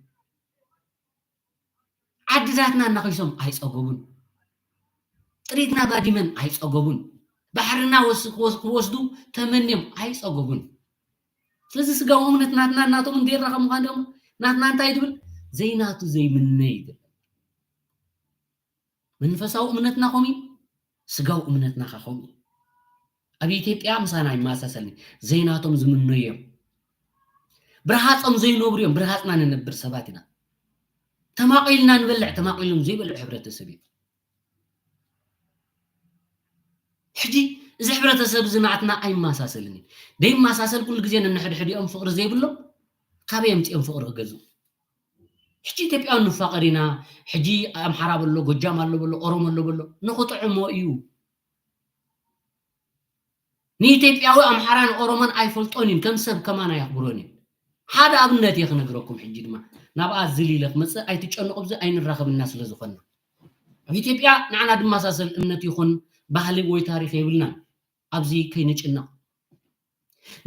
ዓድታትና እናኸይሶም ኣይጸገቡን። ጥሪትና ባዲመን ኣይጸገቡን። ባሕርና ወስ-፣ ክወስ-፣ ክወስዱ ተመንዮም ኣይጸገቡን። ስለዚ ስጋዊ እምነት ናትና ናቶም እንተይራኸብ ምዃን ደሞ ናትና እንታይ ትብል? ዘይናቱ ዘይምነ ይብል። መንፈሳዊ እምነትና ከምኡ እዩ፣ ስጋዊ እምነትና ኸ ከምኡ እዩ። ኣብ ኢትዮጵያ ምሳና ይመሳሰልኒ። ዘይናቶም ዝምነዮም። ብርሃጾም ዘይነብሩ እዮም፣ ብርሃጽና ንነብር ሰባት ኢና። ተማቒልና ንበልዕ፣ ተማቒሎም ዘይበልዑ ሕብረተሰብ እዩ። ሕጂ እዚ ሕብረተሰብ እዚ ናትና ኣይመሳሰልን እዩ። ደይመሳሰል ኩሉ ግዜ ነንሕድሕዲኦም ፍቕሪ ዘይብሎም ካበይ ኣምጺኦም ፍቕሪ ክገዝኡ? ሕጂ ኢትዮጵያውን ንፋቐር ኢና። ሕጂ ኣምሓራ በሎ፣ ጎጃም ኣሎ በሎ፣ ኦሮሞ ኣሎ በሎ፣ ንኽጥዕሞ እዩ። ንኢትዮጵያዊ ኣምሓራን ኦሮሞን ኣይፈልጦን እዩን፣ ከም ሰብ ከማን ኣየኽብሮን እዩን። ሓደ ኣብነት እየ ክነግረኩም። ሕጂ ድማ ናብኣ ዝል ኢለ ክመፅእ ኣይትጨነቑ፣ ኣብዚ ኣይንራኸብና ስለ ዝኾንና። ኣብ ኢትዮጵያ ንዓና ድመሳሰል እምነት ይኹን ባህሊ ወይ ታሪኽ የብልናን። ኣብዚ ከይንጭነቕ።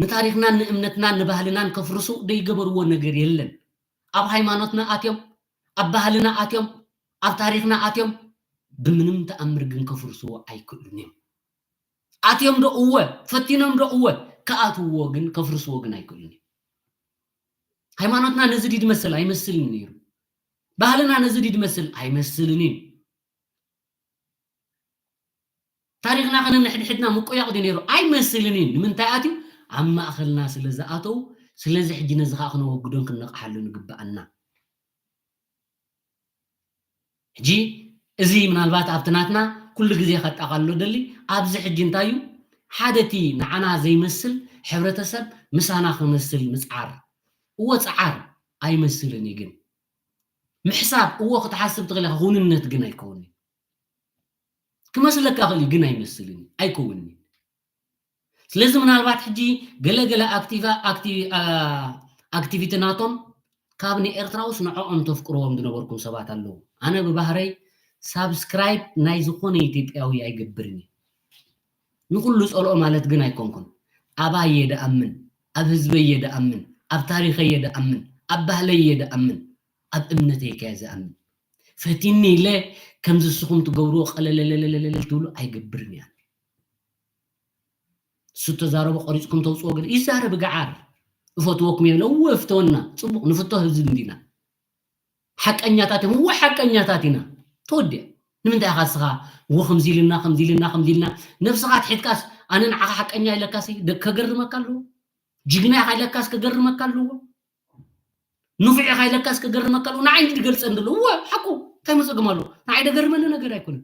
ንታሪኽናን ንእምነትናን ንባህልናን ከፍርሱ ደይገበርዎ ነገር የለን። ኣብ ሃይማኖትና ኣትዮም፣ ኣብ ባህልና ኣትዮም፣ ኣብ ታሪኽና ኣትዮም፣ ብምንም ተኣምር ግን ከፍርስዎ ኣይክእሉን እዮም። ኣትዮም ዶ? እወ። ፈቲኖም ዶ? እወ። ክኣትውዎ ግን፣ ከፍርስዎ ግን ኣይክእሉን እዮም። ሃይማኖትና ነዚ ድዩ ድመስል? ኣይመስልን ነይሩ። ባህልና ነዚ ድዩ ድመስል? ኣይመስልን እዩ። ታሪኽና ከነንሕድሕድና ምቁያቕ ድዩ ነይሩ? ኣይመስልን እዩ። ንምንታይ ኣትዩ? ኣብ ማእኸልና ስለ ዝኣተው፣ ስለዚ ሕጂ ነዚ ኸኣ ክነወግዶን ክንነቕሓሉን ይግብኣና። ሕጂ እዚ ምናልባት ኣብቲ ናትና ኩሉ ግዜ ከጠቓልሎ ደሊ፣ ኣብዚ ሕጂ እንታይ እዩ? ሓደ እቲ ንዓና ዘይመስል ሕብረተሰብ ምሳና ክመስል ምጽዓር። እወ፣ ጸዓር ኣይመስልን እዩ፣ ግን ምሕሳብ፣ እወ፣ ክትሓስብ ትኽእል ኢኻ፣ ክውንነት ግን ኣይከውንን። ክመስለካ ክእል እዩ፣ ግን ኣይመስልን እዩ፣ ኣይከውንን እዩ። ስለዚ ምናልባት ሕጂ ገለ ገለ ኣክቲቫ-፣ ኣክቲ-፣ ኣ-፣ ኣክቲቪቲ ናቶም ካብ ንኤርትራውስ ንዕኦም ተፍቅርዎም ዝነበርኩም ሰባት ኣለዉ። ኣነ ብባህረይ ሳብስክራይብ ናይ ዝኾነ ኢትዮጵያዊ ኣይገብርን እየ። ንኹሉ ጸልኦ ማለት ግን ኣይኮንኩን። ኣባይ እየ ደኣምን፣ ኣብ ህዝበይ እየ ደኣምን፣ ኣብ ታሪኸይ እየ ደኣምን፣ ኣብ ባህለይ እየ ደኣምን፣ ኣብ እምነተይ ከ እየ ዝኣምን። ፈቲኒ ኢለ ከምዚ ንስኹም ትገብርዎ ቀለለለለለለ ትብሉ ኣይገብርን እየ። እሱ ተዛረቦ ቆሪፅኩም ተውፅዎ ግን ይዛረብ ገዓር። እፈትወኩም የብለ፣ እወ፣ እፍተወና፣ ፅቡቕ፣ ንፍቶ ህዝቢ እንዲና። ሓቀኛታት እዮም፣ እወ፣ ሓቀኛታት ኢና። ተወዲኣ። ንምንታይ ኢኻ እስኻ፣ እወ፣ ከምዚ ኢልና፣ ከምዚ ኢልና፣ ከምዚ ኢልና፣ ነብስኻ ትሒትካስ፣ ኣነ ንዓኻ ሓቀኛ ኢለካሲ፣ ደ-፣ ከገርመካ ኣለዎ? ጅግና ኢኻ ኢለካስ ክገርመካ ኣለዎ። ንፉዕ ኢኻ ኢለካስ ክገርመካ ኣለዎ። ንዓይ እንዲ ዝገልጸኒ ዘሎ፣ እወ፣ ሓቁ፣ እንታይ መጸግም ኣለዎ? ንዓይ ደገርመኒ ነገር ኣይኮነን።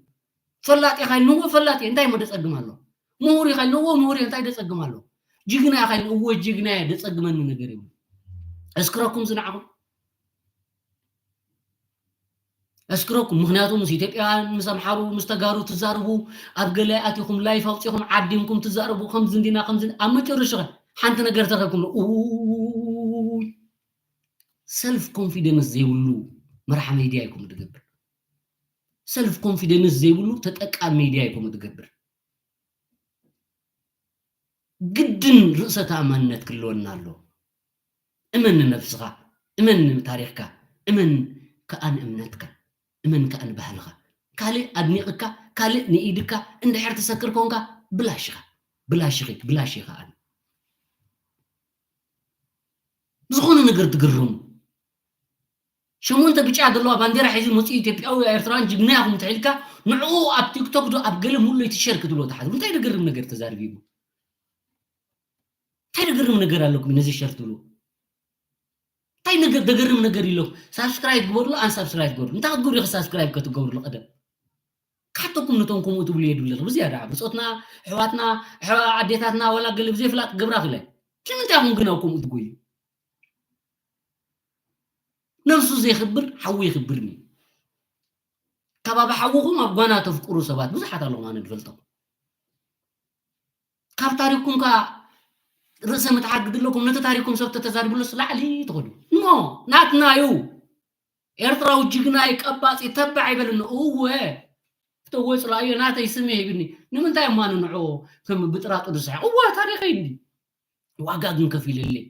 ፈላጥ ኢኻ ኢልኒ፣ እወ፣ ፈላጥ እየ፣ እንታይ እሞ ደጸግም ኣለዎ? ምሁር ኢኻ ኢልኒ፣ እወ፣ ምሁር እየ፣ እንታይ ደጸግም ኣለዎ? ጅግና ኢኻ ኢልኒ፣ እወ፣ ጅግና እየ፣ ደጸግመኒ ነገር የብሉን። እስክረኩም ዝንዓኹም። እስክረኩም። ምኽንያቱ ምስ ኢትዮጵያውያን፣ ምስ ኣምሓሩ፣ ምስ ተጋሩ ትዛረቡ፣ ኣብ ገለ ኣቲኹም ላይፍ ኣውፂኹም ዓዲምኩም ትዛረቡ፣ ከምዚ እንዲና፣ ከምዚ እንዲ-፣ ኣብ መጨረሻ ሓንቲ ነገር ተረክብኩም። ኡይ፣ ሰልፍ ኮንፊደንስ ዘይብሉ መርሓ ሚድያ ኢኹም ትገብር። ሰልፍ ኮንፊደንስ ዘይብሉ ተጠቃሚ ሚድያ ኢኹም ትገብር። ግድን ርእሰ ተኣማንነት ክህልወና ኣሎ። እመን ንነብስኻ፣ እመን ንታሪኽካ፣ እመን ከኣ ንእምነትካ፣ እመን ከኣ ንባህልኻ። ካልእ ኣድኒቕካ፣ ካልእ ንኢድካ እንድሕር ትሰክር ኮንካ፣ ብላሽ ኢኻ፣ ብላሽ ኢኺ፣ ብላሽ ኢኻ። ኣነ ብዝኾነ ነገር ትግረሙ። ሸሞንተ ብጫ ዘለዋ ባንዴራ ሒዙ መፂኡ ኢትዮጵያዊ ኤርትራን ጅግና ኢኹም ተሒልካ፣ ንዕኡ ኣብ ቲክቶክ ዶ ኣብ ገለ ሙሉእ እቲ ሸር ክትብሎ ትሓስቡ። እንታይ ደገርም ነገር ተዛርቢቡ? እንታይ ደገርም ነገር ኣለኩም ነዚ ሸር ትብሉ? እንታይ ነገር ደገርም ነገር ኢለኩም? ሳብስክራይብ ግበሩሉ፣ ኣንሳብስክራይብ ግበሩሉ። እንታይ ክትገብሩ ኢኹም ሳብስክራይብ ክትገብሩሉ ቀደም? ካሕተኩም ነቶም ከምኡ ትብሉ የድብለኹም። ብዝያዳ ብጾትና፣ ኣሕዋትና፣ ኣሕ-፣ ኣዴታትና፣ ዋላ ገለ ብዘይፍላጥ ገብራ ክለ። ንምንታይ ኢኹም ግን ኣብ ከምኡ ትጎዩ? ነብሱ ዘይኽብር ሓዉ ይኽብርኒ። ከባቢ ሓውኹም ኣብ ጓና ተፍቅሩ ሰባት ብዙሓት ኣለኹም፣ ኣነ ዝፈልጦም። ካብ ታሪኽኩም ከኣ ርእሰ ምትሓት ግድለኩም፣ ነቲ ታሪኽኩም ሰብ ተተዛርብሉስ ላዕሊ ትኸዱ። ኖ፣ ናትና እዩ። ኤርትራዊ ጅግና እዩ፣ ቀባጺ ተባዕ ይበልኒ። እወ፣ ፍተዎ ጽላእዮ፣ ናተይ ስም ይሂብኒ። ንምንታይ እማ ንንዕኦ ከም ብጥራጡ ዝስሕቕ? እወ፣ ታሪኸይ እንዲ። ዋጋ ግን ከፊለለይ።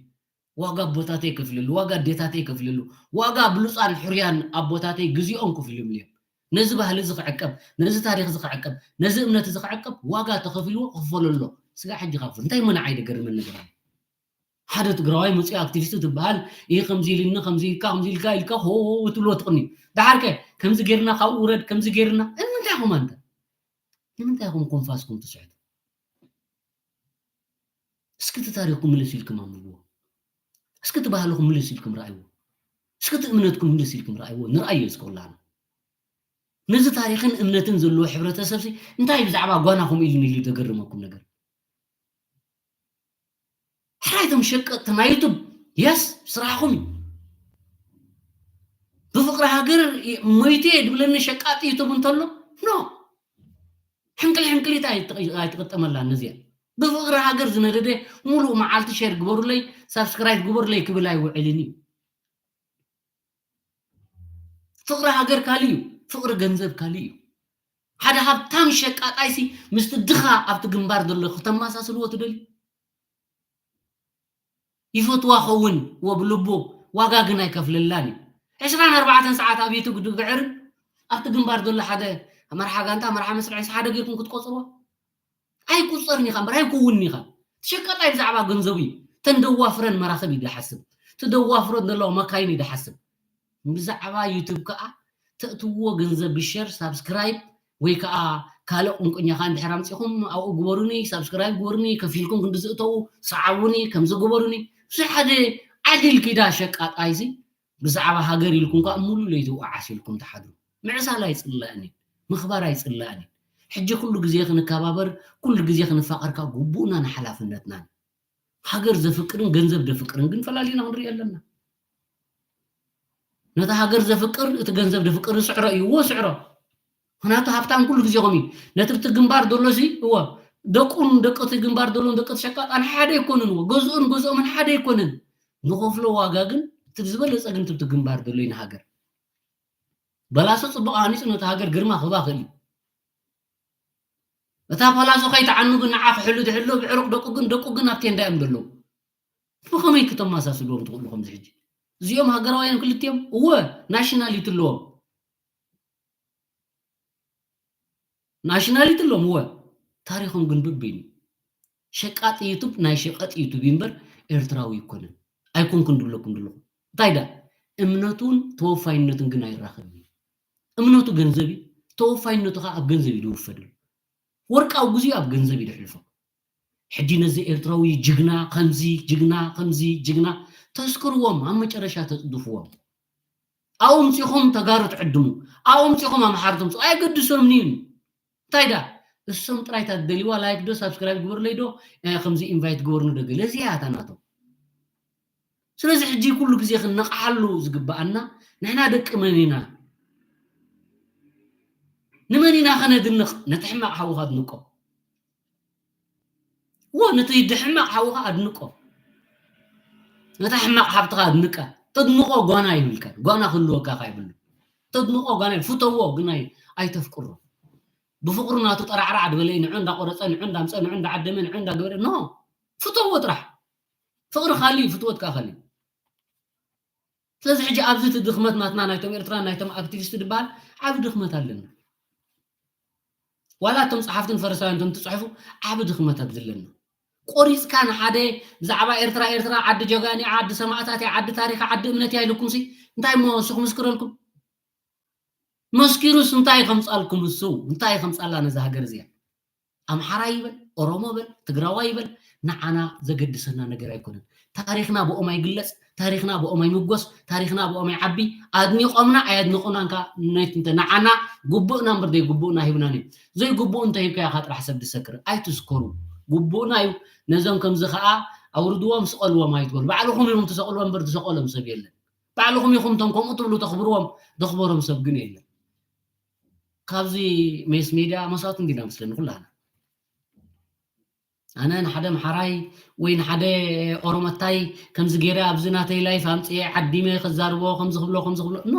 ዋጋ ኣቦታተይ ከፊለሉ፣ ዋጋ ኣዴታተይ ከፊለሉ፣ ዋጋ ብሉጻን ሕሩያን ኣቦታተይ ግዜኦም ከፊሎምሉ እዮም። ነዚ ባህሊ እዚ ክዕቀብ፣ ነዚ ታሪኽ እዚ ክዕቀብ፣ ነዚ እምነት እዚ ክዕቀብ ዋጋ ተኸፊልዎ ክኽፈሎ ኣሎ። ስጋዕ ሕጂ ካብ እንታይ እሞ ንዓይ ደገርመኒ ነገር ኣሎ? ሓደ ትግራዋይ መፂኡ ኣክቲቪስት ትበሃል፣ ይህ ከምዚ ኢልኒ፣ ከምዚ ኢልካ፣ ከምዚ ኢልካ፣ ኢልካ፣ ሆ ትብሎ ትቕኒ። ደሓር ከ ከምዚ ጌርና፣ ካብኡ ውረድ፣ ከምዚ ጌርና፣ ንምንታይ ኢኹም ኣንተ? ንምንታይ ኢኹም ኮንፋስኩም ትስሕቱ? እስኪ እቲ ታሪኽኩም ምልስ ኢልኩም ኣንብብዎ። እስኪ እቲ ባህልኹም ምልስ ኢልኩም ረኣይዎ። እስኪ እቲ እምነትኩም ምልስ ኢልኩም ረኣይዎ። ንርኣዮ እስኪ ኩላህና። ነዚ ታሪኽን እምነትን ዘለዎ ሕብረተሰብሲ እንታይ ብዛዕባ ጓና ከምኡ ኢሉኒ ኢሉ ዘገርመኩም ነገር? ሕራይ እቶም ሸቀጥቲ ናይ ዩቱብ፣ የስ፣ ስራሕኹም እዩ። ብፍቕሪ ሃገር ሞይተ እየ ድብለኒ ሸቃጢ ዩቱብ እንተሎ፣ ኖ። ሕንቅል ሕንቅሊት ኣይትቕ-፣ ኣይትቕጠመላን ነዚኣ። ብፍቕሪ ሃገር ዝነደደ ሙሉእ መዓልቲ ሼር ግበሩለይ፣ ሳብስክራይብ ግበሩለይ ክብል ኣይውዕልን እዩ። ፍቕሪ ሃገር ካልእ እዩ፣ ፍቕሪ ገንዘብ ካልእ እዩ። ሓደ ሃብታም ሸቃጣይሲ ምስቲ ድኻ ኣብቲ ግንባር ዘሎ ክተመሳስልዎ ትደልዩ? ይፈትዋ ኸውን ወብልቡ፣ ዋጋ ግን ኣይከፍለላን እዩ። ዕስራን ኣርባዕተን ሰዓት ኣብ ዩቱብ ድግዕርን ኣብቲ ግንባር ዘሎ ሓደ መርሓ ጋንታ፣ መርሓ መስርዕስ ሓደ ጌርኩም ክትቆጽርዎ? ኣይቁጸርን ኢኻ እምበር ኣይክውንን ኢኻ። ትሸቀጣይ ብዛዕባ ገንዘቡ እዩ። ተን ደዋፍረን መራኽብ እዩ ድሓስብ። እቲ ደዋፍረን ዘለዋ መካይን እዩ ድሓስብ። ብዛዕባ ዩቱብ ከኣ ተእትዎ ገንዘብ ብሸር፣ ሳብስክራይብ ወይ ከኣ ካልእ ቁንቁኛ ከኣ እንድሕር ኣምጺኹም ኣብኡ ግበሩኒ፣ ሳብስክራይብ ግበሩኒ፣ ከፊልኩም ክንዲ ዝእተዉ ሰዓቡኒ፣ ከምዚ ግበሩኒ። ብዙሕ ሓደ ዓዲል ኪዳ ሸቃጣይሲ ብዛዕባ ሃገር ኢልኩም ከኣ ሙሉ ለይቲ ውዓስ ኢልኩም ትሓድሩ። ምዕሳል ኣይጽላእን እዩ፣ ምኽባር ኣይጽላእን እዩ። ሕጂ ኩሉ ግዜ ክንከባበር፣ ኩሉ ግዜ ክንፋቐር ከኣ ግቡእናን ሓላፍነትናን። ሃገር ዘፍቅርን ገንዘብ ዘፍቅርን ግን ፈላሊና ክንርኢ ኣለና። ነቲ ሃገር ዘፍቅር፣ እቲ ገንዘብ ዘፍቅር ስዕሮ እዩ፣ እዎ ስዕሮ። ምኽንያቱ ሃብታም ኩሉ ግዜ ከምኡ እዩ። ነቲ ብቲ ግንባር ዘሎ ሲ፣ እዎ፣ ደቁን ደቂ እቲ ግንባር ዘሎን ደቂ እቲ ሸቃጣን ሓደ ኣይኮኑን፣ እዎ፣ ገዝኡን ገዝኦምን ሓደ ኣይኮነን። ንኸፍሎ ዋጋ ግን እቲ ዝበለጸ ግን እቲ ብቲ ግንባር ዘሎ እዩ ንሃገር። በላሶ ጽቡቕ ሃኒጹ ነቲ ሃገር ግርማ ክህባ ክእል እዩ። እታ ፓላሶ ከይትዓኑ ግን ንዓ ክሕሉ ድሕሎ ብዕሩቕ ደቁ ግን፣ ደቁ ግን ኣብ ቴንዳ እዮም ዘለዉ። ብኸመይ ክተመሳስልዎም ትኽእሉ ከምዚ ሕጂ? እዚኦም ሃገራውያን ክልቲኦም? እወ፣ ናሽናሊቲ ኣለዎም። ናሽናሊቲ ኣለዎም፣ እወ። ታሪኾም ግን በበይኑ። ሸቃጢ ዩቱብ ናይ ሸቀጥ ዩቱብ እዩ እምበር ኤርትራዊ ኣይኮነን። ኣይኮንኩን ድብለኩም ድለኹ። እንታይ ደኣ? እምነቱን ተወፋይነቱን ግን ኣይራኸብን እዩ። እምነቱ ገንዘብ እዩ፣ ተወፋይነቱ ኸዓ ኣብ ገንዘብ እዩ ዝውፈደሉ። ወርቃዊ ግዜኡ ኣብ ገንዘብ እዩ ዘሕልፎ። ሕጂ ነዚ ኤርትራዊ ጅግና ከምዚ ጅግና ከምዚ ጅግና ተስክርዎም፣ ኣብ መጨረሻ ተጽድፍዎም። ኣብኡ ምጺኹም ተጋሩ ትዕድሙ፣ ኣብኡ ምጺኹም ኣምሓሩ ተምጽኡ፣ ኣይገድሶምን እዩ። እንታይ ዳ እሶም ጥራይ እታ ትደልይዋ ላይክ ዶ ሳብስክራይብ ግበርለይ ዶ፣ እ፣ ከምዚ ኢንቫይት ግበርኒ ዶ ገለ፣ እዚኣ እያ እታ ናቶም። ስለዚ ሕጂ ኩሉ ግዜ ክንነቕሓሉ ዝግብኣና ንሕና ደቂ መን ኢና? ንመን ኢና ከነድንቕ? ነቲ ሕማቕ ሓውኻ ኣድንቆ። እዎ፣ ነቲ ሕማቕ ሓውኻ ኣድንቆ። ነታ ሕማቕ ሓብትኻ ኣድንቃ። ተድንቆ ጓና ይብልካ። ጓና ክህልወካ እኳ ይብሉ። ተድንቆ ጓና ይብል። ፍተዎ ግን ኣይ-፣ ኣይተፍቅሮ። ብፍቅሩ ናቱ ጠራዕራዕ ድበለ ንዑ እንዳቆረጸ፣ ንዑ እንዳምጸ፣ ንዑ እንዳዓደመ፣ ንዑ እንዳገበረ፣ ኖ። ፍተዎ ጥራሕ። ፍቅሪ ካልእ እዩ፣ ፍትወት ከኣ ካልእ እዩ። ስለዚ ሕጂ ኣብዚ እቲ ድኽመት ናትና ናይቶም ኤርትራ ናይቶም ኣክቲቪስት ድበሃል ዓቢ ድኽመት ኣለና። ዋላ እቶም ጸሓፍትን ፈሪሳውያን እቶም ትጽሕፉ ዓቢ ድኽመት ኣብዚ ኣለና። ቆሪጽካ ንሓደ ብዛዕባ ኤርትራ፣ ኤርትራ ዓዲ ጀጋኑ እያ፣ ዓዲ ሰማእታት እያ፣ ዓዲ ታሪኽ፣ ዓዲ እምነት እያ ኢልኩም ሲ እንታይ እሞ ንሱ ክምስክረልኩም? መስኪሩስ እንታይ ከምጻልኩም? እሱ እንታይ ከምጻላ ነዛ ሃገር እዚኣ? ኣምሓራ ይበል፣ ኦሮሞ በል፣ ትግራዋይ ይበል፣ ንዓና ዘገድሰና ነገር ኣይኮነን። ታሪኽና ብኦም ኣይግለጽ፣ ታሪኽና ብኦም ኣይምጎስ፣ ታሪኽና ብኦም ኣይዓቢ። ኣድኒቖምና ኣየድንቑናን ከኣ ነት-፣ እንተ ንዓና ግቡእና እምበር ዘይግቡእና ሂብናን እዮም። ዘይግቡእ እንተ ሂብካዮ ከኣ ጥራሕ ሰብ ድሰክር። ኣይትስከሩ። ግቡእና እዩ። ነዞም ከምዚ ከኣ ኣውርድዎም፣ ስቐልዎም ኣይትበሉ። ባዕልኹም ኢኹም ትሰቕልዎም እምበር ዝሰቐሎም ሰብ የለን። ባዕልኹም ኢኹም እቶም ከምኡ ትብሉ ተኽብርዎም፣ ዘኽበሮም ሰብ ግን የለን። ካብዚ ሜስ ሜድያ መስዋእቲ እንዲና መስለኒ ኩላና። ኣነ ንሓደ ኣምሓራይ ወይ ንሓደ ኦሮመታይ ከምዚ ገይረ ኣብዚ ናተይ ላይፍ ኣምጽኤ ዓዲመ ከዛርቦ፣ ከምዚ ክብሎ፣ ከምዚ ክብሎ፣ ኖ።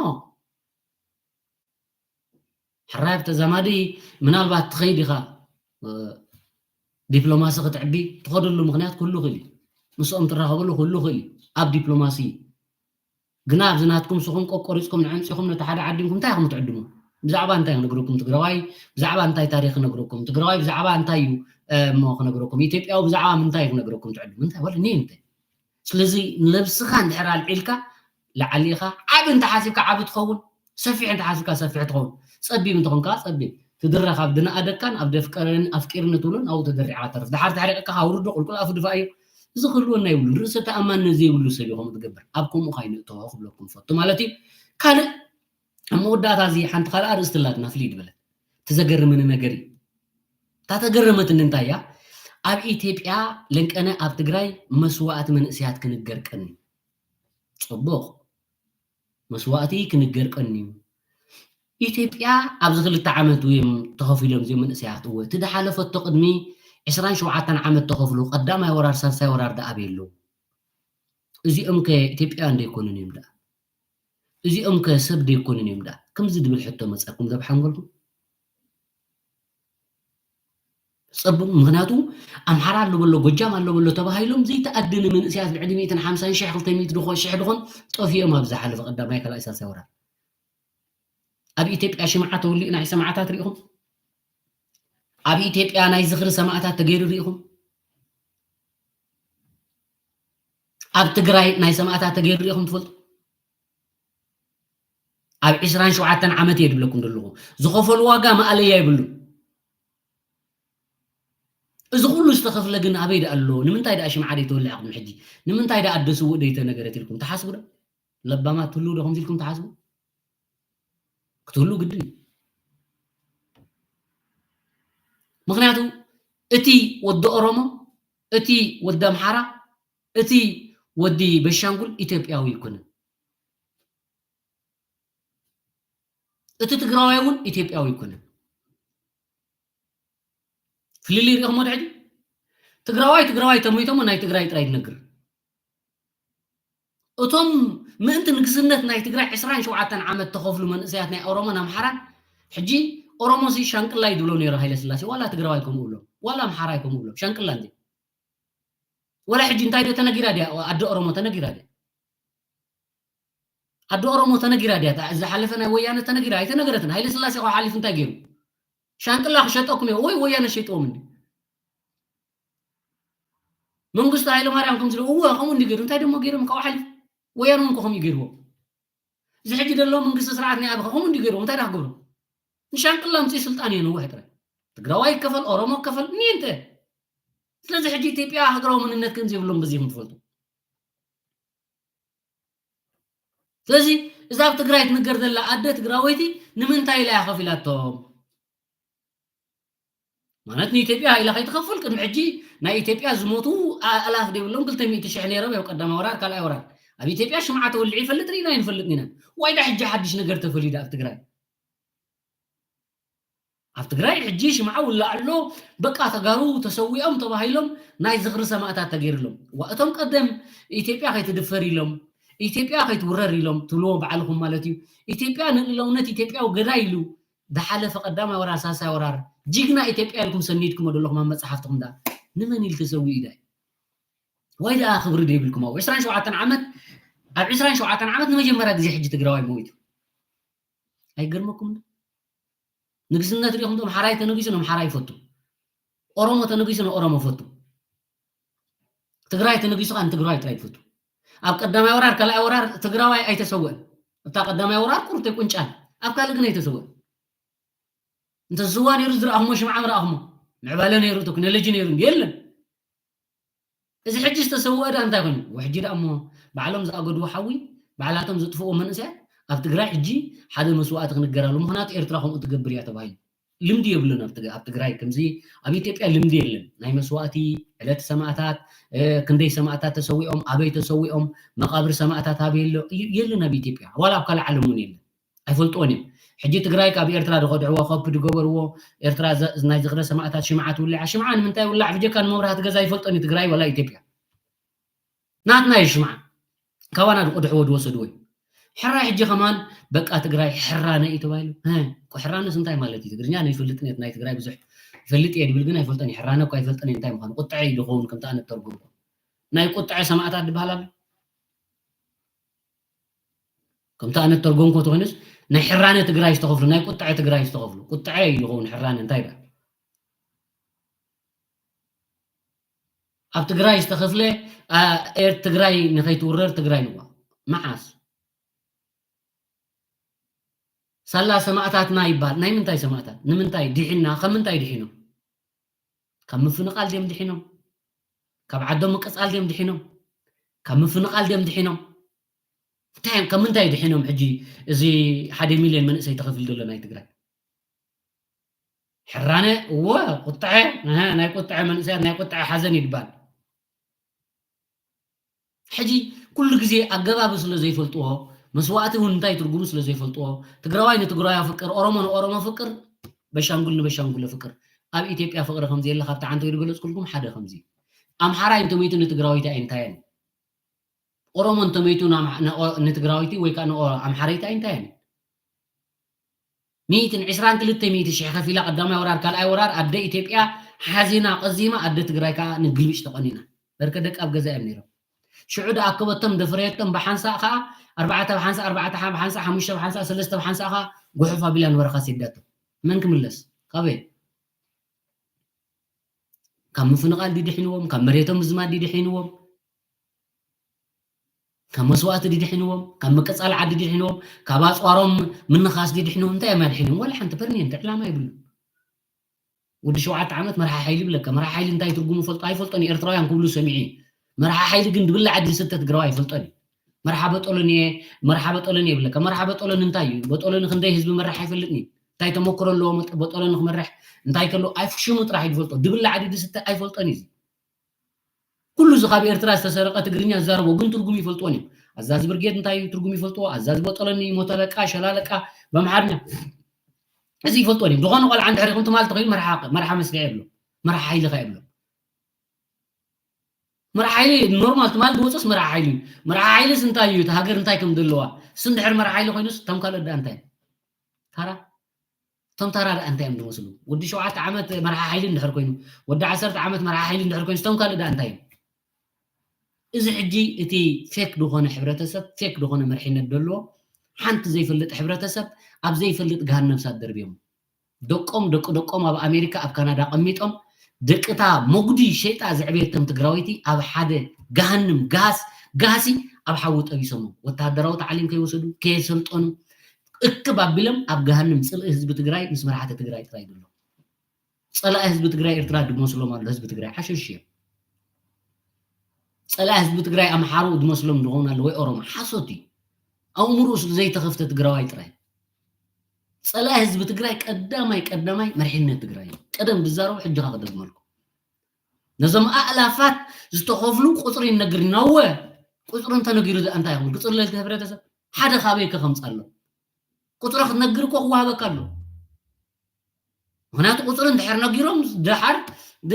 ሕራይ ብተዛማዲ ምናልባት ትኸይድ ኢኻ፣ እ፣ ዲፕሎማሲ ክትዕቢ ትኸደሉ ምኽንያት ክህሉ ይኽእል እዩ። ምስኦም ትራኸበሉ ክህሉ ይኽእል እዩ። ኣብ ዲፕሎማሲ ግና ኣብዚ ናትኩም ስኹም ቆቆሪጽኩም ንዕምጺኹም ነቲ ሓደ ዓዲምኩም እንታይ ኢኹም ትዕድሙ? ብዛዕባ እንታይ ክነግረኩም ትግራዋይ? ብዛዕባ እንታይ ታሪኽ ክነግረኩም ትግራዋይ? ብዛዕባ እንታይ እዩ፣ እ፣ እሞ ክነግረኩም? ኢትዮጵያዊ ብዛዕባ ምንታይ እዩ ክነግረኩም ትዕድሙ? እንታይ ወለ እኔ እንታይ? ስለዚ ንነብስኻ እንድሕር ኣልዒልካ ላዕሊ ኢኻ። ዓቢ እንተሓሲብካ ዓቢ ትኸውን፣ ሰፊሕ እንተሓሲብካ ሰፊሕ ትኸውን። ጸቢብ እንተኾንካ ጸቢብ። ትድረኽ ኣብ ድነኣደካን ኣብ ደፍቀረን ኣፍቂርኒ ትብሎን ኣብኡ ተደሪዕካ ተርፍ። ደሓር ተሕሪቕካ ውርዶ ቁልቁል ኣፉ ድፋእዮ። እዚ ክህልወና የብሉን። ርእሰ ተኣማንነት ዘይብሉ ሰብ እዩ ከምኡ ዝገብር። ኣብ ከምኡ ካይንእቶ ክብለኩም ፈቱ ማለት እዩ። ካልእ ኣብ መወዳእታ እዚ ሓንቲ ካልእ ኣርእስቲ ኣላትና ፍልይ ድበለት። ትዘገርምኒ ነገር እዩ። እታ ተገረመትኒ እንታይ እያ? ኣብ ኢትዮጵያ ለንቀነ ኣብ ትግራይ መስዋእቲ መንእሰያት ክንገር ቀኒ። ጽቡቕ። መስዋእቲ ክንገር ቀኒ እዩ። ኢትዮጵያ ኣብዚ ክልተ ዓመት እዮም ተኸፊሎም እዚኦም መንእሰያት። እወ፣ እቲ ዝሓለፈቶ ቅድሚ ዕስራን ሸውዓተን ዓመት ተኸፍሉ ቀዳማይ ወራር ሳልሳይ ወራር ደኣ ኣበይ ኣለዉ? እዚኦም ከ ኢትዮጵያውያን ዶ ኣይኮኑን እዮም ደኣ? እዚኦም ከ ሰብ ዶ ኣይኮኑን እዮም ደኣ? ከምዚ ድብል ሕቶ መጻኩም ዘብ ሓንጎልኩም። ጸብም፣ ምኽንያቱ ኣምሓራ ኣሎ በሎ፣ ጎጃም ኣሎ በሎ ተባሂሎም ዘይተኣደነ መንእሰያት ልዕሊ ሚእትን ሓምሳን ሺሕ፣ ክልተ ሚእቲ ድኾ-፣ ሺሕ ድኾን ጠፊኦም ኣብ ዝሓለፈ ቀዳማይ ካልኣይ ሳልሳይ ወራር። ኣብ ኢትዮጵያ ሽምዓ ተወሊኡ ናይ ሰማዕታት ርኢኹም? ኣብ ኢትዮጵያ ናይ ዝኽሪ ሰማዕታት ተገይሩ ርኢኹም? ኣብ ትግራይ ናይ ሰማዕታት ተገይሩ ርኢኹም ትፈልጡ? ኣብ ዕስራን ሸውዓተን ዓመት እየ ድብለኩም ዘለኹ። ዝኸፈሉ ዋጋ ማእለያ የብሉን። እዚ ኩሉ ዝተኸፍለ ግን ኣበይ ደኣ ኣሎ? ንምንታይ ደኣ ሽምዓ ደይተወልዐ ቅድሚ ሕጂ? ንምንታይ ደኣ ኣደ ስውእ ደይተነገረት ኢልኩም ትሓስቡ ዶ? ለባማት ትህልዉ ዶ ከምዚ ኢልኩም ትሓስቡ? ክትህሉ ግድን እዩ። ምኽንያቱ እቲ ወዲ ኦሮሞ፣ እቲ ወዲ ኣምሓራ፣ እቲ ወዲ በሻንጉል ኢትዮጵያዊ ኣይኮነን። እቲ ትግራዋይ እውን ኢትዮጵያዊ ኣይኮነን። ፍልልይ ርኢኹሞ ዶ ሕጂ? ትግራዋይ ትግራዋይ ተሞይቶሞ ናይ ትግራይ ጥራይ ትነግር። እቶም ምእንቲ ንግስነት ናይ ትግራይ ዕስራን ሸውዓተን ዓመት ተኸፍሉ መንእሰያት ናይ ኦሮሞን ኣምሓራን፣ ሕጂ ኦሮሞሲ ሻንቅላ እዩ ድብሎ ነይሩ ሃይለ ስላሴ። ዋላ ትግራዋይ ከምኡ ብሎ፣ ዋላ ኣምሓራይ ከምኡ ብሎ፣ ሻንቅላ እንዴ። ወላ ሕጂ እንታይ ዶ ተነጊራ ድያ? ኣደ ኦሮሞ ተነጊራ ድያ? ኣደ ኦሮሞ ተነጊራ ድያ? እታ ዝሓለፈ ናይ ወያነ ተነጊራ? ኣይተነገረትን። ሃይለ ስላሴ ካብ ሓሊፉ እንታይ ገይሩ? ሻንቅላ ክሸጠኩም እየ። ወይ ወያነ ሸይጥዎም እንዲ። መንግስቱ ሃይለ ማርያም ከምዚ ኢሉ፣ እወ፣ ከምኡ እንዲ ገይሩ። እንታይ ደሞ ገይሮም ካብኡ ሓሊፉ? ወያነ እውን እኮ ከምኡ ገይርዎም። እዚ ሕጂ ዘሎ መንግስቲ ስርዓት ናይ ኣብኻ ከምኡ እንዲ ገይርዎም። እንታይ ደኣ ክገብሩ? ንሻንቅላ ኣምፅኡ ስልጣን እየ ነውሕ ጥራይ። ትግራዋይ ይከፈል፣ ኦሮሞ ይከፈል፣ እኒ እንተ። ስለዚ ሕጂ ኢትዮጵያ ሃገራዊ መንነት ከም ዘይብሎም በዚ ኢኹም ትፈልጡ። ስለዚ እዛ ኣብ ትግራይ ትንገር ዘላ ኣደ ትግራወይቲ ንምንታይ ኢላ እያ ከፊላቶም? ማለት ንኢትዮጵያ ኢላ ከይትኸፍል ቅድሚ ሕጂ ናይ ኢትዮጵያ ዝሞቱ ኣእላፍ ዘይብሎም ክልተ ሚእቲ ሽሕ ነይሮም እዮም ቀዳማይ ወራር ካልኣይ ወራር። ኣብ ኢትዮጵያ ሽምዓ ተወሊዑ ይፈልጥ ርኢና ኣይንፈልጥን ኢና። ዋይዳ ሕጂ ሓድሽ ነገር ተፈሊዩ ኣብ ትግራይ? ኣብ ትግራይ ሕጂ ሽምዓ ውላዕ ኣሎ። በቃ ተጋሩ ተሰዊኦም ተባሂሎም ናይ ዝኽሪ ሰማእታት ተገይርሎም። ዋ እቶም ቀደም ኢትዮጵያ ከይትድፈር ኢሎም ኢትዮጵያ ከይትውረር ኢሎም ትብልዎ ባዕልኹም ማለት እዩ። ኢትዮጵያ ንልእላውነት ኢትዮጵያዊ ገዳይ ኢሉ ዝሓለፈ ቀዳማይ ወራር ሳልሳይ ወራር ጅግና ኢትዮጵያ ኢልኩም ሰኒድኩም ዘለኹም ኣብ መፅሓፍትኹም ዳ ንመን ኢሉ ተሰዊኡ ዳ? ወይ ደኣ ክብሪ ዘይብልኩም ኣብ ዕስራን ሸውዓተን ዓመት ኣብ ዕስራን ሸውዓተን ዓመት ንመጀመርያ ግዜ ሕጂ ትግራዋይ ሞይቱ ኣይገርመኩም? ንግስነት ሪኹም ዶ ኣምሓራይ ተነጊሱ ንኣምሓራይ ይፈቱ፣ ኦሮሞ ተነጊሱ ንኦሮሞ ፈቱ፣ ትግራይ ተነጊሱ ከዓ ንትግራዋይ ጥራይ ይፈቱ። ኣብ ቀዳማይ ወራር ካልኣይ ወራር ትግራዋይ ኣይተሰወን። እታ ቀዳማይ ወራር ቁርተ ቁንጫን ኣብ ካልእ ግን ኣይተሰወን። እንተ ዝዋ ነይሩ ዝረኣኹሞ ሽምዓ ምረኣኹሞ ምዕባለ ነይሩ ቴክኖሎጂ ነይሩ የለን። እዚ ሕጂ ዝተሰወአ ዳ እንታይ ኮይኑ ወሕጂ ዳ እሞ ባዕሎም ዝኣገድዎ ሓዊ ባዕላቶም ዘጥፍእዎ መንእሰያት ኣብ ትግራይ ሕጂ ሓደ መስዋእቲ ክንገራሉ ምክንያቱ ኤርትራ ከምኡ ትገብር እያ ተባሂሉ ልምዲ የብሉን ኣብ ትግ- ኣብ ትግራይ ከምዚ ኣብ ኢትዮጵያ ልምዲ የለን ናይ መስዋእቲ ዕለት ሰማእታት እ፣ ክንደይ ሰማእታት ተሰዊኦም ኣበይ ተሰዊኦም መቃብር ሰማእታት ኣበይ ኣሎ እዩ የለን ኣብ ኢትዮጵያ ዋላ ኣብ ካልእ ዓለም እውን የለን ኣይፈልጥዎን እዮም ሕጂ ትግራይ ካብ ኤርትራ ዝኸድዕዎ ኮፕ ዝገበርዎ ኤርትራ ዘ- ናይ ዝኽረ ሰማእታት ሽምዓ ትውልዓ ሽምዓ ንምንታይ ውላዕ ብጀካ ንመብራህቲ ገዛ ይፈልጦን እዩ ትግራይ ወላ ኢትዮጵያ ናትና እዩ ሽምዓ ካባና ዝቆድሕዎ ዝወሰድዎ እዩ ሕራይ ሕጂ ከማን በቃ ትግራይ ሕራነ እዩ ተባሂሉ እ፣ እኮ ሕራነስ እንታይ ማለት እዩ ትግርኛ ንይፈልጥን እየ ናይ ትግራይ ብዙሕ ይፈልጥ እየ ድብል ግን ኣይፈልጠን እዩ ሕራነ እኮ ኣይፈልጠን እየ እንታይ ምዃኑ ቁጥዐ እዩ ዝኸውን ከምቲ ኣነ ተርጎምኩ ናይ ቁጥዐ ሰማእታት ዝበሃል ኣሎ ከምቲ ኣነ ተርጎምኮ ተኮይኑስ ናይ ሕራነ ትግራይ ዝተኸፍሉ ናይ ቁጥዐ ትግራይ ዝተኸፍሉ ቁጥዐ እዩ ዝኸውን ሕራነ እንታይ ዳ ኣብ ትግራይ ዝተኸፍለ አ፣ ኤር ትግራይ ንኸይትውረር ትግራይ ንዋ መዓስ ሳላ ሰማእታትና ይባል ናይ ምንታይ ሰማእታት ንምንታይ ድሒና ካብ ምንታይ ድሒኖም ካብ ምፍንቓል ድዮም ድሒኖም ካብ ዓዶም ምቅፃል ድዮም ድሒኖም ካብ ምፍንቓል ድዮም ድሒኖም እንታይ ካብ ምንታይ ድሒኖም ሕጂ እዚ ሓደ ሚልዮን መንእሰይ ተኸፊሉ ዘሎ ናይ ትግራይ ሕራነ እወ ቁጥዐ ናይ ቁጥዐ መንእሰያት ናይ ቁጥዐ ሓዘን ይድባል ሕጂ ኩሉ ግዜ ኣገባብ ስለ ዘይፈልጥዎ መስዋእቲ እውን እንታይ ትርጉሙ ስለ ዘይፈልጥዎ ትግራዋይ ንትግራዋይ ኣፍቅር ኦሮሞ ንኦሮሞ ፍቅር በሻንጉል ንበሻንጉል ፍቅር ኣብ ኢትዮጵያ ፍቅሪ ከምዚ የለ ካብቲ ዓንተ ዝገለፅኩልኩም ሓደ ከምዚ ኣምሓራይ እንተመይቱ ንትግራወይቲ ኣይንታየን ኦሮሞ እንተመይቱ ንትግራወይቲ ወይ ከዓ ኣምሓረይቲ ኣይንታየን ሚእትን ዕስራን ክልተ ሚእቲ ሽሕ ከፊላ ቀዳማይ ወራር ካልኣይ ወራር ኣደ ኢትዮጵያ ሓዚና ቀዚማ ኣደ ትግራይ ከዓ ንግልብጭ ተቆኒና በርከ ደቂ ኣብ ገዛ እዮም ነይሮም ሽዑ ደኣከበቶም ደፍረየቶም ብሓንሳእ ከዓ ኣርባዕተ ብሓንሳእ ኣርባዕተ ብሓንሳእ ሓሙሽተ ብሓንሳእ ሰለስተ ብሓንሳእ ከዓ ጉሑፍ ኣቢላ ንበረኻ ሰዳቶ መን ክምለስ ካበይ ካብ ምፍንቓል ድድሒንዎም ካብ መሬቶም ምዝማድ ድድሒንዎም ካብ መስዋእቲ ድድሒንዎም ካብ ምቅፃል ዓዲ ድድሒንዎም ካብ ኣፅዋሮም ምንኻስ ድድሒንዎም እንታይ እዮም ኣድሒንዎም ዋላ ሓንቲ ፐርኒየንት ዕላማ ይብሉ ወዲ ሸውዓተ ዓመት መርሓ ሓይሊ ብለካ መርሓ ሓይሊ እንታይ ትርጉሙ ፈልጦ ኣይፈልጦን ኤርትራውያን ክብሉ ሰሚዒ መርሓ ሓይሊ ግን ድብላ ዓዲ ዝስተ ትግራዋ ኣይፈልጦን መርሓ በጦሎኒ መርሓ በጦሎኒ ይብለካ መርሓ በጦሎኒ እንታይ እዩ በጦሎኒ ክንደይ ህዝቢ መርሕ ኣይፈልጥኒ እንታይ ተመክሮ ኣለዎ በጦሎኒ ክመርሕ እንታይ ከሎ ኣይ ሽሙ ጥራሕ ይፈልጦ ድብላ ዓዲ ዝስተ ኣይፈልጦን እዩ ኩሉ እዚ ካብ ኤርትራ ዝተሰረቐ ትግርኛ ዝዛረቦ ግን ትርጉም ይፈልጥዎን እዮም ኣዛዚ ብርጌድ እንታይ እዩ ትርጉም ይፈልጥዎ ኣዛዚ በጠለኒ ሞተለቃ ሸላለቃ በምሓርኛ እዚ ይፈልጥዎን እዮም ዝኾነ ቆልዓ እንድሕር ይኹን ትማል ተኸይኑ መርሓ መርሓ መስሪያ የብሎ መርሓ ሓይልኻ የብሎ መርሓ ሓይሊ ኖርማል ትማል ዝወፅስ መርሓ ሓይሊ እዩ መርሓ ሓይልስ እንታይ እዩ እቲ ሃገር እንታይ ከም ዘለዋ እሱ እንድሕር መርሓ ሓይሊ ኮይኑስ እቶም ካልኦት ዳ እንታይ ታራ እቶም ተራ ደኣ እንታይ እዮም ዝመስሉ? ወዲ ሸውዓተ ዓመት መርሓ ሓይሊ እንድሕር ኮይኑ፣ ወዲ ዓሰርተ ዓመት መርሓ ሓይሊ እንድሕር ኮይኑ፣ እቶም ካልእ ደኣ እንታይ እዮም? እዚ ሕጂ እቲ ፌክ ዝኾነ ሕብረተሰብ፣ ፌክ ዝኾነ መርሒነት ደለዎ፣ ሓንቲ ዘይፈልጥ ሕብረተሰብ ኣብ ዘይፈልጥ ገሃነብ እሳት ደርብዮም። ደቆም፣ ደቂ ደቆም ኣብ ኣሜሪካ፣ ኣብ ካናዳ ኣቐሚጦም፣ ደቅታ መጉዲ ሸይጣ ዘዕበየቶም ትግራወይቲ ኣብ ሓደ ገሃንም ጋስ፣ ጋሲ ኣብ ሓዊ ጠቢሶሞ። ወተሃደራዊ ታዕሊም ከይወሰዱ፣ ከየሰልጠኑ፣ እክብ ኣቢሎም ኣብ ገሃንም ጽልኢ ህዝቢ ትግራይ ምስ መራሕቲ ትግራይ ጥራይ ዘሎ። ጸላኢ ህዝቢ ትግራይ ኤርትራ ድመስሎም ኣሎ ህዝቢ ትግራይ ሓሸሽ እዮም። ጸላኢ ህዝቢ ትግራይ ኣምሓሩ ዝመስሎም ዝኸውን ኣሎ ወይ ኦሮሞ፣ ሓሶት እዩ። ኣእምርኡ ስለ ዘይተኸፍተ ትግራዋይ ጥራይ። ጸላኢ ህዝቢ ትግራይ ቀዳማይ ቀዳማይ መሪሕነት ትግራይ እዩ። ቀደም ዝዛረቡ ሕጂ ኸ ክደግመልኩም። ነዞም ኣእላፋት ዝተኸፍሉ ቁፅሪ ይነግር ነወ። ቁፅሪ እንተነጊሩ እንታይ ይኸውን? ክፅለል እቲ ሕብረተሰብ ሓደ ካበይ ከ ከምፃ ኣሎ? ቁፅሪ ክትነግር እኮ ክወሃበካ ኣሎ። ምክንያቱ ቁፅሪ እንድሕር ነጊሮም ደሓር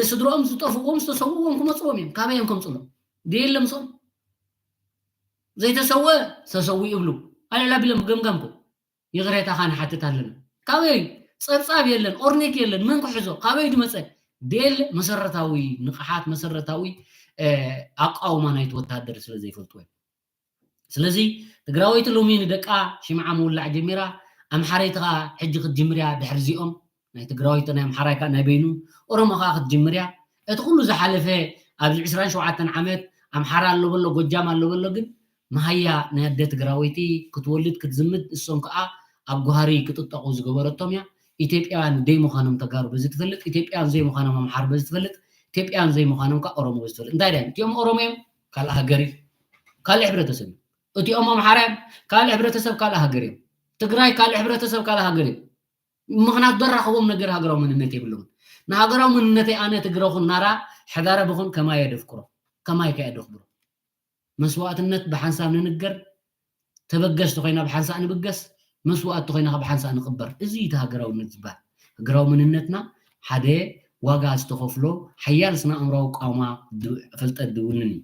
ስድሮኦም ዝጠፍዎም ዝተሰውዎም ክመፅዎም እዮም። ካበይ እዮም ከምፅሎም? ደየለ ምስኦም ዘይተሰወ ተሰዊ ይብሉ። ኣልዕል ኣቢሎም ገምጋምኩም ይቕሬታኻ ንሓትት ኣለና። ካበይ? ጸብጻብ የለን፣ ኦርኔክ የለን፣ መን ክሕዞ? ካበይ ድመጸ? ደየለ መሰረታዊ ንቕሓት፣ መሰረታዊ ኣቃውማ ናይቲ ወታደር ስለ ዘይፈልጥዎ እዮም። ስለዚ ትግራወይቲ ሎሚ ንደቃ ሽምዓ ምውላዕ ጀሚራ፣ ኣምሓረይቲ ኸኣ ሕጂ ክትጅምር እያ ድሕሪ እዚኦም። ናይ ትግራወይቲ ናይ ኣምሓራይ ከኣ ናይ በይኑ፣ ኦሮሞ ኸኣ ክትጅምር እያ። እቲ ኩሉ ዝሓለፈ ኣብዚ ዕስራን ሸውዓተን ዓመት ኣምሓራ ኣሎ በሎ፣ ጎጃም ኣሎ በሎ፣ ግን መሃያ ናይ ኣደ ትግራወይቲ ክትወልድ ክትዝምድ፣ እሶም ከኣ ኣብ ጓህሪ ክጥጠቑ ዝገበረቶም እያ። ኢትዮጵያውያን ደይ ምዃኖም ተጋሩ በዚ ትፈልጥ፣ ኢትዮጵያውያን ዘይምዃኖም ኣምሓሩ በዚ ትፈልጥ፣ ኢትዮጵያውያን ዘይምዃኖም ከኣ ኦሮሞ በዚ ትፈልጥ። እንታይ ድዮም? እቲኦም ኦሮሞ እዮም፣ ካልእ ሃገር እዩ፣ ካልእ ሕብረተሰብ እዩ። እቲኦም ኣምሓራ እዮም፣ ካልእ ሕብረተሰብ፣ ካልእ ሃገር እዮም። ትግራይ ካልእ ሕብረተሰብ፣ ካልእ ሃገር እዩ። ምኽንያቱ ዘራኽቦም ነገር ሃገራዊ መንነት የብሎምን። ንሃገራዊ መንነተይ ኣነ ትግረ ኹን ናራ ሕዳረ ብኹን ከማይ የደፍቅሮ፣ ከማይ ከየደፍቅሮ። መስዋእትነት ብሓንሳብ ንንገር፣ ተበገስ ተኾይና ብሓንሳእ ንብገስ፣ መስዋእት ተኾይና ብሓንሳእ ንቕበር። እዚ እዩ እቲ ሃገራውነት ዝበሃል። ሃገራዊ መንነትና ሓደ ዋጋ ዝተኸፍሎ ሓያል ስነ ኣእምራዊ ቃውማ ድ-፣ ፍልጠት ዝውንን እዩ።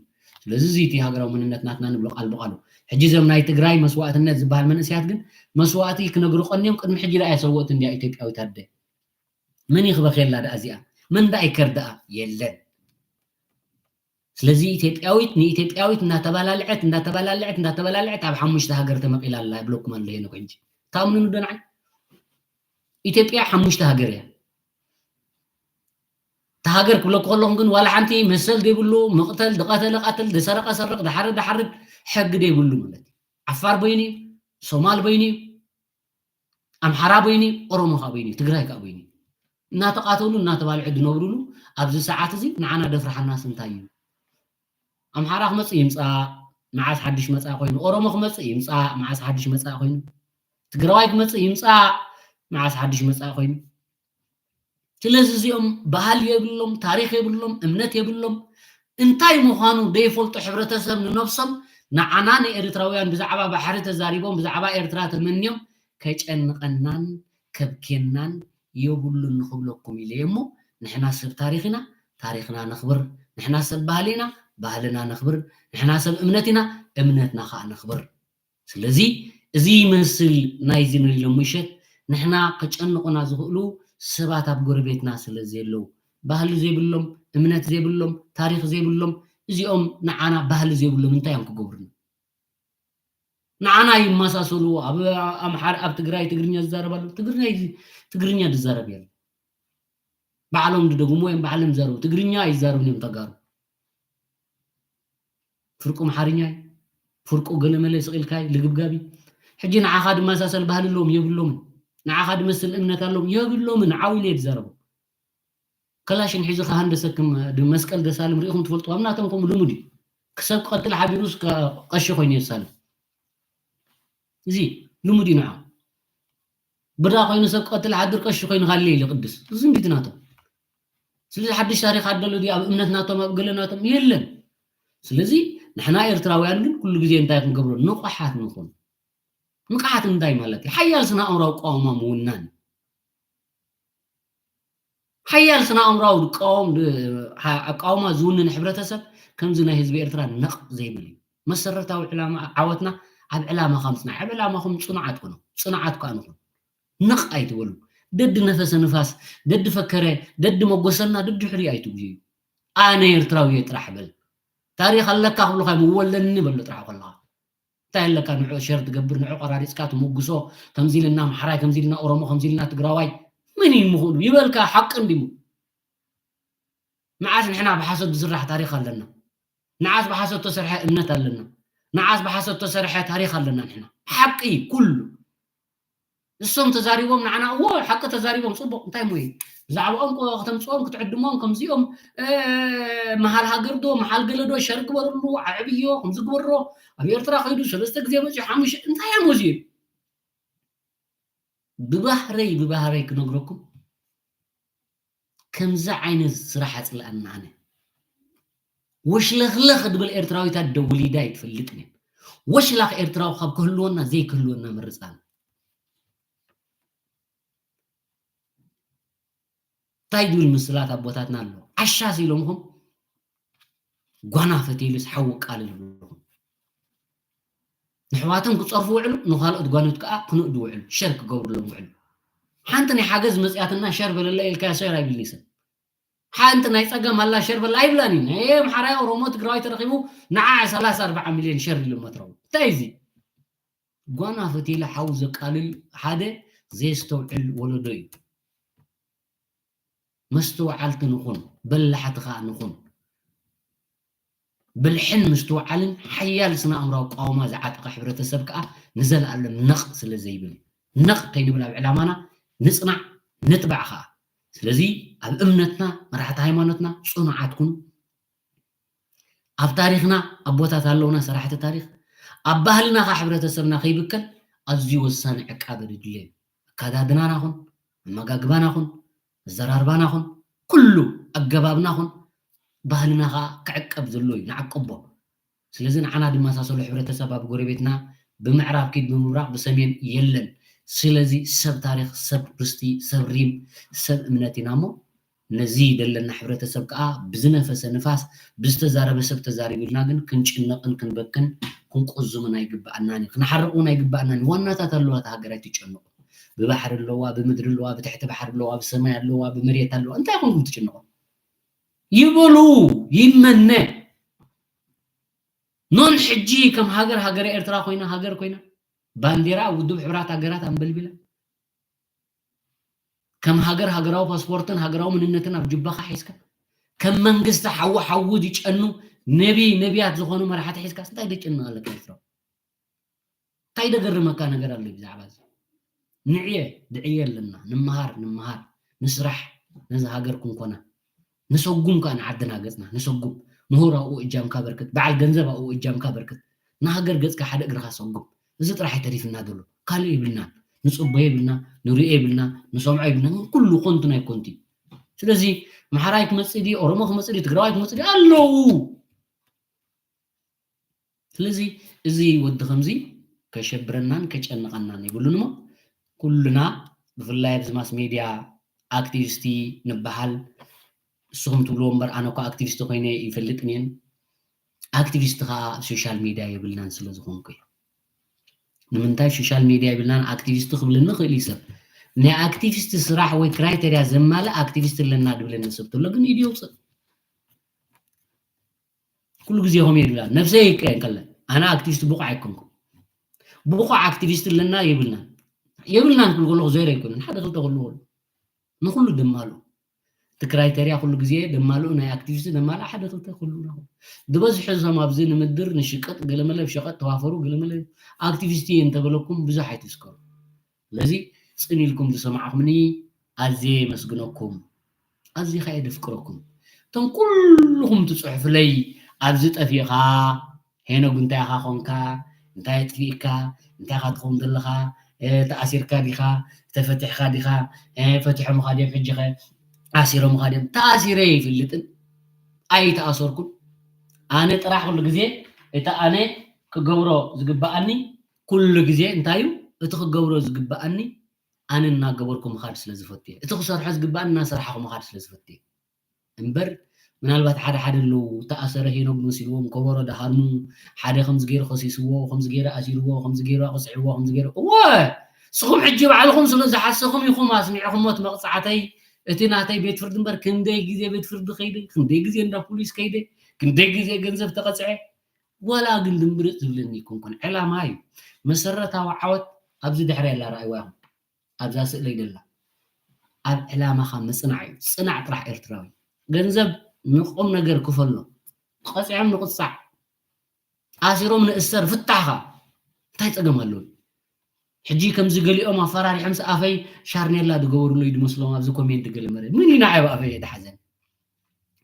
ስለዚ እዚ እቲ ሃገራዊ መንነት ናትና ንብሎ ቃል ብቃሉ። ሕጂ እዞም ናይ ትግራይ መስዋእትነት ዝበሃል መንእሰያት ግን መስዋእቲ ክነግሩ ቀንዮም። ቅድሚ ሕጂ ደኣ የሰወእት እንድያ ኢትዮጵያዊት ኣደ። መን ይኽበኽየላ ደኣ እዚኣ? መን ደኣ ይከርድኣ? የለን። ስለዚ ኢትዮጵያዊት ንኢትዮጵያዊት እናተባላለዐት፣ እናተባላለዐት፣ እናተባላለዐት ኣብ ሓሙሽተ ሃገር ተመቒላ ኣላ ይብለኩም ኣሎ ሄኖክ ሕጂ። ታምኑኒ ዶ ንዓይ? ኢትዮጵያ ሓሙሽተ ሃገር እያ። እታ ሃገር ክብለኩ ከለኹም ግን ዋላ ሓንቲ መሰል ዘይብሉ፣ መቕተል፣ ዝቐተለ ቀትል፣ ዝሰረቐ ሰርቕ፣ ዝሓርድ ዝሓርድ ሕጊ ዘይብሉ ማለት እዩ። ዓፋር በይኑ እዩ፣ ሶማል በይኑ እዩ፣ ኣምሓራ በይኑ እዩ፣ ኦሮሞ ከኣ በይኑ እዩ፣ ትግራይ ከኣ በይኑ እዩ። እናተቓተሉ እናተባልዑ ዝነብሩሉ ኣብዚ ሰዓት እዚ ንዓና ደፍርሓናስ እንታይ እዩ? ኣምሓራ ክመጽእ ይምጻእ፣ መዓስ ሓድሽ መጻኢ ኮይኑ? ኦሮሞ ክመጽእ ይምጻእ፣ መዓስ ሓድሽ መጻኢ ኮይኑ? ትግራዋይ ክመጽእ ይምጻእ፣ መዓስ ሓድሽ መጻኢ ኮይኑ? ስለዚ እዚኦም ባህሊ የብሎም፣ ታሪኽ የብሎም፣ እምነት የብሎም። እንታይ ምዃኑ ዘይፈልጡ ሕብረተሰብ ንነብሶም ንዓና ንኤርትራውያን ብዛዕባ ባሕሪ ተዛሪቦም፣ ብዛዕባ ኤርትራ ተመንዮም ከጨንቐናን ከብክየናን የብሉን ንኽብለኩም ኢለ እየ እሞ፣ ንሕና ሰብ ታሪኽ ኢና፣ ታሪኽና ነኽብር። ንሕና ሰብ ባህሊ ኢና፣ ባህልና ነኽብር። ንሕና ሰብ እምነት ኢና፣ እምነትና ኸኣ ነኽብር። ስለዚ እዚ ይመስል ናይዚ ንሎም ምሸት ንሕና ከጨንቑና ዝኽእሉ ሰባት ኣብ ጎረቤትና ስለ ዘለዉ፣ ባህሊ ዘይብሎም፣ እምነት ዘይብሎም፣ ታሪኽ ዘይብሎም፣ እዚኦም ንዓና ባህሊ ዘይብሎም እንታይ እዮም ክገብሩና? ንዓና ይመሳሰሉ። ኣብ ኣምሓር፣ ኣብ ትግራይ ትግርኛ ዝዛረብ ኣሎ? ትግርኛ ይዝ-፣ ትግርኛ ዝዛረብ የለን። ባዕሎም ዝደግሙ እዮም፣ ባዕሎም ይዛረቡ። ትግርኛ ኣይዛረቡን እዮም ተጋሩ። ፍርቁ ኣምሓርኛ እዩ፣ ፍርቁ ገለመለ ስቕ ኢልካ እዩ፣ ልግብጋብ እዩ። ሕጂ ንዓኻ ድመሳሰል ባህሊ ኣለዎም የብሎምን፣ ንዓኻ ድመስል እምነት ኣለዎም የብሎምን። ዓው ኢለ እየ ዝዛረቦም። ከላሽን ሒዙ ከሃንደሰክም፣ ድ-፣ መስቀል ደሳልም ርኢኹም ትፈልጡ? ኣብ ናቶም ከምኡ ልሙድ እዩ። ክሰብ ክቐትል ሓቢሩስ ከ-፣ ቀሺ ኮይኑ የሳልም። እዚ ልሙድ እዩ ንዓ። ብራ ኮይኑ ሰብ ክቐትል ሓድር ቀሺ ኮይኑ ካለ ኢሉ ቅድስ። እዚ እንዲት ናቶም። ስለዚ ሓድሽ ታሪኽ ኣደሎ ድዩ ኣብ እምነት ናቶም፣ ኣብ ገለ ናቶም? የለን። ስለዚ ንሕና ኤርትራውያን ግን ኩሉ ግዜ እንታይ ክንገብሮ? ንቑሓት ንኹን። ንቕሓት እንታይ ማለት እዩ? ሓያል ስነ ኣእምራዊ ኣቃውማ ምውናን። ሓያል ስነ ኣእምራዊ ዝቃወም፣ ድ-፣ ሓ-፣ ኣቃውማ ዝውንን ሕብረተሰብ ከምዚ ናይ ህዝቢ ኤርትራ ነቕ ዘይብል እዩ። መሰረታዊ ዕላማ ዓወትና ኣብ ዕላማኻ ምጽናዕ። ኣብ ዕላማኹም ጽኑዓት ኩኑ። ጽኑዓት ከኣ ንኹን። ነቕ ኣይትበሉ። ደድ ነፈሰ ንፋስ፣ ደድ ፈከረ፣ ደድ መጎሰና፣ ደድ ድሕሪኡ ኣይትጉዩ። ኣነ ኤርትራዊ እየ ጥራሕ በል። ታሪኽ ኣለካ ክብሉኻ እዮም፣ እወ ኣለኒ በሎ ጥራሕ ከለኻ። እንታይ ኣለካ ንዑ ሸር ትገብር፣ ንዑ ቆራሪጽካ ትምጉሶ፣ ከምዚ ኢልና ኣምሓራይ፣ ከምዚ ኢልና ኦሮሞ፣ ከምዚ ኢልና ትግራዋይ። መን እዩ ምኽእሉ? ይበልካ ሓቂ እንዲሙ። መዓስ ንሕና ብሓሶት ዝስራሕ ታሪኽ ኣለና? መዓስ ብሓሶት ተሰርሐ እምነት ኣለና? መዓስ ብሓሶት ተሰርሐ ታሪኽ ኣለና ንሕና? ሓቂ ኩሉ። እሶም ተዛሪቦም ንዓና እዎ ሓቂ ተዛሪቦም ጽቡቕ እንታይ ሞ እዩ ብዛዕባኦም ከተምጽኦም ክትዕድሞም ከምዚኦም መሃል ሃገር ዶ መሃል ገለ ዶ ሸር ግበርሉ ኣዕብዮ ከምዚ ግበሮ ኣብ ኤርትራ ከይዱ ሰለስተ ግዜ መፅዩ ሓሙሽተ እንታይ እሞ እዚ ብባህረይ ብባህረይ ክነግረኩም ከምዚ ዓይነት ስራሕ ኣፅልኣና ኣነ ወሽለኽለኽ ድብል ኤርትራዊታት ደውሊዳ ይትፈልጥን እየን ወሽላኽ ኤርትራዊ ካብ ክህልወና ዘይክህልወና ምርፃን እንታይ ድብል ምስላት ኣቦታትና ኣሎ ዓሻስ ኢሎምኹም ጓና ፈቴሉስ ሓዊ ቃልል ብለኹም ንሕዋቶም ክፀርፉ ውዕሉ ንካልኦት ጓኖት ከዓ ክንእዱ ውዕሉ ሸር ክገብሩሎም ውዕሉ ሓንቲ ናይ ሓገዝ መፅያትና ሸር በለላ ኢልካዮ ሸር ኣይብልኒ ሰብ ሓንቲ ናይ ፀገም ኣላ ሸር በላ ኣይብላን እዩ ናይ ኣምሓራይ ኦሮሞ ትግራዋይ ተረኪቡ ንዓ ሰላሳ ኣርባዓ ሚልዮን ሸር ኢሉ መትረቡ እንታይ እዚ ጓና ፈቴለ ሓው ዘቃልል ሓደ ዘየስተውዕል ወለዶ እዩ መስተውዓልቲ ንኹን በላሕቲ ከዓ ንኹን ብልሕን ምስትውዓልን ሓያል ስነ ኣእምራዊ ቃውማ ዝዓጠቐ ሕብረተሰብ ከዓ ንዘለኣለም ነቕ ስለ ዘይብል ነቕ ከይንብል ኣብ ዕላማና ንፅናዕ ንትባዕ ከዓ ስለዚ ኣብ እምነትና መራሕቲ ሃይማኖትና ፅኑዓት ኩኑ ኣብ ታሪክና ኣቦታት ኣለውና ሰራሕቲ ታሪክ ኣብ ባህልና ከዓ ሕብረተሰብና ከይብከል ኣዝዩ ወሳኒ ዕቃበ ድድለ እዩ ኣካዳድናና ኹን ኣመጋግባና ኹን ኣዘራርባና ኹን ኩሉ ኣገባብና ኹን ባህልና ከዓ ክዕቀብ ዘሎ እዩ ንዓቅቦ ስለዚ ንዓና ድመሳሰሉ ሕብረተሰብ ኣብ ጎረቤትና ብምዕራብ ኪድ ብምብራቅ ብሰሜን የለን ስለዚ ሰብ ታሪክ ሰብ ርስቲ ሰብ ሪም ሰብ እምነት ኢና እሞ ነዚ ደለና ሕብረተሰብ ከዓ ብዝነፈሰ ንፋስ ብዝተዛረበ ሰብ ተዛሪቡ ኢልና ግን ክንጭነቅን ክንበክን ክንቆዝምን ኣይግበኣናን እዩ ክንሓርቅ እውን ኣይግበኣናን እዩ ዋናታት ኣለዋ እታ ሃገር ኣይትጨነቁ ብባሕሪ ኣለዋ ብምድሪ ኣለዋ ብትሕቲ ባሕሪ ኣለዋ ብሰማይ ኣለዋ ብመሬት ኣለዋ እንታይ ኮንኩም ትጭነቁ ይበሉ ይመነ ኖን ሕጂ ከም ሃገር ሃገረ ኤርትራ ኮይና ሃገር ኮይና ባንዴራ ውድብ ሕብራት ሃገራት ኣንበልቢላ ከም ሃገር ሃገራዊ ፓስፖርትን ሃገራዊ መንነትን ኣብ ጅባኻ ሒዝካ ከም መንግስቲ ሓዊ ሓዊ ዝጨኑ ነቢ ነቢያት ዝኾኑ መራሕቲ ሒዝካ እንታይ ደጨኑ ኣለካ ኤርትራ እንታይ ደገርመካ ነገር ኣሎ ብዛዕባ እዚ ንዕየ ድዕየ ኣለና ንምሃር ንምሃር ንስራሕ ነዚ ሃገር ክንኮና ንሰጉም ከዓ ንዓድና ገፅና ንሰጉም ምሁር ኣብኡ እጃምካ በርክት በዓል ገንዘብ ኣብኡ እጃምካ በርክት ንሃገር ገፅካ ሓደ እግርካ ሰጉም እዚ ጥራሕ ተሪፍና ዘሎ ካልእ ይብልና ንፅቦ ይብልና ንሪኦ ይብልና ንሰምዖ ይብልና ኩሉ ኮንቱ ናይ ኮንቱ ስለዚ ኣምሓራይ ክመፅእ ድዩ ኦሮሞ ክመፅእ ድዩ ትግራዋይ ክመፅእ ድዩ ኣለዉ ስለዚ እዚ ወዲ ከምዚ ከሸብረናን ከጨንቐናን የብሉን እሞ ኩሉና ብፍላይ ኣብዚ ማስ ሜድያ ኣክቲቪስቲ ንበሃል ንስኹም ትብልዎ እምበር ኣነ እኮ ኣክቲቪስቲ ኮይነ ይፈልጥን እየን ኣክቲቪስቲ ከዓ ኣብ ሶሻል ሚድያ የብልናን ስለ ዝኾንኩ እዩ ንምንታይ ሶሻል ሚድያ የብልናን ኣክቲቪስቲ ክብልኒ ክእል እዩ ሰብ ናይ ኣክቲቪስቲ ስራሕ ወይ ክራይተርያ ዘማልእ ኣክቲቪስቲ ኣለና ድብለኒ ሰብ ተሎ ግን ኢድ የውፅእ ኩሉ ግዜ ከምኡ ይብላ ነብሰይ ይቀየን ከለ ኣነ ኣክቲቪስት ብቑዕ ኣይኮንኩ ብቑዕ ኣክቲቪስት ኣለና የብልናን የብልናን ክብል ከለኹ ዜሮ ኣይኮነን ሓደ ክልተ ክህሉ ከሎ ንኩሉ ደማሉ እቲ ክራይተርያ ኩሉ ግዜ ደማሉ ናይ ኣክቲቪስት ደማሉ ሓደ ክልተ ክህሉ ዝበዝሑ እዞም ኣብዚ ንምድር ንሽቀጥ ገለመለ ብሸቀጥ ተዋፈሩ ገለመለ ኣክቲቪስት እየ እንተበለኩም ብዙሕ ኣይትስከሩ ስለዚ ጽን ኢልኩም ዝሰማዕኹምኒ ኣዝየ የመስግነኩም፣ ኣዝየ ከኣ የደፍቅረኩም። እቶም ኩልኹም ትጽሕፉለይ ኣብዚ ጠፊእኻ ሄኖግ እንታይ ኢኻ ኾንካ፣ እንታይ ኣጥፊእካ፣ እንታይ ኢኻ ትኸውን ዘለኻ፣ ተኣሲርካ ዲኻ፣ ተፈቲሕካ ዲኻ፣ ፈቲሖምኻ ድዮም ሕጂኸ ኣሲሮምኻ ድዮም? ተኣሲረ ኣይፈልጥን፣ ኣይተኣሰርኩን። ኣነ ጥራሕ ኩሉ ግዜ እቲ ኣነ ክገብሮ ዝግበኣኒ ኩሉ ግዜ እንታይ እዩ እቲ ክገብሮ ዝግበኣኒ ኣነ እናገበርኩ ምኻድ ስለ ዝፈቱ እየ። እቲ ክሰርሖ ዝግበኣኒ እናሰራሕኹ ምኻድ ስለ ዝፈቱ እየ። እምበር ምናልባት ሓደ ሓደ ኣለዉ ተኣሰረ ሄኖግ መሲልዎም ከበሮ ደሃርሙ ሓደ ከምዚ ገይሩ ከሲስዎ ከምዚ ገይሩ ኣሲርዎ ከምዚ ገይሩ ኣቕፅዕዎ ከምዚ ገይሩ እወ ንስኹም ሕጂ ባዕልኹም ስለ ዝሓሰኹም ኢኹም ኣስሚዕኹሞ እቲ መቕፃዕተይ እቲ ናተይ ቤት ፍርዲ እምበር ክንደይ ግዜ ቤት ፍርዲ ከይደ ክንደይ ግዜ እንዳ ፖሊስ ከይደ ክንደይ ግዜ ገንዘብ ተቐፅዐ ዋላ ግን ድምብርፅ ዝብለኒ ኣይኮንኩን ዕላማ እዩ መሰረታዊ ዓወት ኣብዚ ድሕሪ ኣላ ረኣይዋ ኢኹም ኣብዛ ስእለይ ደላ ኣብ ዕላማኻ ምፅናዕ እዩ ፅናዕ ጥራሕ ኤርትራዊ ገንዘብ ንቁም ነገር ክፈሎ ቀፂዖም ንቁፃዕ ኣሲሮም ንእሰር ፍታሕኻ እንታይ ፀገም ኣለዎ ሕጂ ከምዚ ገሊኦም ኣፈራሪሖምስ ኣፈይ ሻርኔላ ዝገበሩለይ ዝመስሎም ኣብዚ ኮሜንት ገለ መረ ምን ኢና ዓብ ኣፈይ የድሓዘን።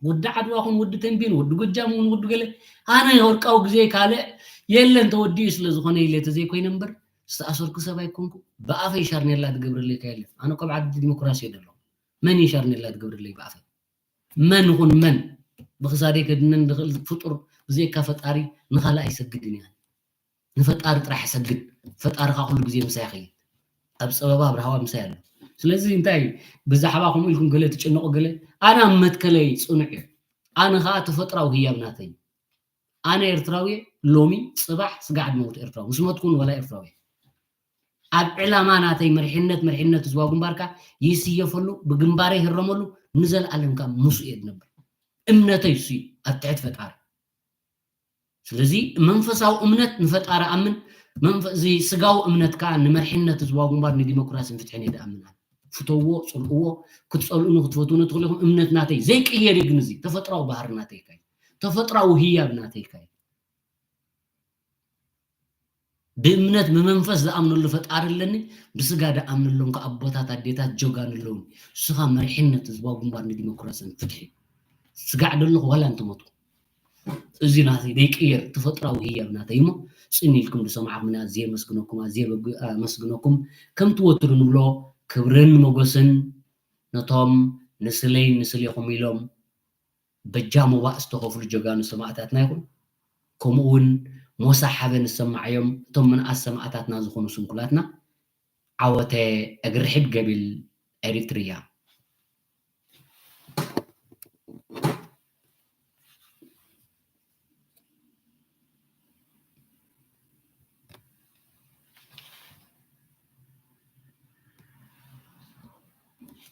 ወዲ ዓድዋ ኹን ወዲ ተንቤን ወዲ ጎጃም ውን ወዲ ገለ ኣነ ወርቃዊ ግዜ ካልእ የለን ተወዲኡ ስለ ዝኾነ ኢለ ተዘይኮይነ እምበር ዝተኣሰርኩ ሰብ ኣይኮንኩ። ብኣፈይ ሻርኔላ ዝገብረለይ ከየለ ኣነ ኮብ ዓዲ ዲሞክራሲ እየ ደለኹ። መን እዩ ሻርኔላ ዝገብረለይ ብኣፈይ? መን ይኹን መን ብክሳደይ ከድነን ዝኽእል ፍጡር ብዘይካ ፈጣሪ ንኻልእ ኣይሰግድን እያ። ንፈጣሪ ጥራሕ ሰግድ። ፈጣርኻ ኩሉ ግዜ ምሳይ ይኸይድ። ኣብ ፀበባ ኣብ ራህዋ ምሳይ ኣሎ። ስለዚ እንታይ ብዛዕባ ከምኡ ኢልኩም ገለ ትጭነቑ ገለ ኣነ ኣብ መትከለይ ፅኑዕ እዩ። ኣነ ከዓ ተፈጥራዊ ህያብ ናተይ እዩ። ኣነ ኤርትራዊ እየ። ሎሚ ፅባሕ ስጋዕ ድመውት ኤርትራዊ ምስ መትኩን ወላ ኤርትራዊ እየ። ኣብ ዕላማ ናተይ መሪሕነት መሪሕነት ህዝባዊ ግንባርካ ይስየፈሉ ብግንባረይ ይህረመሉ ንዘለኣለም ከዓ ምስኡ እየ ዝነብር። እምነተይ እሱ እዩ ኣብ ትሕቲ ፈጣሪ። ስለዚ መንፈሳዊ እምነት ንፈጣሪ ኣምን፣ እዚ ስጋዊ እምነት ከዓ ንመርሕነት ህዝባዊ ግንባር ንዲሞክራሲን ፍትሕን እየ ዝኣምን። ፍተውዎ፣ ፅልእዎ፣ ክትፀልኡኒ ክትፈትውኒ ትኽእሉ ኢኹም። እምነት ናተይ ዘይቅየር እዩ። ግን እዚ ተፈጥራዊ ባህሪ ናተይ እዩ። ተፈጥራዊ ህያብ ናተይ እዩ። ብእምነት ብመንፈስ ዝኣምነሉ ፈጣሪ ኣለኒ፣ ብስጋ ዝኣምነሎም ከዓ ኣቦታት ኣዴታት ጀጋኑ ኣለውኒ። ንስኻ መርሕነት ህዝባዊ ግንባር ንዲሞክራሲን ፍትሒ ስጋዕ ደለኹ ዋላ እንተሞትኩ። እዚ ናተይ ዘይቅየር ተፈጥራዊ ህያብ ናተይ እሞ ፅን ኢልኩም ዝሰማዕኩምኒ ኣዝየ የመስግነኩም፣ ኣዝየ የመስግነኩም። ከምቲ ወትሩ ንብሎ ክብርን ሞገስን ነቶም ንስለይ ንስሌኹም ኢሎም በጃ ሞባእ ዝተኸፍሉ ጀጋኑ ሰማእታትና ይኹን ከምኡ እውን ሞሳ ሓበን ዝሰማዓዮም እቶም ምንኣስ ሰማእታትና ዝኾኑ ስንኩላትና። ዓወተ እግሪ ሕድ ገቢል ኤሪትርያ።